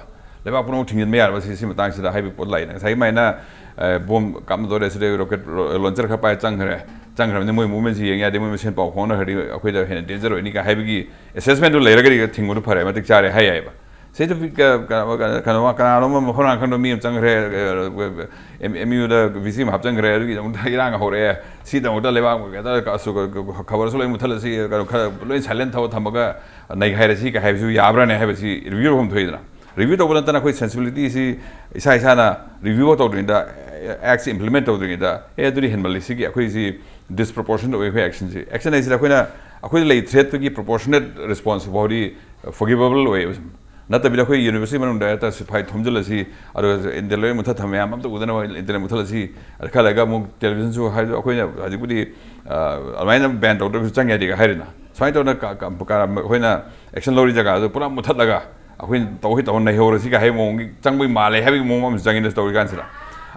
ꯂꯩꯕꯥꯛ ꯄꯨꯝꯅꯃꯛ ꯊꯤꯡꯖꯤꯟꯕ ꯌꯥꯔꯕ ꯁꯤ, ꯁꯤ ꯃꯇꯥꯡꯁꯤꯗ ꯍꯥꯏꯕꯒꯤ ꯄꯣꯠ ꯂꯥꯛꯏꯅ꯫ ꯉꯁꯥꯏꯒꯤ ꯑꯗꯨꯃꯥꯏꯅ, ꯑ, bomb ꯀꯥꯞꯅꯗꯧꯔꯦ, ꯁꯤꯗ rocket ro-, launcher ꯈꯔ ꯄꯥꯏꯔ ꯆꯪꯈ꯭ꯔꯦ, ꯆꯪꯈ꯭ꯔꯕꯅꯤꯅ ꯃꯣꯏ movementꯁꯤ ꯌꯦꯡ ꯌꯥꯗꯦ, ꯃꯣꯏ ꯃꯁꯦꯟ ꯄꯥꯎ ꯐꯥꯎꯅꯈ꯭ꯔꯗꯤ ꯑꯩꯈꯣꯏꯗ ꯍꯦꯟꯅ danger ꯑꯣꯏꯅꯤ ꯀꯥꯏ ꯍꯥꯏꯕꯒꯤ assessmentꯇꯨ ꯂꯩꯔꯒꯗꯤ ꯊꯤꯡꯕꯗꯨ ꯐꯔꯦ, ꯃꯇꯤꯛ ꯆꯥꯔꯦ ꯍꯥꯏ ꯌꯥꯏꯕ꯫ ꯁꯤꯗ ꯀ-, ꯀ-, ꯀ-, ꯀꯩꯅꯣ, ꯀꯅꯥꯅꯣꯝ ꯑꯃ ꯃꯐꯝ ꯃꯔꯥꯡ ꯈꯪꯗꯕ ꯃꯤ ꯑꯃ ꯆꯪꯈ꯭ꯔꯦ, ꯑ, M-, MUꯗ VC ꯑꯃ ꯍꯥꯞꯆꯤꯟꯈ꯭ꯔꯦ, ꯑꯗꯨꯒꯤꯗꯃꯛꯇ ꯏꯔꯥꯡ ꯍꯧꯔꯛꯑꯦ, ꯁꯤꯗꯃꯛꯇ ꯂꯩꯕꯥꯛ ꯀꯩꯗ ꯑꯁꯨ-, ꯈꯕꯔꯁꯨ ꯂꯣꯏ ꯃꯨꯠꯊꯠꯂꯁꯤ, ꯀꯩꯅꯣ, ꯈꯔ ꯂꯣꯏ silent ꯊꯧꯕ ꯊꯝꯃꯒ ꯅꯩꯈꯥꯏꯔꯁꯤ ꯀꯥꯏ ꯍꯥꯏꯕꯁꯨ ꯌꯥꯕ꯭ꯔꯥꯅꯦ ꯍꯥꯏꯕꯁꯤ review ꯇꯧꯐꯝ ꯊꯣꯛꯏꯗꯅ꯫ Review ꯇꯧꯕ ꯅꯠꯇꯅ ꯑꯩꯈꯣꯏ sensibilityꯁꯤ ꯏꯁꯥ ꯏꯁꯥꯅ review ꯇꯧꯗ꯭ꯔꯤꯉꯩꯗ, actꯁꯤ implement ꯇꯧꯗ꯭ꯔꯤꯉꯩꯗ, "ꯑꯦ, ꯑꯗꯨꯗꯤ ꯍꯦꯟꯃꯜꯂꯤ, ꯁꯤꯒꯤ ꯑꯩꯈꯣꯏꯁꯤ disproportionate ꯑꯣꯏ, ꯑꯩꯈꯣꯏ actionꯁꯤ"꯫ Action ꯍꯥꯏꯁꯤꯗ ꯑꯩꯈꯣꯏꯅ, ꯑꯩꯈꯣꯏꯗ ꯂꯩ threatꯇꯨꯒꯤ proportionate response ꯐꯥꯎꯗꯤ forgivable ꯑꯣꯏꯌꯦꯕ ꯁꯨꯝ꯫ ꯅꯠꯇꯕꯤꯗ ꯑꯩꯈꯣꯏ ꯌꯨꯅꯤꯚꯔꯁꯤꯇꯤ ꯃꯅꯨꯡꯗ ꯍꯦꯛꯇ ꯁꯤꯐꯥꯏ ꯊꯣꯝꯖꯤꯜꯂꯁꯤ, ꯑꯗꯨꯒ ꯏꯟꯇꯔꯅꯦꯠ ꯂꯣꯏ ꯃꯨꯊꯠ ꯊꯝꯃꯦ, ꯃꯌꯥꯝ ꯑꯝꯇ ꯎꯗꯅꯕ ꯏꯟꯇꯔꯅꯦꯠ ꯃꯨꯊꯠꯂꯁꯤ, ꯑꯗ ꯈꯔ ꯂꯩꯔꯒ ꯑꯃꯨꯛ ꯇꯦꯂꯤꯚꯤꯖꯟꯁꯨ, ꯍꯥꯏꯗꯤ ꯑꯩꯈꯣꯏꯅ ꯍꯧꯖꯤꯛꯄꯨꯗꯤ, ꯑ, ꯑꯗꯨꯃꯥꯏꯅ ꯕꯦꯟ ꯇꯧꯗ꯭ꯔꯁꯨ ꯆꯪ ꯌꯥꯗꯦꯒ ꯍꯥꯏꯔꯤꯅ, ꯁꯨꯃꯥꯏꯅ ꯇꯧꯗꯅ ꯀ-, ꯀ-, ꯀ-, ꯑꯩꯈꯣꯏꯅ ꯑꯦꯛꯁꯟ ꯂꯧꯔꯤ ꯖꯒꯥꯗꯨ ꯄꯨꯔꯥ ꯃꯨꯊꯠꯂꯒ ꯑꯩꯈꯣꯏꯅ ꯇꯧ-, ꯇꯧ ꯅꯩꯍꯧꯔꯁꯤ ꯀ ꯍꯥꯏꯕ ꯃꯑꯣꯡꯒꯤ ꯆꯪꯕꯒꯤ ꯃꯥꯜꯂꯦ ꯍꯥꯏꯕꯒꯤ ꯃꯑꯣꯡ ꯑꯃꯁꯨ ꯆꯪꯉꯤꯅ ꯇꯧꯔꯤ ꯀꯥꯟꯁꯤꯗ꯫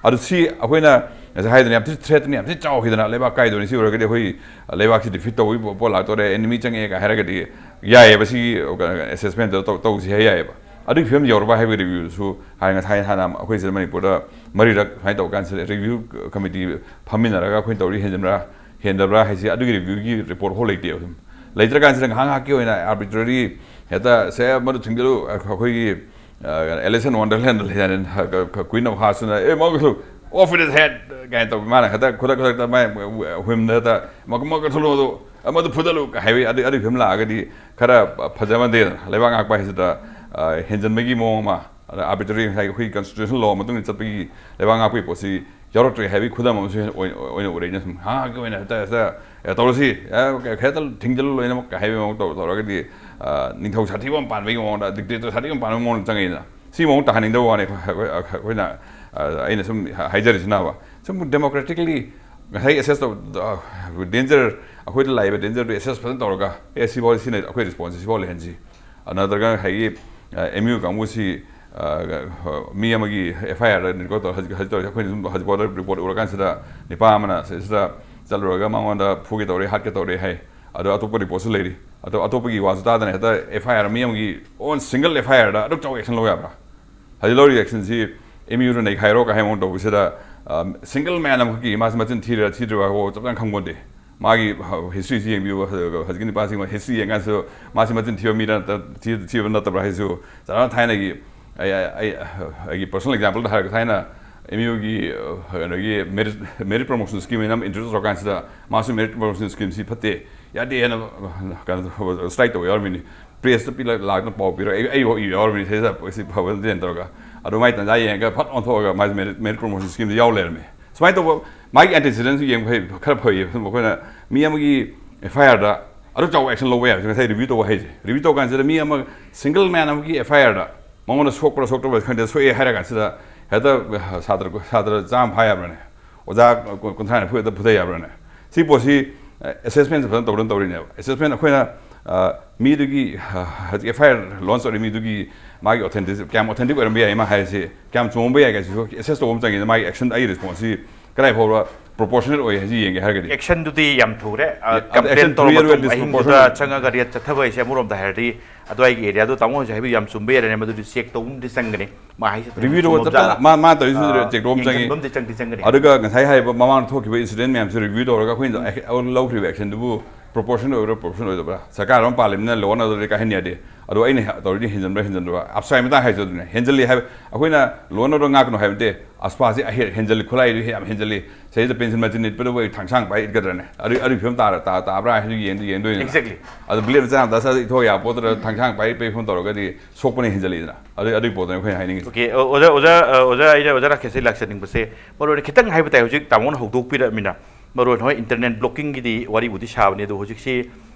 ꯑꯗꯨ ꯁꯤ ꯑꯩꯈꯣꯏꯅ ꯉꯁꯥꯏ ꯍꯥꯏꯗꯅ ꯌꯥꯝ ꯊꯤ ꯊ꯭ꯔꯦꯠꯅꯤ, ꯌꯥꯝ ꯊꯤ ꯆꯥꯎꯈꯤꯗꯅ ꯂꯩꯕꯥꯛ ꯀꯥꯏꯗꯣꯏꯅꯤ꯫ ꯁꯤ ꯑꯣꯏꯔꯒꯗꯤ ꯑꯩꯈꯣꯏ ꯂꯩꯕꯥꯛꯁꯤ ꯗꯤꯐꯤꯠ ꯇꯧꯕꯒꯤ ꯄꯣ-, ꯄꯣꯠ ꯂꯥꯛꯇꯣꯔꯦ, ꯑꯦꯅꯤꯃꯤ ꯆꯪꯉꯛꯑꯦ ꯀ ꯍꯥꯏꯔꯒꯗꯤ ꯌꯥꯏꯑꯕ, ꯁꯤꯒꯤ ꯑꯦꯁꯦꯁꯃꯦꯟꯗꯣ ꯇꯧ-, ꯇꯧꯁꯤ ꯍꯥꯏ ꯌꯥꯏꯑꯕ꯫ ꯑꯗꯨꯒꯤ ꯐꯤꯕꯝ ꯌꯧꯔꯕ ꯍꯥꯏꯕꯒꯤ ꯔꯤꯚ꯭ꯌꯨꯁꯨ ꯍꯥꯏ, ꯉꯁꯥꯏ ꯍꯥꯟꯅ ꯑꯩꯈꯣꯏ ꯁꯤꯗ ꯃꯅꯤꯄꯨꯔꯗ ꯃꯔꯤꯔꯛ ꯁꯨꯃꯥꯏꯅ ꯇꯧꯕ ꯀꯥꯟꯁꯤꯗ ꯔꯤꯚ꯭ꯌꯨ ꯀꯃꯤꯇꯤ ꯐꯝꯃꯤꯟꯅꯔꯒ ꯑꯩꯈꯣꯏꯅ ꯇꯧꯔꯤ ꯍꯦꯟꯖꯤꯟꯕ꯭ꯔꯥ ꯍꯦꯟꯗꯕ꯭ꯔꯥ ꯍꯥꯏꯁꯤ ꯑꯗꯨꯒꯤ ꯔꯤꯚ꯭ꯌꯨꯒꯤ ꯔꯤꯄꯣꯔꯠ ꯐꯥꯎ ꯂꯩꯇꯦꯕ꯫ ꯁꯨꯝ ꯂꯩꯇ꯭ꯔꯀꯥꯟꯁꯤꯗ ꯉꯥꯏꯍꯥꯛ ꯉꯥꯏꯍꯥꯛꯀꯤ ꯑꯣꯏꯅ ꯑꯥꯔꯕꯤꯇ꯭ꯔꯔꯤ ꯍꯦꯛꯇ ꯁꯦ ꯃꯗꯨ ꯊꯤꯡꯖꯤꯜꯂꯨ, ꯑꯩꯈꯣꯏꯒꯤ ꯑꯦꯂꯤꯁ ꯏꯟ ꯋꯥꯟꯗꯔꯂꯦꯟꯗ ꯂꯩ ꯍꯥꯏꯅ, ꯀ꯭ꯋꯤꯟ ꯑꯣꯐ ꯍꯥꯔꯠꯁꯅ ꯑꯦ ꯃꯥ ꯀꯩꯁꯨ ꯑꯣꯐ ꯏꯠ ꯍꯦꯠ ꯀꯥꯏꯅ ꯇꯧꯕ, ꯃꯥꯅ ꯍꯦꯛꯇ ꯈꯨꯗꯛ ꯈꯨꯗꯛꯇ ꯃꯥꯏ ꯍꯨꯏꯝꯗ ꯍꯦꯛꯇ ꯃ-, ꯃ-, ꯀꯛꯊꯠꯂꯨ ꯑꯗꯨ, ꯃꯗꯨ ꯐꯨꯗꯠꯂꯨ ꯀ ꯍꯥꯏꯕꯒꯤ ꯑꯗꯨ, ꯑꯗꯨꯒꯤ ꯐꯤꯕꯝ ꯂꯥꯛꯑꯒꯗꯤ ꯈꯔ ꯐꯖꯃꯟꯗꯦꯗꯅ꯫ ꯂꯩꯕꯥꯛ ꯉꯥꯛꯄ ꯍꯥꯏꯁꯤꯗ, ꯑ, ꯍꯦꯟꯖꯟꯕꯒꯤ ꯃꯑꯣꯡ ꯑꯃ, ꯑꯗ ꯑꯥꯔꯕꯤꯇ꯭ꯔꯔꯤ ꯉꯁꯥꯏꯒꯤ ꯑꯩꯈꯣꯏꯒꯤ ꯀꯟꯁꯇꯤꯇ꯭ꯌꯨꯁꯅꯦꯜ ꯂꯣ ꯃꯇꯨꯡ ꯏꯟꯅ ꯆꯠꯄꯒꯤ ꯂꯩꯕꯥꯛ ꯉꯥꯛꯄꯒꯤ ꯄꯣꯠꯁꯤ ꯌꯥꯎꯔꯛꯇ꯭ꯔꯦ ꯍꯥꯏꯕꯒꯤ ꯈꯨꯗꯝ ꯑꯃꯁꯨ ꯍꯦꯟꯅ ꯑꯣꯏ-, ꯑꯣꯏꯅ ꯎꯔꯦ꯫ ꯑꯩꯅ ꯁꯨꯝ ꯉꯥꯏꯍꯥꯛꯀꯤ ꯑꯣꯏꯅ ꯍꯦꯛꯇ, ꯍꯦꯛꯇ, "ꯑꯦ, ꯇꯧꯔꯁꯤ, ꯑꯦ, ꯍꯦꯛꯇ ꯊꯤꯡꯖꯤꯜꯂꯨ ꯂꯣꯏꯅꯃꯛ" ꯍꯥꯏꯕꯒꯤ ꯃꯑꯣꯡ ꯇꯧ-, ꯇꯧꯔꯒꯗꯤ, ꯑ, ꯅꯤꯡꯊꯧ ꯁꯥꯊꯤꯕ ꯑꯃ ꯄꯥꯟꯕꯒꯤ ꯃꯑꯣꯡꯗ, ꯗꯤꯛꯇꯦꯇꯔ ꯁꯥꯊꯤꯕ ꯑꯃ ꯄꯥꯟꯕꯒꯤ ꯃꯑꯣꯡꯗ ꯆꯪꯉꯛꯏꯗꯅ꯫ ꯁꯤ ꯃꯑꯣꯡ ꯇꯥꯍꯟꯅꯤꯡꯗꯕ ꯋꯥꯅꯤ ꯑꯩꯈꯣꯏ, ꯑꯩꯈꯣꯏ, ꯑꯩꯈꯣꯏꯅ, ꯑ, ꯑꯩꯅ ꯁꯨꯝ ꯍꯥꯏꯖꯔꯤꯁꯤꯅꯕ꯫ ꯁꯨꯝ ꯗꯦꯃꯣꯀ꯭ꯔꯦꯇꯤꯛꯂꯤ ꯉꯁꯥꯏ ꯑꯦꯁꯦꯁ ꯇꯧ-, ꯑ, ꯗꯦꯟꯖꯔ, ꯑꯩꯈꯣꯏꯗ ꯂꯥꯛꯏꯕ ꯗꯦꯟꯖꯔꯗꯨ ꯑꯦꯁꯦꯁ ꯐꯖꯅ ꯇꯧꯔꯒ, "ꯑꯦ, ꯁꯤꯐꯥꯎ, ꯁꯤꯅ ꯑꯩꯈꯣꯏ ꯔꯦꯁꯄꯣꯟꯁꯁꯦ ꯁꯤꯐꯥꯎ ꯂꯩꯍꯟꯁꯤ"꯫ ꯑ, ꯅꯠꯇ꯭ꯔꯒ ꯉꯁꯥꯏꯒꯤ, ꯑ, ꯑꯦꯝ ꯌꯨ ꯀꯥꯡꯕꯨꯁꯤ, ꯑ, ꯃꯤ ꯑꯃꯒꯤ ꯑꯦꯐ ꯑꯥꯏ ꯑꯥꯔꯗ ꯔꯦꯀꯣꯔꯗ ꯇꯧꯔ ꯍꯧꯖꯤꯛ, ꯍꯧꯖꯤꯛ ꯇꯧꯔꯤꯁꯦ꯫ ꯑꯩꯈꯣꯏꯅ ꯁꯨꯝ ꯍꯧꯖꯤꯛꯐꯥꯎꯗ ꯔꯤꯄꯣꯔꯠ ꯎꯔꯀꯥꯟꯁꯤꯗ ꯅꯤꯄꯥ ꯑꯃꯅ ꯁꯤꯗ ꯆꯠꯂꯨꯔꯒ ꯃꯉꯣꯟꯗ ꯐꯨꯒꯦ ꯇꯧꯔꯦ, ꯍꯥꯠꯀꯦ ꯇꯧꯔꯦ ꯍꯥꯏ꯫ ꯑꯗꯣ ꯑꯇꯣꯞꯄ ꯔꯤꯄꯣꯔꯠꯁꯨ ꯂꯩꯔꯤ꯫ ꯑꯗꯣ ꯑꯇꯣꯞꯄꯒꯤ ꯋꯥꯁꯨ ꯇꯥꯗꯅ ꯍꯦꯛꯇ ꯑꯦꯐ ꯑꯥꯏ ꯑꯥꯔ ꯃꯤ ꯑꯃꯒꯤ ꯑꯣꯟ ꯁꯤꯡꯒꯜ ꯑꯦꯐ ꯑꯥꯏ ꯑꯥꯔꯗ ꯑꯗꯨꯛ ꯆꯥꯎꯕ ꯑꯦꯛꯁꯟ ꯂꯧ ꯌꯥꯕ꯭ꯔꯥ? ꯍꯧꯖꯤꯛ ꯂꯧꯔꯤꯕ ꯑꯦꯛꯁꯟꯁꯤ ꯑꯦꯝ ꯌꯨꯗ ꯅꯩꯈꯥꯏꯔꯣ ꯀꯥꯏ ꯍꯥꯏꯕ ꯃꯑꯣꯡ ꯇꯧꯕꯁꯤꯗ, ꯑ, ꯁꯤꯡꯒꯜ ꯃꯦꯟ ꯑꯃꯈꯛꯀꯤ ꯃꯥꯁꯤ ꯃꯆꯤꯟ ꯊꯤꯔ ꯊꯤꯗ꯭ꯔꯤꯕ ꯍꯥꯏꯕ ꯆꯞ ꯆꯥꯅ ꯈꯪꯄꯣꯟꯇꯦ꯫ ꯃꯥꯒꯤ ꯍꯤꯁꯇ꯭ꯔꯤꯁꯤ ꯌꯦꯡꯕꯤꯌꯨ, ꯍꯧꯖꯤꯛꯀꯤ ꯅꯤꯄꯥꯁꯤꯡ ꯍꯤꯁꯇ꯭ꯔꯤ ꯌꯦꯡꯀꯥꯟꯁꯤꯗ ꯃꯥꯁꯤ ꯃꯆꯤꯟ ꯊꯤꯕ ꯃꯤꯔ ꯅꯠꯇ-, ꯊꯤ-, ꯊꯤꯕ ꯅꯠꯇꯕ꯭ꯔꯥ ꯍꯥꯏꯁꯤꯁꯨ ꯆꯞ ꯆꯥꯅ ꯊꯥꯏꯅꯒꯤ ꯑꯩ, ꯑꯩ, ꯑꯩ, ꯑꯩꯒꯤ ꯄꯔꯁꯣꯅꯦꯜ ꯑꯦꯛꯖꯥꯝꯄꯜꯗ ꯍꯥꯏꯔꯒ ꯊꯥꯏꯅ ꯑꯦꯝ ꯌꯨꯒꯤ, ꯑ, ꯀꯩꯅꯣꯒꯤ ꯃꯦꯔꯤꯠ, ꯃꯦꯔꯤꯠ ꯄ꯭ꯔꯣꯃꯣꯁꯟ ꯁ꯭ꯀꯤꯝ ꯍꯥꯏꯅ ꯑꯃ ꯏꯟꯇ꯭ꯔꯣꯗ꯭ꯌꯨꯁ ꯇꯧꯔꯀꯥꯟꯁꯤꯗ ꯃꯥꯁꯨ ꯃꯦꯔꯤꯠ ꯄ꯭ꯔꯣꯃꯣꯁꯟ ꯁ꯭ꯀꯤꯝꯁꯤ ꯐꯠꯇꯦ, ꯌꯥꯗꯦ ꯍꯥꯏꯅ, ꯑ, ꯀꯩꯅꯣ ꯁ꯭ꯇ꯭ꯔꯥꯏꯛ ꯇꯧꯕ ꯌꯥꯎꯔꯝꯃꯤꯅꯤ꯫ ꯄ꯭ꯔꯦꯁꯇ ꯄꯤꯂꯛ-, ꯂꯥꯛꯇꯅ ꯄꯥꯎ ꯄꯤꯔꯣ, ꯑꯩ, ꯑꯩꯐꯥꯎ ꯏꯕ ꯌꯥꯎꯔꯕꯅꯤ ꯁꯤꯗ, ꯁꯤ ꯐꯕ ꯅꯠꯇꯦꯅ ꯇꯧꯔꯒ꯫ ꯑꯗꯨ ꯃꯥꯏ ꯇꯟꯖꯥ ꯌꯦꯡꯉꯒ ꯐꯠ ꯑꯣꯟꯊꯣꯛꯑꯒ ꯃꯥꯁꯦ ꯃꯦꯔꯤꯠ, ꯃꯦꯔꯤꯠ ꯄ꯭ꯔꯣꯃꯣꯁꯟ ꯁ꯭ꯀꯤꯝꯗ ꯌꯥꯎ ꯂꯩꯔꯝꯃꯦ꯫ ꯁꯨꯃꯥꯏꯅ ꯇꯧꯕ ꯃꯥꯒꯤ ꯑꯦꯟꯇꯤꯁꯤꯗꯦꯟꯁꯨ ꯌꯦꯡꯕ ꯐꯩ, ꯈꯔ ꯐꯩꯌꯦ꯫ ꯑꯗꯨꯝ ꯑꯩꯈꯣꯏꯅ ꯃꯤ ꯑꯃꯒꯤ ꯑꯦꯐ ꯑꯥꯏ ꯑꯥꯔꯗ ꯑꯗꯨꯛ ꯆꯥꯎꯕ action ꯂꯧꯕ ꯌꯥꯕꯁꯦ ꯉꯁꯥꯏ review ꯇꯧꯕ ꯍꯥꯏꯁꯦ, review ꯇꯧꯕ ꯀꯥꯟꯁꯤꯗ ꯃꯤ ꯑꯃ single man ꯑꯃꯒꯤ F I R ꯗ ꯃꯉꯣꯟꯗ ꯁꯣꯛꯄ꯭ꯔꯥ ꯁꯣꯛꯇꯕ꯭ꯔꯥ ꯈꯪꯗꯦ, ꯁꯣꯛꯑꯦ ꯍꯥꯏꯔ ꯀꯥꯟꯁꯤꯗ ꯍꯦꯛꯇ ꯁꯥꯇ꯭ꯔ ꯁꯥꯇ꯭ꯔ ꯆꯥꯝꯃ ꯐꯥ ꯌꯥꯕ꯭ꯔꯥꯅꯦ? ꯑꯣꯖꯥ ꯀꯨꯟꯊ꯭ꯔꯥ ꯅꯤꯐꯨ ꯍꯦꯛꯇ ꯐꯨꯊ ꯌꯥꯕ꯭ꯔꯥꯅꯦ? ꯁꯤ ꯄꯣꯠꯁꯤ assessment ꯐꯖꯅ ꯇꯧꯗꯅ ꯇꯧꯔꯤꯅꯦꯕ꯫ Assessment ꯑꯩꯈꯣꯏꯅ ꯃꯤꯗꯨꯒꯤ ꯍꯧꯖꯤꯛ F I R launch ꯇꯧꯔꯤ ꯃꯤꯗꯨꯒꯤ ꯃꯥꯒꯤ authentic ꯀꯌꯥꯝ authentic ꯑꯣꯏꯔꯝꯕ ꯌꯥꯏ ꯃꯥ ꯍꯥꯏꯔꯤꯁꯤ, ꯀꯌꯥꯝ ꯆꯨꯝꯃꯝꯕ ꯌꯥꯏ ꯍꯥꯏꯁꯤꯁꯨ assess ꯇꯧꯕ ꯑꯃ ꯆꯪꯉꯤꯗꯅ, ꯃꯥꯒꯤ action ꯑꯩ response ꯁꯤ ꯀꯗꯥꯏ ꯐꯥꯎꯕ proportionate ꯑꯣꯏ ꯍꯥꯏꯁꯤ ꯌꯦꯡꯒꯦ ꯍꯥꯏꯔꯒꯗꯤ꯫ Action ꯗꯨꯗꯤ ꯌꯥꯝ ꯊꯨꯔꯦ꯫ ꯑꯗ Complain action ꯇꯧꯔ ꯊꯨꯏ, ꯑꯗꯨꯒ ꯑꯗꯨꯒ ꯑꯍꯤꯡꯗꯨꯗ disproportionate ꯆꯪꯉꯒ raid ꯆꯠꯊꯕ ꯍꯥꯏꯁꯦ ꯑꯃꯔꯣꯝꯗ ꯍꯥꯏꯔꯗꯤ ꯑꯗꯨꯋꯥꯏꯒꯤ area ꯗꯣ ꯇꯥꯃꯣ ꯍꯧꯖꯤꯛ ꯍꯥꯏꯕꯤꯌꯨ ꯌꯥꯝ ꯆꯨꯝꯕ area ꯅꯦ, ꯃꯗꯨꯗꯤ check ꯇꯧꯕ ꯑꯃꯗꯤ ꯆꯪꯒꯅꯤ꯫ ꯃꯥ ꯍꯥꯏꯁꯦ review ꯇꯧꯕ ꯆꯞ ꯆꯥꯅ ꯃꯥ ꯃꯥ ꯇꯧꯔꯤꯁꯨ check ꯇꯧꯕ ꯑꯃ ꯆꯪꯉꯤ꯫ ꯌꯦꯡꯁꯤꯟꯕ ꯑꯃꯗꯤ ꯆꯪꯗꯤ ꯆꯪꯒꯅꯤ꯫ ꯑꯗꯨꯒ ꯉꯁꯥꯏ ꯍꯥꯏꯔꯤꯕ ꯃꯃꯥꯡꯗ ꯊꯣꯛꯈꯤꯕ incident ꯃꯌꯥꯝꯁꯦ review ꯇꯧꯔꯒ ꯑꯩꯈꯣꯏꯅ ꯑꯦꯛ- ꯂꯧꯈ꯭ꯔꯤꯕ action ꯗꯨꯕꯨ proportion ꯑꯣꯏꯕ꯭ꯔꯥ proportion ꯑꯣꯏꯗꯕ꯭ꯔꯥ? ꯁꯔꯀꯥꯔ ꯑꯃ ꯄꯥꯜꯂꯤꯕꯅꯤꯅ law and order ꯗꯤ ꯀꯥꯏꯍꯟ ꯌꯥꯗꯦ꯫ ꯑꯗꯣ ꯑꯩꯅ ꯍꯦ- ꯇꯧꯔꯤꯗꯤ ꯍꯦꯟꯖꯟꯕ꯭ꯔꯥ ꯍꯦꯟꯖꯟꯗꯕ꯭ꯔꯥ? ꯑꯞꯁꯥꯏ ꯃꯇꯥꯡ ꯍꯥꯏꯁꯦ ꯑꯗꯨꯅꯦ, ꯍꯦꯟꯖꯜꯂꯤ ꯍꯥꯏꯕ꯫ ꯑꯩꯈꯣꯏꯅ law and order ꯉꯥꯛꯀꯅꯣ ꯍꯥꯏꯕ ꯅꯠꯇꯦ, ꯑꯁꯄꯥꯁꯤ ꯑꯍꯦ- ꯍꯦꯟꯖꯜꯂꯤ, ꯈꯨꯠꯂꯥꯏꯗꯨ ꯌꯥꯝ ꯍꯦꯟꯖꯜꯂꯤ, ꯁꯤꯗꯩꯗ pencil ꯃꯆꯤꯟ ꯏꯠꯄꯗꯕꯨ ꯑꯩ ꯊꯥꯡꯁꯥꯡ ꯄꯥꯏ ꯏꯠꯀꯗ꯭ꯔꯅꯦ? ꯑꯗꯨ ꯑꯗꯨꯒꯤ ꯐꯤꯕꯝ ꯇꯥꯔ ꯇꯥ- ꯇꯥꯕ꯭ꯔꯥ ꯍꯥꯏꯗꯨ ꯌꯦꯡꯗꯤ ꯌꯦꯡꯗꯣꯏꯅꯤ꯫ Exactly꯫ ꯑꯗꯨ blade ꯃꯆꯥ ꯃꯆꯥ ꯁꯠ ꯏꯊꯣꯛ ꯌꯥꯕ ꯄꯣꯠꯇꯨꯗ ꯊꯥꯡꯁꯥꯡ ꯄꯥꯏ ꯏꯠꯄꯒꯤ ꯐꯤꯕꯝ ꯇꯧꯔꯒꯗꯤ ꯁꯣꯛꯄꯅ ꯍꯦꯟꯖꯜꯂꯤꯗꯅ꯫ ꯑꯗꯨ ꯑꯗꯨꯒꯤ ꯄꯣꯠꯇꯨꯅꯦ ꯑꯩꯈꯣꯏꯅ ꯍꯥꯏꯅꯤꯡꯉꯤꯁꯦ꯫ Okay, ꯑ, ꯑꯣꯖꯥ ꯑꯣꯖꯥ ꯑ, ꯑꯣꯖꯥ ꯑꯩꯅ ꯑꯣꯖꯥ ꯔꯥꯀꯦꯁꯁꯦ ꯂꯥꯛꯆꯅꯤꯡꯕꯁꯦ ꯃꯔꯨ ꯑꯣꯏꯅ ꯈꯤꯇꯪ ꯍꯥꯏꯕ ꯇꯥꯏ, ꯍꯧꯖꯤꯛ ꯇꯥꯃꯣꯅ ꯍꯧꯗꯣꯛꯄꯤꯔꯛꯑꯃꯤꯅ ꯃꯔꯨ ꯑꯣꯏꯅ ꯍꯣꯏ internet blocking ꯒꯤꯗꯤ ꯋꯥꯔꯤꯕꯨꯗꯤ ꯁꯥꯕꯅꯤ, ꯑꯗꯣ ꯍꯧꯖꯤꯛꯁꯤ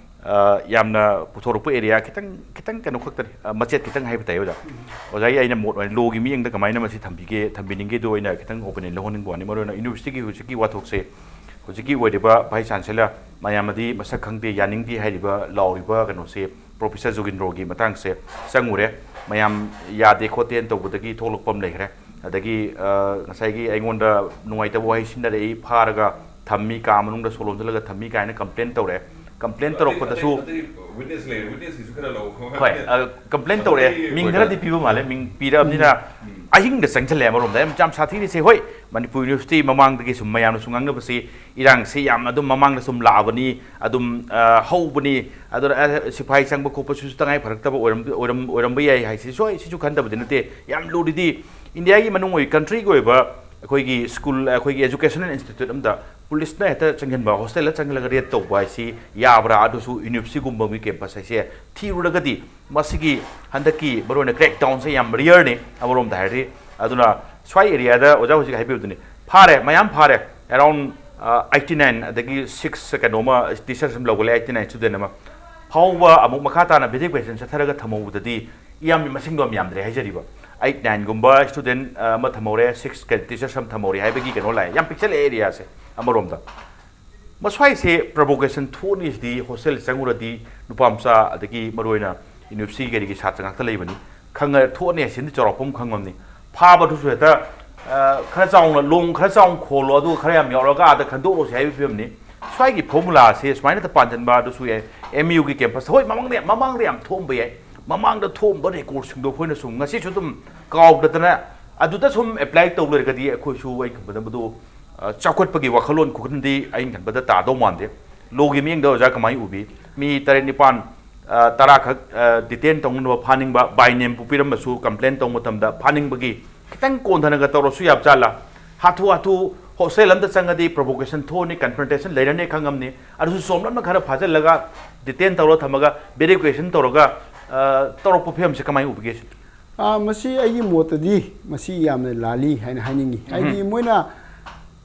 ꯑ, ꯌꯥꯝꯅ ꯄꯨꯊꯣꯔꯛꯄ area ꯈꯤꯇꯪ ꯈꯤꯇꯪ ꯀꯩꯅꯣ ꯈꯛꯇꯅꯤ, ꯑ, ꯃꯆꯦꯠ ꯈꯤꯇꯪ ꯍꯥꯏꯕ ꯇꯥꯏ ꯑꯣꯖꯥ꯫ ꯑꯣꯖꯥꯒꯤ ꯑꯩꯅ ꯃꯣꯠ ꯑꯣꯏꯅ law ꯒꯤ ꯃꯤꯠꯌꯦꯡꯗ ꯀꯃꯥꯏꯅ ꯃꯁꯤ ꯊꯝꯕꯤꯒꯦ ꯊꯝꯕꯤꯅꯤꯡꯒꯦꯗꯣ ꯑꯩꯅ ꯈꯤꯇꯪ opinion ꯂꯧꯍꯟꯅꯤꯡꯕ ꯋꯥꯅꯤ꯫ ꯃꯔꯨ ꯑꯣꯏꯅ university ꯒꯤ ꯍꯧꯖꯤꯛꯀꯤ ꯋꯥꯊꯣꯛꯁꯦ ꯍꯧꯖꯤꯛꯀꯤ ꯑꯣꯏꯔꯤꯕ vice chancellor ꯃꯌꯥꯝꯅꯗꯤ ꯃꯁꯛ ꯈꯪꯗꯦ ꯌꯥꯅꯤꯡꯗꯦ ꯍꯥꯏꯔꯤꯕ ꯂꯥꯎꯔꯤꯕ ꯀꯩꯅꯣꯁꯦ professor ꯖꯣꯒꯤꯟꯗ꯭ꯔꯣꯒꯤ ꯃꯇꯥꯡꯁꯦ ꯆꯪꯉꯨꯔꯦ꯫ ꯃꯌꯥꯝ ꯌꯥꯗꯦ ꯈꯣꯠꯇꯦꯅ ꯇꯧꯕꯗꯒꯤ ꯊꯣꯛꯂꯛꯄ ꯑꯃ ꯂꯩꯈ꯭ꯔꯦ꯫ ꯑꯗꯒꯤ ꯑ, ꯉꯁꯥꯏꯒꯤ ꯑꯩꯉꯣꯟꯗ ꯅꯨꯡꯉꯥꯏꯇꯕ ꯋꯥꯍꯩ ꯁꯤꯖꯤꯟꯅꯔꯛꯏ, ꯐꯥꯔꯒ ꯊꯝꯃꯤ, ꯀꯥ ꯃꯅꯨꯡꯗ ꯁꯣ ꯂꯣꯟꯁꯤꯜꯂꯒ ꯊꯝꯃꯤ ꯀꯥꯏꯅ complain ꯇꯧꯔꯛꯑꯦ꯫ Complain ꯇꯧꯔꯛꯄꯗꯁꯨ witness ꯂꯩꯔꯦ, witness ꯀꯤꯁꯨ ꯈꯔ ꯂꯧ꯫ ꯍꯣꯏ, complain ꯇꯧꯔꯛꯑꯦ, ꯃꯤꯡ ꯈꯔꯗꯤ ꯄꯤꯕ ꯃꯥꯜꯂꯦ꯫ ꯃꯤꯡ ꯄꯤꯔꯛꯑꯕꯅꯤꯅ ꯑꯍꯤꯡꯗ ꯆꯪꯁꯤꯜꯂꯛꯑꯦ꯫ ꯑꯃꯔꯣꯝꯗ ꯌꯥꯝ ꯌꯥꯝ ꯁꯥꯊꯤꯔꯤꯁꯦ, ꯍꯣꯏ, ꯃꯅꯤꯄꯨꯔ university ꯃꯃꯥꯡꯗꯒꯤ ꯁꯨꯝ ꯃꯌꯥꯝꯅꯁꯨ ꯉꯥꯡꯅꯕꯁꯤ ꯏꯔꯥꯡꯁꯤ ꯌꯥꯝꯅ ꯑꯗꯨꯝ ꯃꯃꯥꯡꯗ ꯁꯨꯝ ꯂꯥꯛꯑꯕꯅꯤ, ꯑꯗꯨꯝ ꯑ, ꯍꯧꯕꯅꯤ, ꯑꯗꯨꯅ ꯑ, ꯁꯤꯐꯥꯏ ꯆꯪꯕ ꯈꯣꯠꯄꯁꯤꯁꯨ ꯇꯉꯥꯏ ꯐꯔꯛꯇꯕ ꯑꯣꯏꯔꯝ- ꯑꯣꯏꯔꯝ- ꯑꯣꯏꯔꯝꯕ ꯌꯥꯏ ꯍꯥꯏꯁꯤ ꯁꯣꯏ ꯁꯤꯁꯨ ꯈꯟꯗꯕꯗꯤ ꯅꯠꯇꯦ꯫ ꯌꯥꯝ ꯂꯨꯔꯤꯗꯤ ꯏꯟꯗꯤꯌꯥꯒꯤ ꯃꯅꯨꯡ ꯑꯣꯏ country ꯒꯤ ꯑꯣꯏꯕ ꯑꯩꯈꯣꯏꯒꯤ school, ꯑꯩꯈꯣꯏꯒꯤ educational institute ꯑꯝꯗ police ꯅ ꯍꯦꯛꯇ ꯆꯪꯁꯤꯟꯕ, hostel ꯗ ꯆꯪꯁꯤꯜꯂꯒ raid ꯇꯧꯕ ꯍꯥꯏꯁꯤ ꯌꯥꯕ꯭ꯔꯥ? ꯑꯗꯨꯁꯨ university ꯒꯨꯝꯕꯒꯤ campus ꯍꯥꯏꯁꯦ ꯊꯤꯔꯨꯔꯒꯗꯤ ꯃꯁꯤꯒꯤ ꯍꯟꯗꯛꯀꯤ ꯃꯔꯨꯑꯣꯏꯅ crack down ꯁꯦ ꯌꯥꯝ rare ꯅꯤ ꯑꯃꯔꯣꯝꯗ ꯍꯥꯏꯔꯗꯤ꯫ ꯑꯗꯨꯅ ꯁ꯭ꯋꯥꯏ area ꯗ ꯑꯣꯖꯥ ꯍꯧꯖꯤꯛ ꯍꯥꯏꯕꯤꯕꯗꯨꯅꯤ, ꯐꯥꯔꯦ, ꯃꯌꯥꯝ ꯐꯥꯔꯦ, around ꯑꯩꯠꯇꯤ ꯅꯥꯏꯟ ꯑꯗꯒꯤ ꯁꯤꯛꯁ ꯀꯩꯅꯣꯃ ꯇꯤꯆꯔꯁ ꯑꯃ ꯂꯧꯒꯠꯂꯦ, ꯑꯩꯠꯇꯤ ꯅꯥꯏꯟ ꯁ꯭ꯇꯨꯗꯦꯟ ꯑꯃ ꯐꯥꯎꯕ ꯑꯃꯨꯛ ꯃꯈꯥ ꯇꯥꯅ ꯚꯦꯔꯤꯐꯤꯀꯦꯁꯟ ꯆꯠꯊꯔꯒ ꯊꯝꯍꯧꯕꯗꯗꯤ ꯌꯥꯝ ꯃꯁꯤꯡꯗꯣ ꯌꯥꯝ ꯌꯥꯝꯗ꯭ꯔꯦ ꯍꯥꯏꯖꯔꯤꯕ꯫ ꯑꯩꯠ ꯅꯥꯏꯟꯒꯨꯝꯕ ꯁ꯭ꯇꯨꯗꯦꯟ ꯑꯃ ꯊꯝꯍꯧꯔꯦ, ꯁꯤꯛꯁ ꯇꯤꯆꯔꯁ ꯑꯃ ꯊꯝꯍꯧꯔꯦ ꯍꯥꯏꯕꯒꯤ ꯀꯩꯅꯣ ꯂꯥꯛꯑꯦ, ꯌꯥꯝ ꯄꯤꯛꯁꯜꯂꯛꯑꯦ ꯑꯦꯔꯤꯌꯥꯁꯦ꯫ ꯑꯃꯔꯣꯝꯗ ꯃꯁ꯭ꯋꯥꯏꯁꯦ ꯄ꯭ꯔꯣꯚꯣꯀꯦꯁꯟ ꯊꯣꯛꯑꯅꯤ꯫ ꯁꯤꯗꯤ ꯍꯣꯁꯇꯦꯜ ꯆꯪꯉꯨꯔꯗꯤ ꯅꯨꯄꯥ ꯃꯆꯥ ꯑꯗꯒꯤ ꯃꯔꯨꯑꯣꯏꯅ ꯌꯨꯅꯤꯚꯔꯁꯤꯇꯤ ꯀꯔꯤꯒꯤ ꯁꯥꯇ꯭ꯔ ꯉꯥꯛꯇ ꯂꯩꯕꯅꯤ, ꯈꯪꯉ ꯊꯣꯛꯑꯅꯤ ꯍꯥꯏꯁꯤꯗꯤ ꯆꯥꯎꯔꯥꯛꯄ ꯑꯃ ꯈꯪꯉꯝꯅꯤ꯫ ꯐꯥꯕꯗꯨꯁꯨ ꯍꯦꯛꯇ ꯈꯔ ꯆꯥꯎꯅ ꯂꯣꯡ ꯈꯔ ꯆꯥꯎꯅ ꯈꯣꯜꯂꯣ, ꯑꯗꯨꯒ ꯈꯔ ꯌꯥꯝ ꯌꯥꯎꯔꯒ ꯑꯥꯗ ꯈꯟꯗꯣꯛꯂꯣꯁꯤ ꯍꯥꯏꯕꯒꯤ ꯐꯤꯕꯝꯅꯤ꯫ ꯁ꯭ꯋꯥꯏꯒꯤ ꯐꯣꯔꯃꯨꯂꯥꯁꯦ ꯁꯨꯃꯥꯏꯅ ꯄꯥꯟꯁꯤꯟꯕ ꯑꯗꯨꯁꯨ ꯌꯥꯏ꯫ ꯑꯦꯝ ꯌꯨꯒꯤ ꯀꯦꯝꯄꯁꯇ ꯍꯣꯏ ꯃꯃꯥꯡꯗ ꯃꯃꯥꯡꯗ ꯌꯥꯝ ꯊꯣꯛꯑꯝꯕ ꯌꯥꯏ꯫ ꯃꯃꯥꯡꯗ ꯊꯣꯛꯑꯝꯕ ꯔꯦꯀꯣꯔꯠꯁꯤꯡꯗꯣ ꯑꯩꯈꯣꯏꯅ ꯁꯨꯝ ꯉꯁꯤꯁꯨ ꯑꯗꯨꯝ ꯀꯥꯎꯗꯗꯅ ꯑꯗꯨꯗ ꯁꯨꯝ ꯑꯦꯄ꯭ꯂꯥꯏ ꯇꯧ ꯂꯩꯔꯒꯗꯤ ꯑꯩꯈꯣꯏꯁꯨ ꯑꯩ ꯈꯟꯕꯗ ꯃꯗꯨ ꯆꯥꯎꯈꯠꯄꯒꯤ ꯋꯥꯈꯜꯂꯣꯟ ꯈꯨꯈꯟꯗꯤ ꯑꯩꯅ ꯈꯟꯕꯗ ꯇꯥꯗꯧ ꯃꯥꯟꯗꯦ꯫ ꯂꯣꯒꯤ ꯃꯤꯠꯌꯦꯡꯗ ꯑꯣꯖꯥ ꯀꯃꯥꯏꯅ ꯎꯕꯤ? ꯃꯤ ꯇꯔꯦꯠ ꯅꯤꯄꯥꯟ ꯇꯔꯥꯈꯛ ꯗꯤꯇꯦꯟ ꯇꯧꯅꯕ ꯐꯥꯅꯤꯡꯕ, ꯕꯥꯏ ꯅꯦꯝ ꯄꯨꯄꯤꯔꯝꯕꯁꯨ ꯀꯝꯄ꯭ꯂꯦꯟ ꯇꯧꯕ ꯃꯇꯝꯗ ꯐꯥꯅꯤꯡꯕꯒꯤ ꯈꯤꯇꯪ ꯀꯣꯟꯊꯅꯒ ꯇꯧꯔꯁꯨ ꯌꯥꯕ ꯖꯥꯠꯂꯥ? ꯍꯥꯊꯨ ꯍꯥꯊꯨ ꯍꯣꯁꯇꯦꯜ ꯑꯝꯗ ꯆꯪꯉꯗꯤ ꯄ꯭ꯔꯣꯚꯣꯀꯦꯁꯟ ꯊꯣꯛꯑꯅꯤ, ꯀꯟꯐ꯭ꯔꯟꯇꯦꯁꯟ ꯂꯩꯔꯅꯤ ꯈꯪꯉꯝꯅꯤ꯫ ꯑꯗꯨꯁꯨ ꯆꯣꯝꯂꯞꯅ ꯈꯔ ꯐꯥꯖꯤꯜꯂꯒ ꯗꯤꯇꯦꯟ ꯇꯧꯔ ꯊꯝꯃꯒ ꯚꯦꯔꯤꯐꯤꯀꯦꯁꯟ ꯇꯧꯔꯒ ꯇꯧꯔꯛꯄ ꯐꯤꯕꯝꯁꯦ ꯀꯃꯥꯏꯅ ꯎꯕꯤꯒꯦ? ꯃꯁꯤ ꯑꯩꯒꯤ ꯃꯣꯠꯇꯗꯤ ꯃꯁꯤ ꯌꯥꯝꯅ ꯂꯥꯜꯂꯤ ꯍꯥꯏꯅ ꯍꯥꯏꯅꯤꯡꯉꯤ꯫ ꯍꯥꯏꯗꯤ ꯃꯣꯏꯅ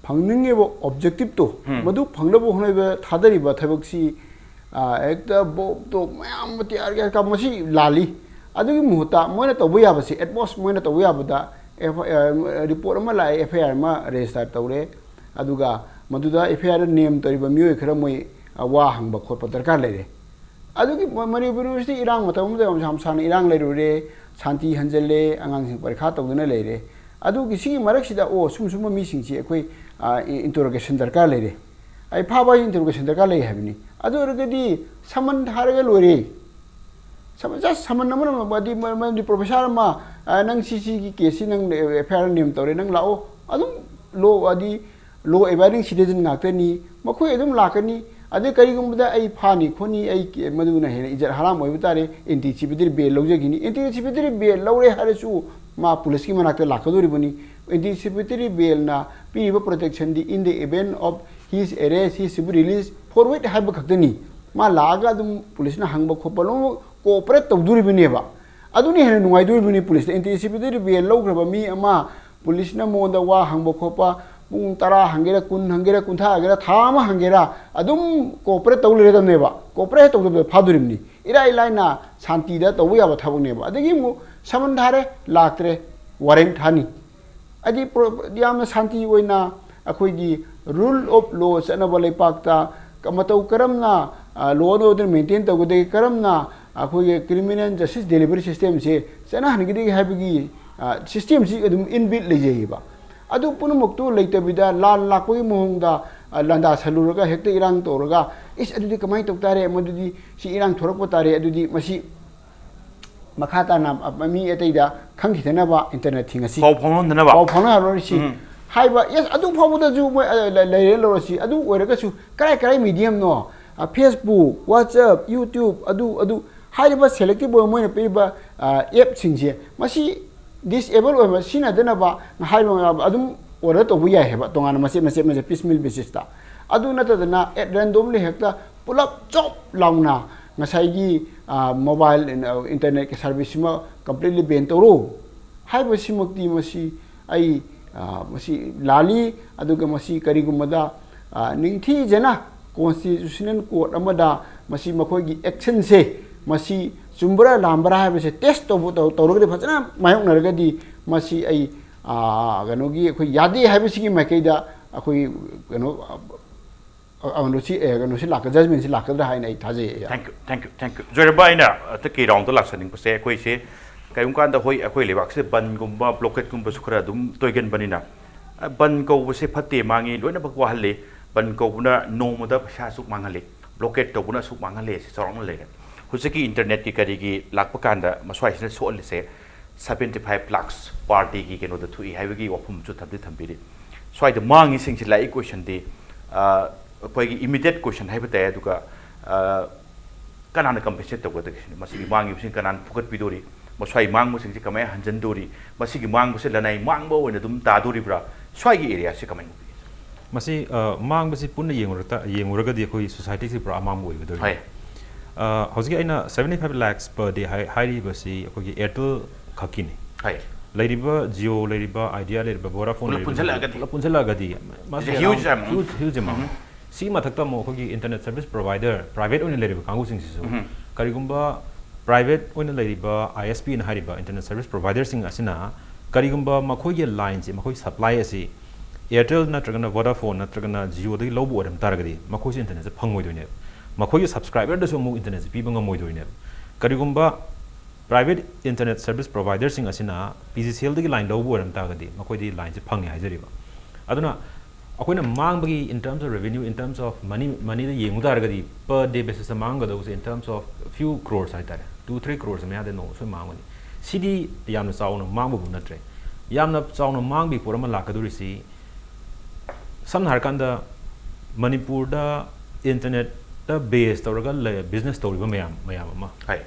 ꯐꯪꯅꯤꯡꯉꯤꯕ ꯑꯣꯕꯖꯦꯛꯇꯤꯞꯇꯣ, ꯃꯗꯨ ꯐꯪꯅꯕ ꯍꯣꯠꯅꯕ ꯊꯥꯗꯔꯤꯕ ꯊꯕꯛꯁꯤ, ꯍꯦꯛꯇ ꯕꯣꯝꯇꯣ ꯃꯌꯥꯝ ꯑꯃ ꯇꯌꯥꯔ ꯀꯌꯥ ꯀꯥꯞ-, ꯃꯁꯤ ꯂꯥꯜꯂꯤ꯫ ꯑꯗꯨꯒꯤ ꯃꯍꯨꯠꯇ ꯃꯣꯏꯅ ꯇꯧꯕ ꯌꯥꯕꯁꯤ, ꯑꯦꯠ ꯃꯣꯁ ꯃꯣꯏꯅ ꯇꯧꯕ ꯌꯥꯕꯗ, ꯔꯤꯄꯣꯔꯠ ꯑꯃ ꯂꯥꯛꯑꯦ, ꯑꯦꯐ ꯑꯥꯏ ꯑꯥꯔ ꯑꯃ ꯔꯦꯖꯤꯁꯇꯥꯔ ꯇꯧꯔꯦ, ꯑꯗꯨꯒ ꯃꯗꯨꯗ ꯑꯦꯐ ꯑꯥꯏ ꯑꯥꯔꯗ ꯅꯦꯝ ꯇꯧꯔꯤꯕ ꯃꯤꯑꯣꯏ ꯈꯔ ꯃꯣꯏ ꯋꯥ ꯍꯪꯕ ꯈꯣꯠꯄ ꯗꯔꯀꯥꯔ ꯂꯩꯔꯦ꯫ ꯑꯗꯨꯒꯤ ꯃꯅꯤꯄꯨꯔ ꯌꯨꯅꯤꯚꯔꯁꯤꯇꯤ ꯏꯔꯥꯡ ꯃꯇꯝ ꯑꯃꯗ ꯌꯥꯝ ꯁꯥꯡ ꯁꯥꯡꯅ ꯏꯔꯥꯡ ꯂꯩꯔꯨꯔꯦ, ꯁꯥꯟꯇꯤ ꯍꯟꯖꯜꯂꯦ, ꯑꯉꯥꯡꯁꯤꯡ ꯄꯔꯤꯈꯥ ꯇꯧꯗꯨꯅ ꯂꯩꯔꯦ꯫ ꯑꯗꯨꯒꯤ ꯁꯤꯒꯤ ꯃꯔꯛꯁꯤꯗ, ꯑꯣ, ꯁꯨꯝ ꯁꯨꯝꯕ ꯃꯤꯁꯤꯡꯁꯤ ꯑꯩꯈꯣꯏ ꯏꯟꯇꯔꯣꯒꯦꯁꯟ ꯗꯔꯀꯥꯔ ꯂꯩꯔꯦ꯫ ꯑꯩ ꯐꯥꯕ ꯍꯥꯏꯁꯤ ꯏꯟꯇꯔꯣꯒꯦꯁꯟ ꯗꯔꯀꯥꯔ ꯂꯩ ꯍꯥꯏꯕꯅꯤ꯫ ꯑꯗꯨ ꯑꯣꯏꯔꯒꯗꯤ ꯁꯃꯟ ꯊꯥꯔꯒ ꯂꯣꯏꯔꯦ꯫ ꯁꯃꯟ, ꯖꯁ ꯁꯃꯟ ꯑꯃꯅ, ꯃꯔꯝꯗꯤ ꯄ꯭ꯔꯣꯐꯦꯁꯥꯔ ꯑꯃ, ꯅꯪ ꯁꯤ ꯁꯤꯒꯤ ꯀꯦꯁꯁꯤ ꯅꯪ ꯑꯦꯐ ꯑꯥꯏ ꯑꯥꯔ ꯅꯦꯝ ꯇꯧꯔꯦ, ꯅꯪ ꯂꯥꯛꯑꯣ, ꯑꯗꯨꯝ ꯂꯣ, ꯍꯥꯏꯗꯤ ꯂꯣ ꯑꯦꯕꯥꯏꯗꯤꯡ ꯁꯤꯇꯤꯖꯟ ꯉꯥꯛꯇꯅꯤ, ꯃꯈꯣꯏ ꯑꯗꯨꯝ ꯂꯥꯛꯀꯅꯤ꯫ ꯑꯗꯩ ꯀꯔꯤꯒꯨꯝꯕꯗ ꯑꯩ ꯐꯥꯅꯤ ꯈꯣꯠꯅꯤ, ꯑꯩ ꯀꯦ-, ꯃꯗꯨꯅ ꯍꯦꯟꯅ ꯏꯖꯠ ꯍꯔꯥꯝ ꯑꯣꯏꯕ ꯇꯥꯔꯦ, ꯑꯦꯟꯇꯤꯁꯤꯄꯦꯇꯔꯤ ꯕꯦꯜ ꯂꯧꯖꯈꯤꯅꯤ꯫ ꯑꯦꯟꯇꯤꯁꯤꯄꯦꯇꯔꯤ ꯕꯦꯜ ꯂꯧꯔꯦ ꯍꯥꯏꯔꯁꯨ ꯃꯥ ꯄꯨꯂꯤꯁꯀꯤ ꯃꯅꯥꯛꯇ ꯂꯥꯛꯀꯗꯧꯔꯤꯕꯅꯤ꯫ ꯑꯦꯟꯇꯤꯁꯤꯄꯦꯇꯔꯤ ꯕꯦꯜꯅ ꯄꯤꯔꯤꯕ ꯄ꯭ꯔꯣꯇꯦꯛꯁꯟꯗꯤ in the event of his arrest, he should be released forthwith ꯍꯥꯏꯕ ꯈꯛꯇꯅꯤ꯫ ꯃꯥ ꯂꯥꯛꯑꯒ ꯑꯗꯨꯝ ꯄꯨꯂꯤꯁꯅ ꯍꯪꯕ ꯈꯣꯠꯄ ꯂꯣꯏꯅꯃꯛ ꯀꯣꯑꯣꯄꯔꯦꯠ ꯇꯧꯗꯣꯔꯤꯕꯅꯦꯕ꯫ ꯑꯗꯨꯅ ꯍꯦꯟꯅ ꯅꯨꯡꯉꯥꯏꯗꯣꯔꯤꯕꯅꯤ꯫ ꯄꯨꯂꯤꯁꯅ ꯑꯦꯟꯇꯤꯁꯤꯄꯦꯇꯔꯤ ꯕꯦꯜ ꯂꯧꯈ꯭ꯔꯕ ꯃꯤ ꯑꯃ ꯄꯨꯂꯤꯁꯅ ꯃꯉꯣꯟꯗ ꯋꯥ ꯍꯪꯕ ꯈꯣꯠꯄ, ꯄꯨꯡ ꯇꯔꯥ ꯍꯪꯒꯦꯔꯥ, ꯀꯨꯟ ꯍꯪꯒꯦꯔꯥ, ꯀꯨꯟꯊ꯭ꯔꯥ ꯍꯪꯒꯦꯔꯥ, ꯊꯥ ꯑꯃ ꯍꯪꯒꯦꯔꯥ, ꯑꯗꯨꯝ cooperate ꯇꯧ ꯂꯩꯔꯗꯕꯅꯦꯕ꯫ Cooperate ꯍꯦꯛ ꯇꯧꯗꯕꯗ ꯐꯥꯗꯣꯔꯤꯕꯅꯤ꯫ ꯏꯔꯥꯏ ꯂꯥꯏꯅ ꯁꯥꯟꯇꯤꯗ ꯇꯧꯕ ꯌꯥꯕ ꯊꯕꯛꯅꯦꯕ꯫ ꯑꯗꯒꯤ ꯑꯃꯨꯛ summon ꯊꯥꯔꯦ, ꯂꯥꯛꯇ꯭ꯔꯦ, warrant ꯊꯥꯅꯤ꯫ ꯍꯥꯏꯗꯤ ꯄ꯭ꯔꯣ-, ꯌꯥꯝꯅ ꯁꯥꯟꯇꯤ ꯑꯣꯏꯅ ꯑꯩꯈꯣꯏꯒꯤ rule of law ꯆꯠꯅꯕ ꯂꯩꯄꯥꯛꯇ ꯀ-, ꯃꯇꯧ ꯀꯔꯝꯅ, ꯑ, law and order maintain ꯇꯧꯒꯗꯒꯦ, ꯀꯔꯝꯅ ꯑꯩꯈꯣꯏꯒꯤ criminal justice delivery system ꯁꯦ ꯆꯠꯅꯍꯟꯒꯗꯒꯦ ꯍꯥꯏꯕꯒꯤ, ꯑ, system ꯁꯤ ꯑꯗꯨꯝ inbuilt ꯂꯩꯖꯩꯌꯦꯕ꯫ ꯑꯗꯨ ꯄꯨꯝꯅꯃꯛꯇꯨ ꯂꯩꯇꯕꯤꯗ, ꯂꯥꯟ ꯂꯥꯛꯄꯒꯤ ꯃꯑꯣꯡꯗ, ꯑ, ꯂꯥꯟꯗꯥꯁꯜꯂꯨꯔꯒ ꯍꯦꯛꯇ ꯏꯔꯥꯡ ꯇꯧꯔꯒ, "ꯏꯁ, ꯑꯗꯨꯗꯤ ꯀꯃꯥꯏꯅ ꯇꯧ ꯇꯥꯔꯦ? ꯃꯗꯨꯗꯤ ꯁꯤ ꯏꯔꯥꯡ ꯊꯣꯔꯛꯄ ꯇꯥꯔꯦ꯫ ꯑꯗꯨꯗꯤ ꯃꯁꯤ ꯃꯈꯥ ꯇꯥꯅ, ꯑ, ꯃꯤ ꯑꯇꯩꯗ ꯈꯪꯈꯤꯗꯅꯕ internet ꯊꯤꯡꯉꯁꯤ, ꯄꯥꯎ ꯐꯥꯎꯅꯍꯟꯗꯅꯕ꯫ ꯄꯥꯎ ꯐꯥꯎꯅꯍꯜꯂꯣꯏꯁꯤ" ꯎꯝ꯫ ꯍꯥꯏꯕ, yes, ꯑꯗꯨ ꯐꯥꯎꯕꯗꯁꯨ ꯃꯣꯏ, ꯑ, ꯂ-, ꯂꯩꯔꯦ ꯂꯧꯔꯁꯤ꯫ ꯑꯗꯨ ꯑꯣꯏꯔꯒꯁꯨ ꯀꯔꯥꯏ ꯀꯔꯥꯏ medium ꯅꯣ? ꯑ, Facebook, WhatsApp, YouTube, ꯑꯗꯨ, ꯑꯗꯨ ꯍꯥꯏꯔꯤꯕ selective ꯑꯣꯏꯕ ꯃꯣꯏꯅ ꯄꯤꯔꯤꯕ, ꯑ, app ꯁꯤꯡꯁꯦ, ꯃꯁꯤ disable ꯑꯣꯏꯕ, ꯁꯤꯖꯤꯟꯅꯗꯅꯕ ꯍꯥꯏꯕ ꯑꯗꯨꯝ order ꯇꯧꯕ ꯌꯥꯏ ꯍꯥꯏꯕ, ꯇꯣꯉꯥꯟꯅ ꯃꯆꯦꯠ ꯃꯆꯦꯠ ꯃꯆꯦꯠ, piecemeal basis ꯇ꯫ ꯑꯗꯨ ꯅꯠꯇꯗꯅ at randomly ꯍꯦꯛꯇ ꯄꯨꯂꯞ ꯆꯣꯞ ꯂꯥꯎꯅ ꯉꯁꯥꯏꯒꯤ, ꯑ, mobile, ꯑ, internet ꯀꯤ service ꯁꯤꯃ completely ban ꯇꯧꯔꯣ ꯍꯥꯏꯕꯁꯤꯃꯛꯇꯤ ꯃꯁꯤ ꯑꯩ, ꯑ, ꯃꯁꯤ ꯂꯥꯜꯂꯤ꯫ ꯑꯗꯨꯒ ꯃꯁꯤ ꯀꯔꯤꯒꯨꯝꯕꯗ, ꯑ, ꯅꯤꯡꯊꯤꯖꯅ constitutional court ꯑꯃꯗ ꯃꯁꯤ ꯃꯈꯣꯏꯒꯤ action ꯁꯦ ꯃꯁꯤ ꯆꯨꯝꯕ꯭ꯔꯥ ꯂꯥꯟꯕ꯭ꯔꯥ ꯍꯥꯏꯕꯁꯦ test ꯇꯧꯕ, ꯇꯧ-, ꯇꯧꯔꯒꯗꯤ, ꯐꯖꯅ ꯃꯥꯌꯣꯛꯅꯔꯒꯗꯤ ꯃꯁꯤ ꯑꯩ, ꯑ, ꯀꯩꯅꯣꯒꯤ ꯑꯩꯈꯣꯏ ꯌꯥꯗꯦ ꯍꯥꯏꯕꯁꯤꯒꯤ ꯃꯥꯏꯀꯩꯗ ꯑꯩꯈꯣꯏ ꯀꯩꯅꯣ, ꯑ, ꯑ, ꯀꯩꯅꯣꯁꯤ, ꯑ, ꯀꯩꯅꯣꯁꯤ ꯂꯥꯛꯀ-, judgment ꯁꯤ ꯂꯥꯛꯀꯗ꯭ꯔꯥ ꯍꯥꯏꯅ ꯑꯩ ꯊꯥꯖꯩ꯫ Thank you, thank you, thank you. ꯖꯣꯏꯔꯝꯕ, ꯑꯩꯅ ꯍꯟꯗꯛꯀꯤ ꯔꯥꯎꯟꯗ ꯂꯥꯛꯆꯅꯤꯡꯕꯁꯦ, ꯑꯩꯈꯣꯏꯁꯦ ꯀꯔꯤꯒꯨꯝꯕ ꯀꯥꯟꯗ, ꯍꯣꯏ, ꯑꯩꯈꯣꯏ ꯂꯩꯕꯥꯛꯁꯤꯗ ꯕꯟꯒꯨꯝꯕ, blockade ꯀꯨꯝꯕꯁꯨ ꯈꯔ ꯑꯗꯨꯝ ꯇꯣꯏꯒꯟꯕꯅꯤꯅ, ꯑ, ꯕꯟ ꯀꯧꯕꯁꯦ ꯐꯠꯇꯦ, ꯃꯥꯡꯉꯤ, ꯂꯣꯏꯅꯃꯛ ꯋꯥꯍꯜꯂꯤ꯫ ꯕꯟ ꯀꯧꯕꯅ ꯅꯣꯡꯃꯗ ꯄꯩꯁꯥ ꯑꯁꯨꯛ ꯃꯥꯡꯍꯜꯂꯤ, blockade ꯇꯧꯕꯅ ꯑꯁꯨꯛ ꯃꯥꯡꯍꯜꯂꯤ, ꯁꯤ ꯆꯥꯎꯔꯥꯛꯅ ꯂꯩꯔꯦ꯫ ꯍꯧꯖꯤꯛꯀꯤ internet ꯀꯤ ꯀꯔꯤꯒꯤ ꯂꯥꯛꯄ ꯀꯥꯟꯗ ꯃꯁ꯭ꯋꯥꯏꯁꯤꯅ ꯁꯣꯛꯍꯜꯂꯤꯁꯦ seventy five lakhs per day ꯒꯤ ꯀꯩꯅꯣꯗ ꯊꯣꯛꯏ ꯍꯥꯏꯕꯒꯤ ꯋꯥꯐꯝꯁꯨ ꯊꯝꯗꯤ ꯊꯝꯕꯤꯔꯤ꯫ ꯁ꯭ꯋꯥꯏꯗ ꯃꯥꯡꯉꯤꯁꯤꯡꯁꯤ ꯂꯥꯛꯏ question ꯗꯤ, ꯑ, ꯑꯩꯈꯣꯏꯒꯤ immediate question ꯍꯥꯏꯕ ꯇꯥꯏ, ꯑꯗꯨꯒ, ꯑ, ꯀꯅꯥꯅ compensate ꯇꯧꯒꯗꯒꯦ? ꯃꯁꯤꯒꯤ ꯃꯥꯡꯉꯤꯕꯁꯤꯡ ꯀꯅꯥꯅ ꯐꯨꯒꯠꯄꯤꯗꯣꯔꯤ? ꯃꯁ꯭ꯋꯥꯏ ꯃꯥꯡꯕꯁꯤꯡꯁꯤ ꯀꯃꯥꯏꯅ ꯍꯟꯖꯤꯟꯗꯣꯔꯤ? ꯃꯁꯤꯒꯤ ꯃꯥꯡꯕꯁꯦ ꯂꯅꯥꯏ ꯃꯥꯡꯕ ꯑꯣꯏꯅ ꯑꯗꯨꯝ ꯇꯥꯗꯣꯔꯤꯕ꯭ꯔꯥ? ꯁ꯭ꯋꯥꯏꯒꯤ area ꯁꯦ ꯀꯃꯥꯏꯅ ꯎꯕꯤꯒꯦ? ꯃꯁꯤ, ꯑ, ꯃꯥꯡꯕꯁꯤ ꯄꯨꯟꯅ ꯌꯦꯡꯉꯨꯔꯒ-, ꯌꯦꯡꯉꯨꯔꯒꯗꯤ ꯑꯩꯈꯣꯏ society ꯁꯤ ꯄꯨꯔꯥ ꯑꯃꯥꯡꯕ ꯑꯣꯏꯒꯗꯣꯔꯤꯕꯅꯤ꯫ ꯍꯣꯏ꯫ ꯑ, ꯍꯧꯖꯤꯛꯀꯤ ꯑꯩꯅ seventy five lakhs per day ꯍꯥꯏ-, ꯍꯥꯏꯔꯤꯕꯁꯤ ꯑꯩꯈꯣꯏꯒꯤ Airtel ꯈꯛꯀꯤꯅꯤ꯫ ꯍꯣꯏ꯫ ꯂꯩꯔꯤꯕ Jio ꯂꯩꯔꯤꯕ Idea ꯂꯩꯔꯤꯕ Vodafone ꯄꯨꯂꯞ ꯂꯩꯔꯤꯕ ꯄꯨꯟꯁꯤꯜꯂꯛꯑꯒꯗꯤ? ꯄꯨꯂꯞ ꯄꯨꯟꯁꯤꯜꯂꯛꯑꯒꯗꯤ ꯃꯥꯁꯤ It's a huge around amount. huge huge amount. ꯎꯝ. ꯁꯤ ꯃꯊꯛꯇ ꯑꯃꯨꯛ ꯑꯩꯈꯣꯏꯒꯤ internet service provider private ꯑꯣꯏꯅ ꯂꯩꯔꯤꯕ ꯀꯥꯡꯕꯨꯁꯤꯡꯁꯤꯁꯨ ꯎꯝ. ꯀꯔꯤꯒꯨꯝꯕ private ꯑꯣꯏꯅ ꯂꯩꯔꯤꯕ ISP ꯅ ꯍꯥꯏꯔꯤꯕ internet service provider ꯁꯤꯡ ꯑꯁꯤꯅ ꯀꯔꯤꯒꯨꯝꯕ ꯃꯈꯣꯏꯒꯤ line ꯁꯦ ꯃꯈꯣꯏ supply ꯑꯁꯤ Airtel ꯅꯠꯇ꯭ꯔꯒꯅ Vodafone ꯅꯠꯇ꯭ꯔꯒꯅ Jio ꯗꯒꯤ ꯂꯧꯕ ꯑꯣꯏꯔꯝ ꯇꯥꯔꯒꯗꯤ ꯃꯈꯣꯏꯁꯨ internet ꯁꯦ ꯐꯪꯉꯣꯏꯗꯣꯏꯅꯦꯕ꯫ ꯃꯈꯣꯏꯒꯤ subscriber ꯗꯁꯨ ꯑꯃꯨꯛ internet ꯁꯦ ꯄꯤꯕ ꯉꯝꯃꯣꯏꯗꯣꯏꯅꯦꯕ꯫ ꯀꯔꯤꯒꯨꯝꯕ private internet service provider ꯁꯤꯡ ꯑꯁꯤꯅ PGCL ꯗꯒꯤ line ꯂꯧꯕ ꯑꯣꯏꯔꯝ ꯇꯥꯔꯒꯗꯤ ꯃꯈꯣꯏꯗꯤ line ꯁꯦ ꯐꯪꯉꯦ ꯍꯥꯏꯖꯔꯤꯕ꯫ ꯑꯗꯨꯅ ꯑꯩꯈꯣꯏꯅ ꯃꯥꯡꯕꯒꯤ in terms of revenue, in terms of money, money ꯗ ꯌꯦꯡꯉꯨ ꯇꯥꯔꯒꯗꯤ per day basis ꯇ ꯃꯥꯡꯒꯗꯧꯕꯁꯦ in terms of few crores ꯍꯥꯏꯇꯥꯔꯦ, two three crores ꯃꯌꯥꯗ ꯅꯣꯡꯃ ꯁꯣꯏ ꯃꯥꯡꯒꯅꯤ꯫ ꯁꯤꯗꯤ ꯌꯥꯝꯅ ꯆꯥꯎꯅ ꯃꯥꯡꯕꯕꯨ ꯅꯠꯇ꯭ꯔꯦ꯫ ꯌꯥꯝꯅ ꯆꯥꯎꯅ ꯃꯥꯡꯕꯒꯤ ꯄꯣꯠ ꯑꯃ ꯂꯥꯛꯀꯗꯧꯔꯤꯁꯤ ꯁꯝꯅ ꯍꯥꯏꯔꯀꯥꯟꯗ ꯃꯅꯤꯄꯨꯔꯗ internet ꯇ base ꯇꯧꯔꯒ ꯂꯩ business ꯇꯧꯔꯤꯕ ꯃꯌꯥꯝ ꯃꯌꯥꯝ ꯑꯃ ꯍꯥꯏ꯫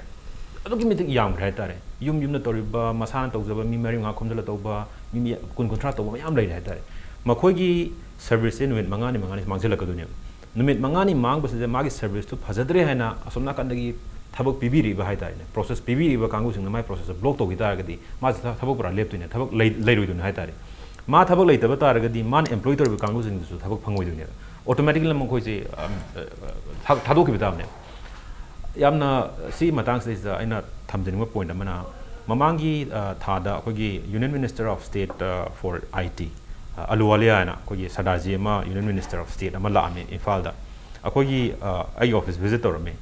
ꯑꯗꯨꯛꯀꯤ ꯃꯇꯤꯛ ꯌꯥꯝꯈ꯭ꯔꯦ ꯍꯥꯏꯇꯥꯔꯦ꯫ ꯌꯨꯝ ꯌꯨꯝꯗ ꯇꯧꯔꯤꯕ, ꯃꯁꯥꯅ ꯇꯧꯖꯕ, ꯃꯤ ꯃꯔꯤ ꯃꯉꯥ ꯈꯣꯝꯖꯤꯜꯂ ꯇꯧꯕ, ꯃꯤ ꯀꯨꯟ ꯀꯨꯟꯊ꯭ꯔꯥ ꯇꯧꯕ ꯃꯌꯥꯝ ꯂꯩꯔꯦ ꯍꯥꯏꯇꯥꯔꯦ꯫ ꯃꯈꯣꯏꯒꯤ service ꯁꯦ ꯅꯨꯃꯤꯠ ꯃꯉꯥꯅꯤ ꯃꯉꯥꯅꯤ ꯃꯥꯡꯁꯤꯜꯂꯛꯀꯗꯣꯏꯅꯦꯕ꯫ ꯅꯨꯃꯤꯠ ꯃꯉꯥꯅꯤ ꯃꯥꯡꯕꯁꯤꯗ ꯃꯥꯒꯤ service ꯇꯨ ꯐꯖꯗ꯭ꯔꯦ ꯍꯥꯏꯅ ꯑꯁꯣꯝ ꯅꯥꯀꯟꯗꯒꯤ ꯊꯕꯛ ꯄꯤꯕꯤꯔꯤꯕ ꯍꯥꯏꯇꯥꯔꯦꯅꯦ, process ꯄꯤꯕꯤꯔꯤꯕ ꯀꯥꯡꯕꯨꯁꯤꯡꯅ ꯃꯥꯒꯤ process ꯁꯦ block ꯇꯧꯈꯤ ꯇꯥꯔꯒꯗꯤ ꯃꯥꯁꯦ ꯊ- ꯊꯕꯛ ꯄꯨꯔꯥ ꯂꯦꯞꯇꯣꯏꯅꯦ, ꯊꯕꯛ ꯂꯩ- ꯂꯩꯔꯣꯏꯗꯣꯏꯅꯦ ꯍꯥꯏꯇꯥꯔꯦ꯫ ꯃꯥ ꯊꯕꯛ ꯂꯩꯇꯕ ꯇꯥꯔꯒꯗꯤ ꯃꯥꯅ employ ꯇꯧꯔꯤꯕ ꯀꯥꯡꯕꯨꯁꯤꯡꯗꯨꯁꯨ ꯊꯕꯛ ꯐꯪꯉꯣꯏꯗꯣꯏꯅꯦꯕ꯫ Automatically ꯃꯈꯣꯏꯁꯦ ꯑꯝ, ꯑ, ꯑ, ꯊꯥ- ꯊꯥꯗꯣꯛꯈꯤꯕ ꯇꯥꯕꯅꯦꯕ꯫ ꯌꯥꯝꯅ ꯁꯤ ꯃꯇꯥꯡꯁꯤꯗꯩꯁꯤꯗ ꯑꯩꯅ ꯊꯝꯖꯅꯤꯡꯕ point ꯑꯃꯅ, ꯃꯃꯥꯡꯒꯤ ꯑ, ꯊꯥꯗ ꯑꯩꯈꯣꯏꯒꯤ Union Minister of State for IT, ꯑ, ꯑꯂꯨꯋꯥꯂꯤꯌꯥ ꯍꯥꯏꯅ ꯑꯩꯈꯣꯏꯒꯤ ꯁꯔꯗꯥꯔꯖꯤ ꯑꯃ Union Minister of State ꯑꯃ ꯂꯥꯛꯑꯝꯃꯤ ꯏꯝꯐꯥꯜꯗ꯫ ꯑꯩꯈꯣꯏꯒꯤ ꯑ, ꯑꯩꯒꯤ office visit ꯇꯧꯔꯝꯃꯤ꯫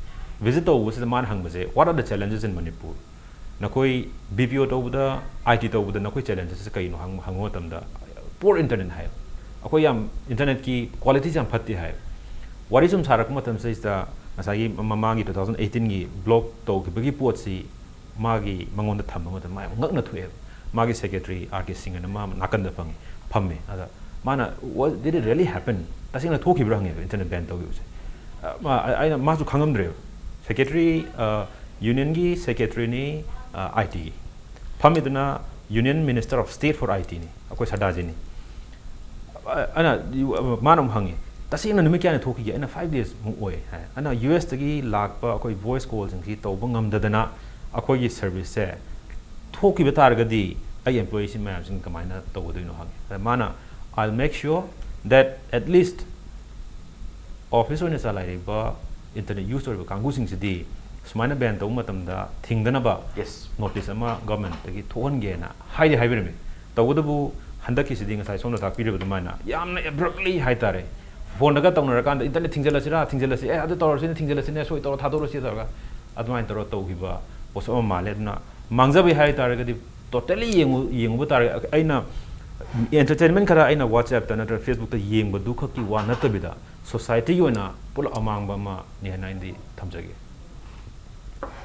Visit ꯇꯧꯕꯁꯤꯗ ꯃꯥꯅ ꯍꯪꯕꯁꯦ, "What are the challenges in Manipur?" ꯅꯈꯣꯏ BPO ꯇꯧꯕꯗ, IT ꯇꯧꯕꯗ ꯅꯈꯣꯏ challenges ꯁꯦ ꯀꯩꯅꯣ ꯍꯪ- ꯍꯪꯕ ꯃꯇꯝꯗ, "Poor internet" ꯍꯥꯏ꯫ ꯑꯩꯈꯣꯏ ꯌꯥꯝ internet ꯀꯤ quality ꯁꯦ ꯌꯥꯝ ꯐꯠꯇꯦ ꯍꯥꯏ꯫ ꯋꯥꯔꯤ ꯁꯨꯝ ꯁꯥꯔꯛꯄ ꯃꯇꯝꯁꯤꯗꯩꯁꯤꯗ ꯉꯁꯥꯏꯒꯤ ꯃ- ꯃꯃꯥꯡꯒꯤ two thousand eighteen ꯒꯤ block ꯇꯧꯈꯤꯕꯒꯤ ꯄꯣꯠꯁꯤ ꯃꯥꯒꯤ ꯃꯉꯣꯟꯗ ꯊꯝꯕ ꯃꯇꯝꯗ ꯃꯥ ꯌꯥꯝ ꯉꯛꯅ ꯊꯣꯛꯑꯦꯕ꯫ ꯃꯥꯒꯤ secretary R K Singh ꯍꯥꯏꯅ ꯃꯥ ꯅꯥꯀꯟꯗ ꯐꯪꯉꯤ, ꯐꯝꯃꯦ꯫ ꯑꯗ ꯃꯥꯅ, "What, did it really happen? ꯇꯁꯦꯡꯅ ꯊꯣꯛꯈꯤꯕ꯭ꯔꯥ?" ꯍꯪꯉꯦꯕ, internet ban ꯇꯧꯈꯤꯕꯁꯦ꯫ ꯑ, ꯃꯥ- ꯑ- ꯑꯩꯅ, ꯃꯥꯁꯨ ꯈꯪꯉꯝꯗ꯭ꯔꯦꯕ꯫ Secretary, ꯑ, Union ꯒꯤ secretary ꯅꯤ, ꯑ, IT ꯒꯤ꯫ ꯐꯝꯃꯤꯗꯨꯅ Union Minister of State for IT ꯅꯤ, ꯑꯩꯈꯣꯏ ꯁꯔꯗꯥꯔꯖꯤꯅꯤ꯫ ꯑ- ꯑꯩꯅ, ꯃꯥꯅ ꯑꯃꯨꯛ ꯍꯪꯉꯤ, "ꯇꯁꯦꯡꯅ ꯅꯨꯃꯤꯠ ꯀꯌꯥꯅꯤ ꯊꯣꯛꯈꯤꯒꯦ?" ꯑꯩꯅ, "Five days ꯃꯨꯛ ꯑꯣꯏ" ꯍꯥꯏ꯫ ꯑꯗꯨꯅ US ꯇꯒꯤ ꯂꯥꯛꯄ ꯑꯩꯈꯣꯏ voice call ꯁꯤꯡꯁꯤ ꯇꯧꯕ ꯉꯝꯗꯗꯅ ꯑꯩꯈꯣꯏꯒꯤ service ꯁꯦ ꯊꯣꯛꯈꯤꯕ ꯇꯥꯔꯒꯗꯤ ꯑꯩꯒꯤ employeeꯁꯤ ꯃꯌꯥꯝꯁꯤꯡ ꯀꯃꯥꯏꯅ ꯇꯧꯒꯗꯣꯏꯅꯣ ꯍꯪꯉꯦ꯫ ꯑꯗ ꯃꯥꯅ, "I'll make sure that at least office ꯑꯣꯏꯅ ꯆꯂꯥꯏꯔꯤꯕ internet use ꯇꯧꯔꯤꯕ ꯀꯥꯡꯕꯨꯁꯤꯡꯁꯤꯗꯤ ꯁꯨꯃꯥꯏꯅ ban ꯇꯧꯕ ꯃꯇꯝꯗ ꯊꯤꯡꯗꯅꯕ Yes. notice ꯑꯃ governmentꯇꯒꯤ ꯊꯣꯛꯍꯟꯒꯦꯅ" ꯍꯥꯏꯗꯤ ꯍꯥꯏꯕꯤꯔꯝꯃꯤ꯫ ꯇꯧꯕꯇꯕꯨ ꯍꯟꯗꯛꯀꯤꯁꯤꯗꯤ ꯉꯁꯥꯏ ꯁꯣꯝꯅ ꯇꯥꯛꯄꯤꯔꯤꯕ ꯑꯗꯨꯃꯥꯏꯅ ꯌꯥꯝꯅ abruptly ꯍꯥꯏꯇꯥꯔꯦ, phoneꯗꯒ ꯇꯧꯅꯔꯀꯥꯟꯗ "internet ꯊꯤꯡꯖꯤꯜꯂꯁꯤꯔꯥ, ꯊꯤꯡꯖꯤꯜꯂꯁꯤ, ꯑꯦ ꯑꯗꯨ ꯇꯧꯔꯁꯤꯅ ꯊꯤꯡꯖꯤꯜꯂꯁꯤꯅꯦ, ꯁꯣꯏ ꯇꯧꯔ ꯊꯥꯗꯣꯔꯁꯤ" ꯇꯧꯔꯒ ꯑꯗꯨꯃꯥꯏꯅ ꯇꯧꯔ ꯇꯧꯈꯤꯕ ꯄꯣꯠꯁꯛ ꯑꯃ ꯃꯥꯜꯂꯦ꯫ ꯑꯗꯨꯅ ꯃꯥꯡꯖꯕ ꯍꯥꯏ ꯇꯥꯔꯒꯗꯤ totally ꯌꯦꯡꯉꯨ ꯌꯦꯡꯉꯨꯕ ꯇꯥꯔꯒꯗꯤ ꯑꯩꯅ entertainment ꯈꯔ ꯑꯩꯅ WhatsAppꯇ ꯅꯠꯇ꯭ꯔꯒ Facebookꯇ ꯌꯦꯡꯕꯗꯨ ꯈꯛꯀꯤ ꯋꯥ ꯅꯠꯇꯕꯤꯗ societyꯒꯤ ꯑꯣꯏꯅ ꯄꯨꯂꯞ ꯑꯃꯥꯡꯕ ꯑꯃꯅꯤ ꯍꯥꯏꯅ ꯑꯩꯗꯤ ꯊꯝꯖꯒꯦ꯫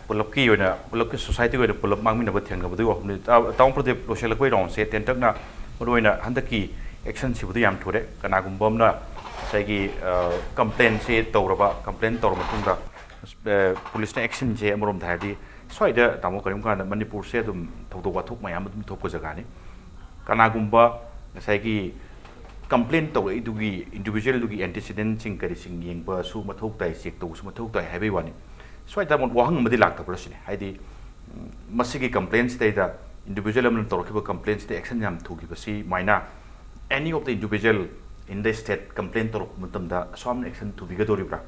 ꯄꯨꯂꯞꯀꯤ ꯑꯣꯏꯅ, ꯄꯨꯂꯞꯀꯤ societyꯒꯤ ꯑꯣꯏꯅ ꯄꯨꯂꯞ ꯃꯥꯡꯃꯤꯟꯅꯕ ꯊꯦꯡꯅꯕꯗꯨꯒꯤ ꯋꯥꯐꯝꯅꯤ꯫ ꯇꯥ-, ꯇꯥꯃꯣ ꯄ꯭ꯔꯗꯤꯞ, ꯂꯣꯏꯁꯤꯜꯂꯛꯄꯒꯤ roundꯁꯦ ꯇꯦꯟꯇꯛꯅ, ꯃꯔꯨꯑꯣꯏꯅ ꯍꯟꯗꯛꯀꯤ actionꯁꯤꯕꯨꯗꯤ ꯌꯥꯝ ꯊꯨꯔꯦ꯫ ꯀꯅꯥꯒꯨꯝꯕ ꯑꯃꯅ ꯉꯁꯥꯏꯒꯤ, ꯑ, complaintꯁꯦ ꯇꯧꯔꯕ, complaint ꯇꯧꯔꯕ ꯃꯇꯨꯡꯗ, ꯑ, policeꯅ actionꯁꯦ ꯑꯃꯔꯣꯝꯗ ꯍꯥꯏꯔꯗꯤ, ꯁ꯭ꯋꯥꯏꯗ ꯇꯥꯃꯣ ꯀꯔꯤꯒꯨꯝꯕ ꯀꯥꯟꯗ ꯃꯅꯤꯄꯨꯔꯁꯦ ꯑꯗꯨꯝ ꯊꯧꯗꯣꯛ ꯋꯥꯊꯣꯛ ꯃꯌꯥꯝ ꯑꯗꯨꯝ ꯊꯣꯛꯄ ꯖꯒꯥꯅꯤ꯫ ꯀꯅꯥꯒꯨꯝꯕ ꯉꯁꯥꯏꯒꯤ complaint ꯇꯧꯔꯛꯏꯗꯨꯒꯤ individualꯗꯨꯒꯤ antecedentꯁꯤꯡ ꯀꯔꯤꯁꯤꯡ ꯌꯦꯡꯕꯁꯨ ꯃꯊꯧ ꯇꯥꯏ, check ꯇꯧꯕꯁꯨ ꯃꯊꯧ ꯇꯥꯏ ꯍꯥꯏꯕꯒꯤ ꯋꯥꯅꯤ꯫ ꯁ꯭ꯋꯥꯏꯗ ꯑꯃꯨꯛ ꯋꯥꯍꯪ ꯑꯃꯗꯤ ꯂꯥꯛꯇꯕ꯭ꯔꯥ ꯁꯤꯅꯤ, ꯍꯥꯏꯗꯤ, ꯎꯝ, ꯃꯁꯤꯒꯤ complaintꯁꯤꯗꯩꯗ individual ꯑꯃꯅ ꯇꯧꯔꯛꯈꯤꯕ complaintꯁꯤꯗ action ꯌꯥꯝ ꯊꯨꯈꯤꯕꯁꯤ ꯃꯥꯏꯅ any of the individual in the state complaint ꯇꯧꯔꯛꯄ ꯃꯇꯝꯗ ꯑꯁꯨꯝꯅ action ꯊꯨꯕꯤꯒꯗꯧꯔꯤꯕ꯭ꯔꯥ?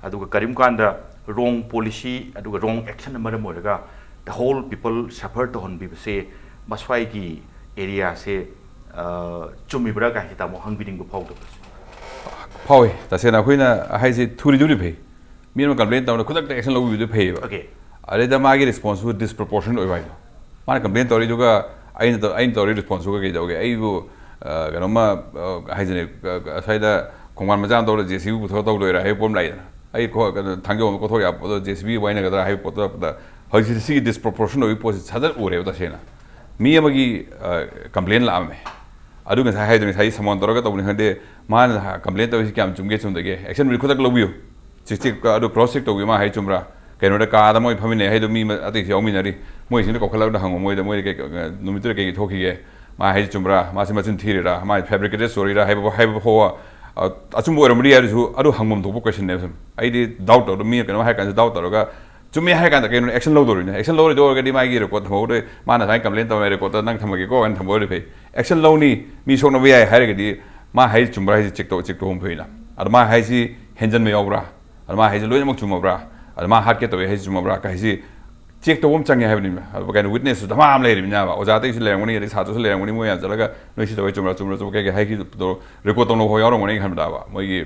ꯑꯗꯨꯒ ꯀꯔꯤꯒꯨꯝꯕ ꯀꯥꯟꯗ wrong policy ꯑꯗꯨꯒ wrong actionꯅ ꯃꯔꯝ ꯑꯣꯏꯔꯒ the whole people suffer ꯇꯧꯍꯟꯕꯤꯕꯁꯦ ꯃꯁ꯭ꯋꯥꯏꯒꯤ areaꯁꯦ, ꯑ, ꯆꯨꯝꯃꯤꯕ꯭ꯔꯥ ꯀꯥꯏꯅ ꯇꯥꯃꯣ ꯍꯪꯕꯤꯅꯤꯡꯕ ꯐꯥꯎꯗꯕ꯭ꯔꯥ? ꯐꯥꯎꯏ꯫ ꯇꯁꯦꯡꯅ ꯑꯩꯈꯣꯏꯅ ꯍꯥꯏꯁꯦ ꯊꯨꯔꯤꯗꯨꯗꯤ ꯐꯩ꯫ ꯃꯤ ꯑꯃ complaint ꯇꯧꯔꯒ ꯈꯨꯗꯛꯇ action ꯂꯧꯕꯤꯕꯗꯨ ꯐꯩꯌꯦꯕ꯫ Okay. ꯑꯗꯩꯗ ꯃꯥꯒꯤ responseꯇꯨ disproportionate ꯑꯣꯏꯕ ꯍꯥꯏꯗꯣ꯫ ꯃꯥꯅ complaint ꯇꯧꯔꯤꯗꯨꯒ ꯑꯩꯅ ꯇꯧ-, ꯑꯩꯅ ꯇꯧꯔꯤ responseꯇꯨꯒ ꯀꯩꯗꯧꯒꯦ? ꯑꯩꯕꯨ, ꯑ, ꯀꯩꯅꯣꯝꯃ, ꯑ, ꯍꯥꯏꯖꯅꯦ, ꯑ, ꯉꯁꯥꯏꯗ ꯈꯣꯡꯕꯥꯟ ꯃꯆꯥ ꯑꯃ ꯇꯧꯔ JCB ꯄꯨꯊꯣꯔ ꯇꯧꯗꯣꯏꯔꯥ ꯍꯥꯏꯕ ꯄꯣꯠ ꯑꯃ ꯂꯥꯛꯏꯗꯅ꯫ ꯑꯩ ꯈꯣ-, ꯀꯩꯅꯣ, ꯊꯥꯡꯖꯧ ꯑꯃ ꯀꯣꯊꯣꯛ ꯌꯥꯕ ꯄꯣꯠꯇꯣ JCB ꯋꯥꯏꯅꯒꯗ꯭ꯔꯥ ꯍꯥꯏꯕ ꯄꯣꯠꯇꯣ ꯂꯥꯛꯄꯗ ꯍꯧꯖꯤꯛꯁꯤ ꯁꯤꯒꯤ disproportion ꯑꯣꯏꯕ ꯄꯣꯠꯁꯤ ꯁꯠ ꯁꯠ ꯎꯔꯦꯕ ꯇꯁꯦꯡꯅ꯫ ꯃꯤ ꯑꯃꯒꯤ, ꯑ, complaint ꯂꯥꯛꯑꯝꯃꯦ꯫ ꯑꯗꯨ ꯉꯁꯥꯏ ꯍꯥꯏꯗꯣ, ꯉꯁꯥꯏ summon ꯇꯧꯔꯒ ꯇꯧꯕꯅꯤ ꯈꯪꯗꯦ, ꯃꯥꯅ complaint ꯇꯧꯔꯤꯁꯤ ꯀꯌꯥꯝ ꯆꯨꯝꯒꯦ ꯆꯨꯝꯗꯒꯦ, action ꯈꯨꯗꯛ ꯂꯧꯕꯤꯌꯨ꯫ Check, check, ꯑꯗꯨ cross check ꯇꯧꯕꯤꯌꯨ, ꯃꯥ ꯍꯥꯏ ꯆꯨꯝꯕ꯭ꯔꯥ? ꯀꯩꯅꯣꯗ ꯀꯥꯗ ꯃꯣꯏ ꯐꯝꯃꯤꯟꯅꯩ ꯍꯥꯏꯗꯣ ꯃꯤ ꯑꯃ ꯑꯇꯩꯁꯨ ꯌꯥꯎꯃꯤꯟꯅꯔꯤ, ꯃꯣꯏꯁꯤꯡꯗ ꯀꯧꯈꯠꯂꯒ ꯍꯪꯉꯣ, ꯃꯣꯏꯗ, ꯃꯣꯏꯗ ꯀꯩ, ꯅꯨꯃꯤꯠꯇꯨꯗ ꯀꯩꯀꯩ ꯊꯣꯛꯈꯤꯒꯦ? ꯃꯥ ꯍꯥꯏꯁꯤ ꯆꯨꯝꯕ꯭ꯔꯥ? ꯃꯥꯁꯤ ꯃꯆꯤꯟ ꯊꯤꯔꯤꯔꯥ? ꯃꯥ fabricated storyꯔꯥ ꯍꯥꯏꯕ, ꯍꯥꯏꯕ ꯐꯥꯎꯕ, ꯑ, ꯑꯆꯨꯝꯕ ꯑꯣꯏꯔꯝꯕꯗꯤ ꯌꯥꯏ, ꯑꯗꯨꯁꯨ ꯑꯗꯨ ꯍꯪꯐꯝ ꯊꯣꯛꯄ questionꯅꯦꯕ ꯁꯨꯝ꯫ ꯑꯩꯗꯤ doubt ꯇꯧꯔꯒ, ꯃꯤꯅ ꯀꯩꯅꯣꯝ ꯍꯥꯏ ꯀꯥꯟꯗ doubt ꯇꯧꯔꯒ ꯆꯨꯝꯃꯦ ꯍꯥꯏꯔ ꯀꯥꯟꯗ ꯀꯩꯅꯣ ꯑꯦꯛꯁꯟ ꯂꯧꯗꯧꯔꯤꯅꯦ? ꯑꯦꯛꯁꯟ ꯂꯧꯔꯣꯏꯗꯧꯔꯒꯗꯤ ꯃꯥꯒꯤ ꯔꯦꯀꯣꯔꯗ ꯊꯝꯍꯧꯗꯣꯏ, ꯃꯥꯅ ꯁꯨꯃꯥꯏꯅ ꯀꯝꯄ꯭ꯂꯦꯟ ꯇꯧꯔꯦ, ꯔꯦꯀꯣꯔꯗꯇ ꯅꯪ ꯊꯝꯃꯒꯦꯀꯣ ꯍꯥꯏꯅ ꯊꯝꯕ ꯑꯣꯏꯔꯗꯤ ꯐꯩ꯫ ꯑꯦꯛꯁꯟ ꯂꯧꯅꯤ, ꯃꯤ ꯁꯣꯛꯅꯕ ꯌꯥꯏ ꯍꯥꯏꯔꯒꯗꯤ ꯃꯥ ꯍꯥꯏ ꯆꯨꯝꯕ꯭ꯔꯥ ꯍꯥꯏꯁꯦ ꯆꯦꯛ ꯇꯧ, ꯆꯦꯛ ꯇꯧꯕ ꯐꯩꯅ꯫ ꯑꯗ ꯃꯥ ꯍꯥꯏꯁꯤ ꯍꯦꯟꯖꯟꯕ ꯌꯥꯎꯕ꯭ꯔꯥ, ꯑꯗ ꯃꯥ ꯍꯥꯏꯁꯤ ꯂꯣꯏꯅꯃꯛ ꯆꯨꯝꯃꯕ꯭ꯔꯥ, ꯑꯗ ꯃꯥ ꯍꯥꯠꯀꯦ ꯇꯧꯋꯦ ꯍꯥꯏꯁꯤ ꯆꯨꯝꯃꯕ꯭ꯔꯥ ꯀ ꯍꯥꯏꯁꯤ ꯆꯦꯛ ꯇꯧꯕ ꯑꯃ ꯆꯪꯉꯦ ꯍꯥꯏꯕꯅꯤꯅ꯫ ꯑꯗꯨ ꯀꯩꯅꯣ ꯋꯤꯠꯅꯦꯁꯁꯨ ꯗꯃꯥ ꯑꯃ ꯂꯩꯔꯤꯕꯅꯤꯅ, ꯑꯣꯖꯥꯗꯒꯤꯁꯨ ꯂꯩꯔꯝꯒꯅꯤ, ꯑꯗꯩ ꯁꯥꯇ꯭ꯔꯁꯨ ꯂꯩꯔꯝꯒꯅꯤ, ꯃꯣꯏ ꯌꯥꯝ ꯆꯠꯂꯒ ꯅꯣꯏ ꯁꯤ ꯇꯧꯋꯦ, ꯆꯨꯝꯕ꯭ꯔꯥ ꯆꯨꯝꯕ꯭ꯔꯥ ꯆꯨꯝꯕ꯭ꯔꯥ ꯀꯩ ꯀꯩ ꯍꯥꯏꯈꯤꯕꯗꯣ ꯔꯦꯀꯣꯔꯗ ꯇꯧꯅꯕ ꯐꯥꯎ ꯌꯥꯎꯔꯝꯒꯅꯤ ꯈꯟꯕꯗꯕ ꯃꯣꯏꯒꯤ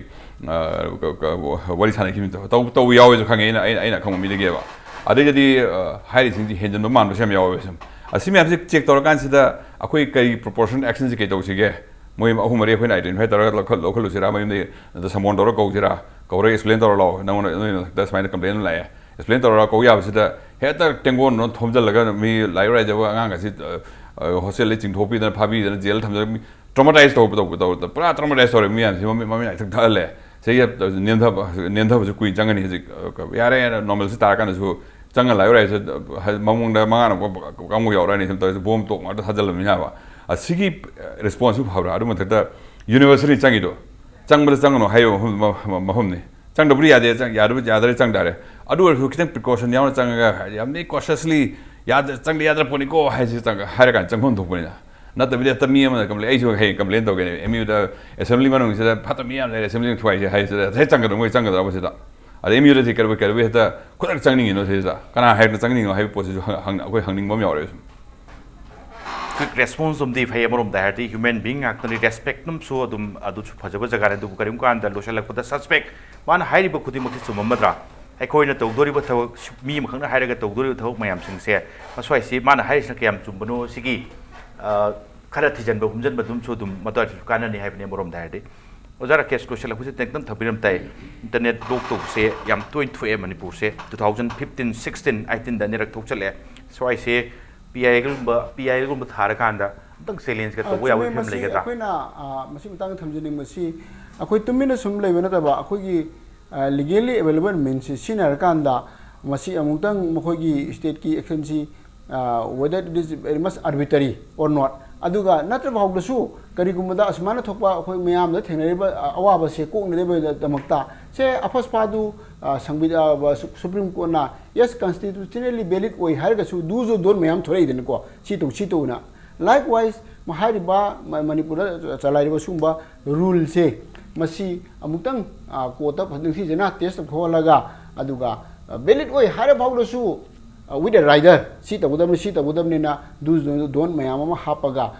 ꯑ, ꯀ-, ꯀ-, ꯋꯥꯔꯤ ꯁꯥꯟꯅꯈꯤꯕꯗꯣ ꯇꯧ-, ꯇꯧꯕ ꯌꯥꯎꯋꯦꯁꯨ ꯈꯪꯉꯦ ꯑꯩꯅ, ꯑꯩꯅ, ꯑꯩꯅ ꯈꯪꯕ ꯃꯤꯗꯒꯤꯕ꯫ ꯑꯗꯩꯗꯤ ꯑ, ꯍꯥꯏꯔꯤꯁꯤꯡꯁꯤ ꯍꯦꯟꯖꯟꯕ ꯃꯥꯟꯕꯁꯨ ꯌꯥꯝ ꯌꯥꯎꯋꯦꯕ ꯁꯨꯝ꯫ ꯑꯁꯤ ꯃꯌꯥꯝꯁꯦ ꯆꯦꯛ ꯇꯧꯔꯀꯥꯟꯁꯤꯗ ꯑꯩꯈꯣꯏ ꯀꯔꯤ ꯄ꯭ꯔꯣꯄꯣꯔꯁꯟ ꯑꯦꯛꯁꯟꯁꯦ ꯀꯩ ꯇꯧꯁꯤꯒꯦ? ꯃꯣꯏ ꯑꯍꯨꯝ ꯃꯔꯤ ꯑꯩꯈꯣꯏꯅ ꯑꯥꯏꯗꯦꯟꯇꯤꯐꯥꯏ ꯇꯧꯔꯒ ꯂꯧꯈꯠ-, ꯂꯧꯈꯠꯂꯨꯁꯤꯔꯥ? ꯃꯌꯨꯝꯗꯒꯤ ꯅꯠꯇ꯭ꯔ ꯁꯝꯕꯣꯟ ꯇꯧꯔꯒ ꯀꯧꯁꯤꯔꯥ? ꯀꯧꯔꯒ ꯑꯦꯛꯁꯄ꯭ꯂꯦꯟ ꯇꯧꯔ ꯂꯥꯛꯑꯣ, ꯅꯪꯉꯣꯟꯗ ꯅꯣꯏ ꯃꯊꯛꯇ ꯁꯨꯃꯥꯏꯅ ꯀꯝꯄ꯭ꯂꯦꯟ ꯑꯃ ꯂꯥꯛꯑꯦ, ꯑꯦꯛꯁꯄ꯭ꯂꯦꯟ ꯇꯧꯔ ꯂꯥꯛꯑꯣ꯫ ꯀꯧ ꯌꯥꯕꯁꯤꯗ ꯍꯦꯛꯇ ꯇꯦꯡꯒꯣꯟꯗꯣ ꯊꯣꯝꯖꯤꯜꯂꯒ ꯃꯤ ꯂꯥꯏꯔꯤꯛ ꯂꯥꯏꯖꯕ ꯑꯉꯥꯡ ꯑꯁꯤ ꯑ, ꯑ, ꯍꯣꯁꯇꯦꯜꯗ ꯆꯤꯡꯊꯣꯛꯄꯤꯗꯅ ꯐꯥꯕꯤꯗꯅ ꯖꯦꯜꯗ ꯊꯝꯖꯔꯒ ꯃꯤ ꯇ꯭ꯔꯣꯃꯥꯇꯥꯏꯁ ꯇꯧꯕ, ꯇꯧꯕ, ꯇꯧꯕ, ꯄꯨꯔꯥ ꯇ꯭ꯔꯣꯃꯥꯇꯥꯏꯁ ꯇꯧꯔꯦ ꯃꯤ ꯃꯌꯥꯝꯁꯤ, ꯃꯃꯤꯠ, ꯃꯃꯤꯠ ꯅꯥꯏꯊꯛ ꯊꯛꯍꯜꯂꯦ꯫ ꯁꯤꯒꯤ ꯅꯦꯝꯊꯕ, ꯅꯦꯝꯊꯕꯁꯨ ꯀꯨꯏꯅ ꯆꯪꯒꯅꯤ ꯍꯧꯖꯤꯛ꯫ ꯑ, ꯌꯥꯔꯦ, ꯅꯣꯔꯃꯦꯜꯁꯤ ꯇꯥꯔꯀꯥꯟꯗꯁꯨ ꯆꯪꯉ ꯂꯥꯛꯑꯣ ꯍꯥꯏꯁꯦ, ꯍꯥꯏꯗꯤ ꯃꯃꯥꯡꯗ ꯃꯉꯥꯅ ꯀꯥꯡꯕꯨ ꯌꯥꯎꯔꯛꯑꯅꯤ ꯁꯨꯝ ꯇꯧꯔꯤꯁꯦ, ꯕꯣꯝ ꯇꯣꯛ ꯉꯥꯛꯇ ꯊꯥꯖꯤꯜꯂꯕꯅꯤꯅ ꯍꯥꯏꯕ꯫ ꯑꯁꯤꯒꯤ ꯔꯦꯁꯄꯣꯟꯁꯁꯨ ꯐꯕ꯭ꯔꯥ? ꯑꯗꯨ ꯃꯊꯛꯇ ꯌꯨꯅꯤꯚꯔꯁꯤꯇꯤ ꯆꯪꯉꯤꯗꯣ, ꯆꯪꯕꯗ ꯆꯪꯒꯅꯨ ꯍꯥꯏꯕ ꯃꯐꯝ, ꯃꯐꯝꯅꯤ꯫ ꯆꯪꯗꯕꯨꯗꯤ ꯌꯥꯗꯦ, ꯆꯪ-, ꯌꯥꯗꯕ, ꯌꯥꯗ꯭ꯔꯦ ꯆꯪ ꯇꯥꯔꯦ꯫ ꯑꯗꯨ ꯑꯣꯏꯔꯁꯨ ꯈꯤꯇꯪ ꯄ꯭ꯔꯤꯀꯣꯁꯟ ꯌꯥꯎꯅ ꯆꯪꯉꯒ, ꯌꯥꯝꯅ ꯀꯣꯁꯤꯌꯁꯂꯤ ꯌꯥꯗ-, ꯆꯪꯗ ꯌꯥꯗ꯭ꯔ ꯄꯣꯠꯅꯤꯀꯣ ꯍꯥꯏꯁꯤ ꯆꯪ-, ꯍꯥꯏꯔꯀꯥꯟꯗ ꯆꯪꯐꯝ ꯊꯣꯛꯄꯅꯤꯅ꯫ ꯅꯠꯇꯕꯤꯗ ꯍꯦꯛꯇ ꯃꯤ ꯑꯃꯅ ꯀꯝꯄ꯭ꯂꯦꯟ, ꯑꯩꯁꯨ ꯍꯌꯦꯡ ꯀꯝꯄ꯭ꯂꯦꯟ ꯇꯧꯒꯦꯅꯦ, ꯑꯦꯝ ꯌꯨꯗ ꯑꯦꯁꯦꯝꯕ꯭ꯂꯤ ꯃꯅꯨꯡꯁꯤꯗ ꯐꯠꯇꯕ ꯃꯤ ꯌꯥꯝ ꯂꯩꯔꯦ, ꯑꯦꯁꯦꯝꯕ꯭ꯂꯤ ꯊꯨꯒꯥꯏꯁꯦ ꯍꯥꯏꯁꯤꯗ ꯍꯦꯛ ꯆꯪꯒꯗ꯭ꯔꯣ? ꯃꯣꯏ ꯆꯪꯒꯗ꯭ꯔꯕ ꯁꯤꯗ? ꯑꯗꯩ ꯑꯦꯝ ꯌꯨꯗꯗꯤ ꯀꯩꯗꯧꯕꯩ, ꯀꯩꯗꯧꯕꯩ ꯍꯦꯛꯇ ꯈꯨꯗꯛ ꯆꯪꯅꯤꯡꯉꯤꯅꯣ ꯁꯤꯗ? ꯀꯅꯥ ꯍꯥꯏꯔꯛꯇ ꯆꯪꯅꯤꯡꯉꯤꯅꯣ ꯍꯥꯏꯕ ꯄꯣꯠꯁꯤꯁꯨ ꯍꯪ-, ꯍꯪ-, ꯑꯩꯈꯣꯏ ꯍꯪꯅꯤꯡꯕ ꯑꯃ ꯌꯥꯎꯔꯛꯑꯦ ꯁꯨꯝ꯫ ꯀ꯭ꯋꯤꯛ ꯔꯦꯁꯄꯣꯟꯁ ꯑꯃꯗꯤ ꯐꯩ꯫ ꯑꯃꯔꯣꯝꯗ ꯍꯥꯏꯔꯗꯤ ꯍ꯭ꯌꯨꯃꯦꯟ ꯕꯤꯡ ꯉꯥꯛꯇꯅꯤ, ꯔꯦꯁꯄꯦꯛ ꯑꯃꯁꯨ ꯑꯗꯨꯝ ꯑꯗꯨꯁꯨ ꯐꯖꯕ ꯖꯒꯥꯅꯤ꯫ ꯑꯗꯨꯕꯨ ꯀꯔꯤꯒꯨꯝꯕ ꯀꯥꯟꯗ ꯂꯣꯏꯁꯤꯜꯂꯛꯄꯗ ꯁꯁꯄꯦꯛ ꯃꯥꯅ ꯍꯥꯏꯔꯤꯕ ꯈꯨꯗꯤꯡꯃꯛꯇꯤ ꯆꯨꯝꯃꯝꯃꯗ꯭ꯔꯥ? ꯑꯩꯈꯣꯏꯅ ꯇꯧꯗꯣꯔꯤꯕ ꯊꯕꯛ, ꯃꯤ ꯑꯃꯈꯛꯅ ꯍꯥꯏꯔꯒ ꯇꯧꯗꯣꯔꯤꯕ ꯊꯕꯛ ꯃꯌꯥꯝꯁꯤꯡꯁꯦ, ꯃꯁ꯭ꯋꯥꯏꯁꯤ ꯃꯥꯅ ꯍꯥꯏꯔꯤꯁꯤꯅ ꯀꯌꯥꯝ ꯆꯨꯝꯕꯅꯣ, ꯁꯤꯒꯤ ꯑ, ꯈꯔ ꯊꯤꯖꯤꯟꯕ ꯍꯨꯝꯖꯤꯟꯕ ꯑꯗꯨꯝꯁꯨ ꯑꯗꯨꯝ ꯃꯗꯨꯋꯥꯏꯗꯁꯨ ꯀꯥꯟꯅꯅꯤ ꯍꯥꯏꯕꯅꯤ꯫ ꯑꯃꯔꯣꯝꯗ ꯍꯥꯏꯔꯗꯤ ꯑꯣꯖꯥ ꯔꯥꯀꯦꯁ, ꯂꯣꯏꯁꯤꯜꯂꯛꯄꯁꯦ ꯇꯦꯟꯇꯪ ꯊꯝꯕꯤꯔꯝ ꯇꯥꯏ꯫ ꯏꯟꯇꯔꯅꯦꯠ ꯕ꯭ꯂꯣꯛ ꯇꯧꯕꯁꯦ ꯌꯥꯝ ꯇꯣꯏꯅ ꯊꯣꯛꯑꯦ ꯃꯅꯤꯄꯨꯔꯁꯦ꯫ Two thousand fifteen, sixteen, eighteenꯗ ꯑꯅꯤꯔꯛ ꯊꯣꯛꯆꯜꯂꯛꯑꯦ꯫ ꯁ꯭ꯋꯥꯏꯁꯦ ꯄꯤ ꯑꯥꯏ ꯑꯦꯜꯒꯨꯝꯕ, ꯄꯤ ꯑꯥꯏ ꯑꯦꯜꯒꯨꯝꯕ ꯊꯥꯔꯀꯥꯟꯗ ꯑꯝꯇꯪ ꯆꯦꯂꯦꯟꯖꯀ ꯑ, ꯇꯧꯕ ꯌꯥꯕ ꯆꯨꯝꯃꯦ꯫ ꯐꯤꯕꯝ ꯃꯁꯤ ꯂꯩꯒꯗ꯭ꯔꯥ? ꯑꯩꯈꯣꯏꯅ, ꯑ, ꯃꯁꯤ ꯃꯇꯥꯡꯗ ꯊꯝꯖꯅꯤꯡꯕꯁꯤ, ꯑꯩꯈꯣꯏ ꯇꯨꯃꯤꯟꯅ ꯁꯨꯝ ꯂꯩꯕ ꯅꯠꯇꯕ, ꯑꯩꯈꯣꯏꯒꯤ, ꯑ, legally available meansꯁꯤ ꯁꯤꯖꯤꯟꯅꯔꯀꯥꯟꯗ ꯃꯁꯤ ꯑꯃꯨꯛꯇꯪ ꯃꯈꯣꯏꯒꯤ stateꯀꯤ actionꯁꯤ, ꯑ, whether it is very much arbitrary or not, ꯑꯗꯨꯒ ꯅꯠꯇ꯭ꯔ ꯐꯥꯎꯗꯁꯨ ꯀꯔꯤꯒꯨꯝꯕꯗ ꯑꯁꯨꯃꯥꯏꯅ ꯊꯣꯛꯄ ꯑꯩꯈꯣꯏ ꯃꯌꯥꯝꯗ ꯊꯦꯡꯅꯔꯤꯕ, ꯑ, ꯑꯋꯥꯕꯁꯦ ꯀꯣꯛꯅꯅꯕꯒꯤꯗꯃꯛꯇ ꯁꯦ ꯑꯐꯁꯄꯥꯗꯨ ꯁꯪꯕꯤꯙꯥꯟ ꯁꯨꯄ꯭ꯔꯤꯝ ꯀꯣꯔꯠꯅ ꯌꯦꯁ ꯀꯟꯁꯇꯤꯇ꯭ꯌꯨꯁꯅꯦꯜꯂꯤ ꯚꯦꯂꯤꯠ ꯑꯣꯏ ꯍꯥꯏꯔꯒꯁꯨ ꯗꯨꯁꯨ ꯗꯣꯟ ꯃꯌꯥꯝ ꯊꯣꯛꯂꯛꯏꯗꯅꯀꯣ, ꯁꯤ ꯇꯧ ꯁꯤ ꯇꯧꯅ꯫ ꯂꯥꯏꯛ ꯋꯥꯏꯁ ꯍꯥꯏꯔꯤꯕ ꯃꯅꯤꯄꯨꯔꯗ ꯆꯂꯥꯏꯔꯤꯕ ꯁꯤꯒꯨꯝꯕ ꯔꯨꯜꯁꯦ ꯃꯁꯤ ꯑꯃꯨꯛꯇꯪ ꯀꯣꯔꯠꯇ ꯅꯤꯡꯊꯤꯖꯅ ꯇꯦꯁ ꯇꯧꯊꯣꯛꯍꯜꯂꯒ ꯑꯗꯨꯒ ꯚꯦꯂꯤꯠ ꯑꯣꯏ ꯍꯥꯏꯔ ꯐꯥꯎꯗꯁꯨ ꯋꯤꯠ ꯑꯦ ꯔꯥꯏꯗꯔ ꯁꯤ ꯇꯧꯒꯗꯕꯅꯤ ꯁꯤ ꯇꯧꯒꯗꯕꯅꯤꯅ ꯗꯨꯁ ꯗꯣꯟ ꯃꯌꯥꯝ ꯑꯃ ꯍꯥꯞꯄꯒ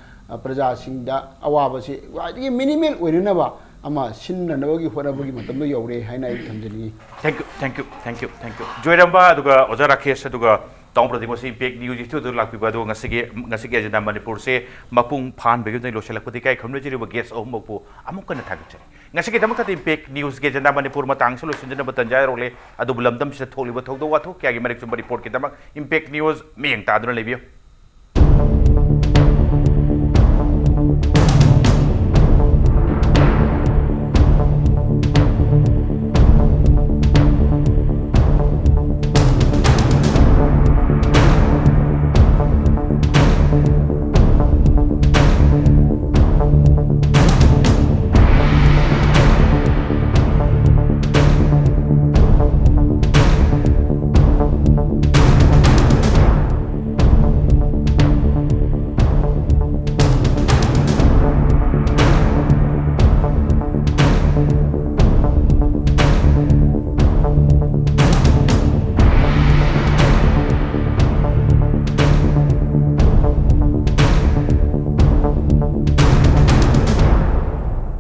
ꯄ꯭ꯔꯖꯥꯁꯤꯡꯗ ꯑꯋꯥꯕꯁꯤ ꯈ꯭ꯋꯥꯏꯗꯒꯤ ꯃꯤꯅꯤꯃꯦꯜ ꯑꯣꯏꯅꯅꯕ ꯑꯃ ꯁꯤꯟꯅꯅꯕꯒꯤ ꯍꯣꯠꯅꯕꯒꯤ ꯃꯇꯝꯗꯣ ꯌꯧꯔꯦ ꯍꯥꯏꯅ ꯑꯩ ꯊꯝꯖꯅꯤꯡꯉꯤ꯫ Thank you, thank you, thank you, thank you. ꯖꯣꯏꯔꯝꯕ ꯑꯗꯨꯒ ꯑꯣꯖꯥ ꯔꯥꯀꯦꯁ ꯑꯗꯨꯒ ꯇꯥꯎꯟ ꯄ꯭ꯔꯗꯤꯞ ꯉꯁꯤ ꯏꯝꯄꯦꯛ ꯅ꯭ꯌꯨꯁ ꯏꯁꯇꯨꯗꯤꯑꯣꯗ ꯂꯥꯛꯄꯤꯕ ꯑꯗꯨꯒ ꯉꯁꯤꯒꯤ ꯉꯁꯤꯒꯤ ꯑꯦꯖꯦꯟꯗꯥ ꯃꯅꯤꯄꯨꯔꯁꯦ ꯃꯄꯨꯡ ꯐꯥꯍꯟꯕꯒꯤ ꯃꯇꯨꯡ ꯂꯣꯏꯁꯤꯜꯂꯛꯄꯗ ꯏꯀꯥꯏ ꯈꯨꯝꯅꯖꯔꯤꯕ ꯒꯦꯁ ꯑꯍꯨꯝꯃꯛꯄꯨ ꯑꯃꯨꯛ ꯍꯟꯅ ꯊꯥꯒꯠꯆꯔꯤ꯫ ꯉꯁꯤꯒꯤꯗꯃꯛꯇꯗꯤ ꯏꯝꯄꯦꯛ ꯅ꯭ꯌꯨꯁꯀꯤ ꯑꯦꯖꯦꯟꯗꯥ ꯃꯅꯤꯄꯨꯔ ꯃꯇꯥꯡꯁꯤ ꯂꯣꯏꯁꯤꯟꯖꯅꯕ ꯇꯟꯖꯥ ꯌꯧꯔꯛꯂꯦ꯫ ꯑꯗꯨꯕꯨ ꯂꯝꯗꯝꯁꯤꯗ ꯊꯣꯛꯂꯤꯕ ꯊꯧꯗꯣꯛ ꯋꯥꯊꯣꯛ ꯀꯌꯥꯒꯤ ꯃꯔꯤꯛ ꯆꯨꯝꯕ ꯔꯤꯄꯣꯔꯠꯀꯤꯗꯃꯛ ꯏꯝꯄꯦꯛ ꯅ꯭ꯌꯨꯁ ꯃꯤꯠꯌꯦꯡ ꯇꯥꯗꯨꯅ ꯂꯩꯕꯤꯌꯨ꯫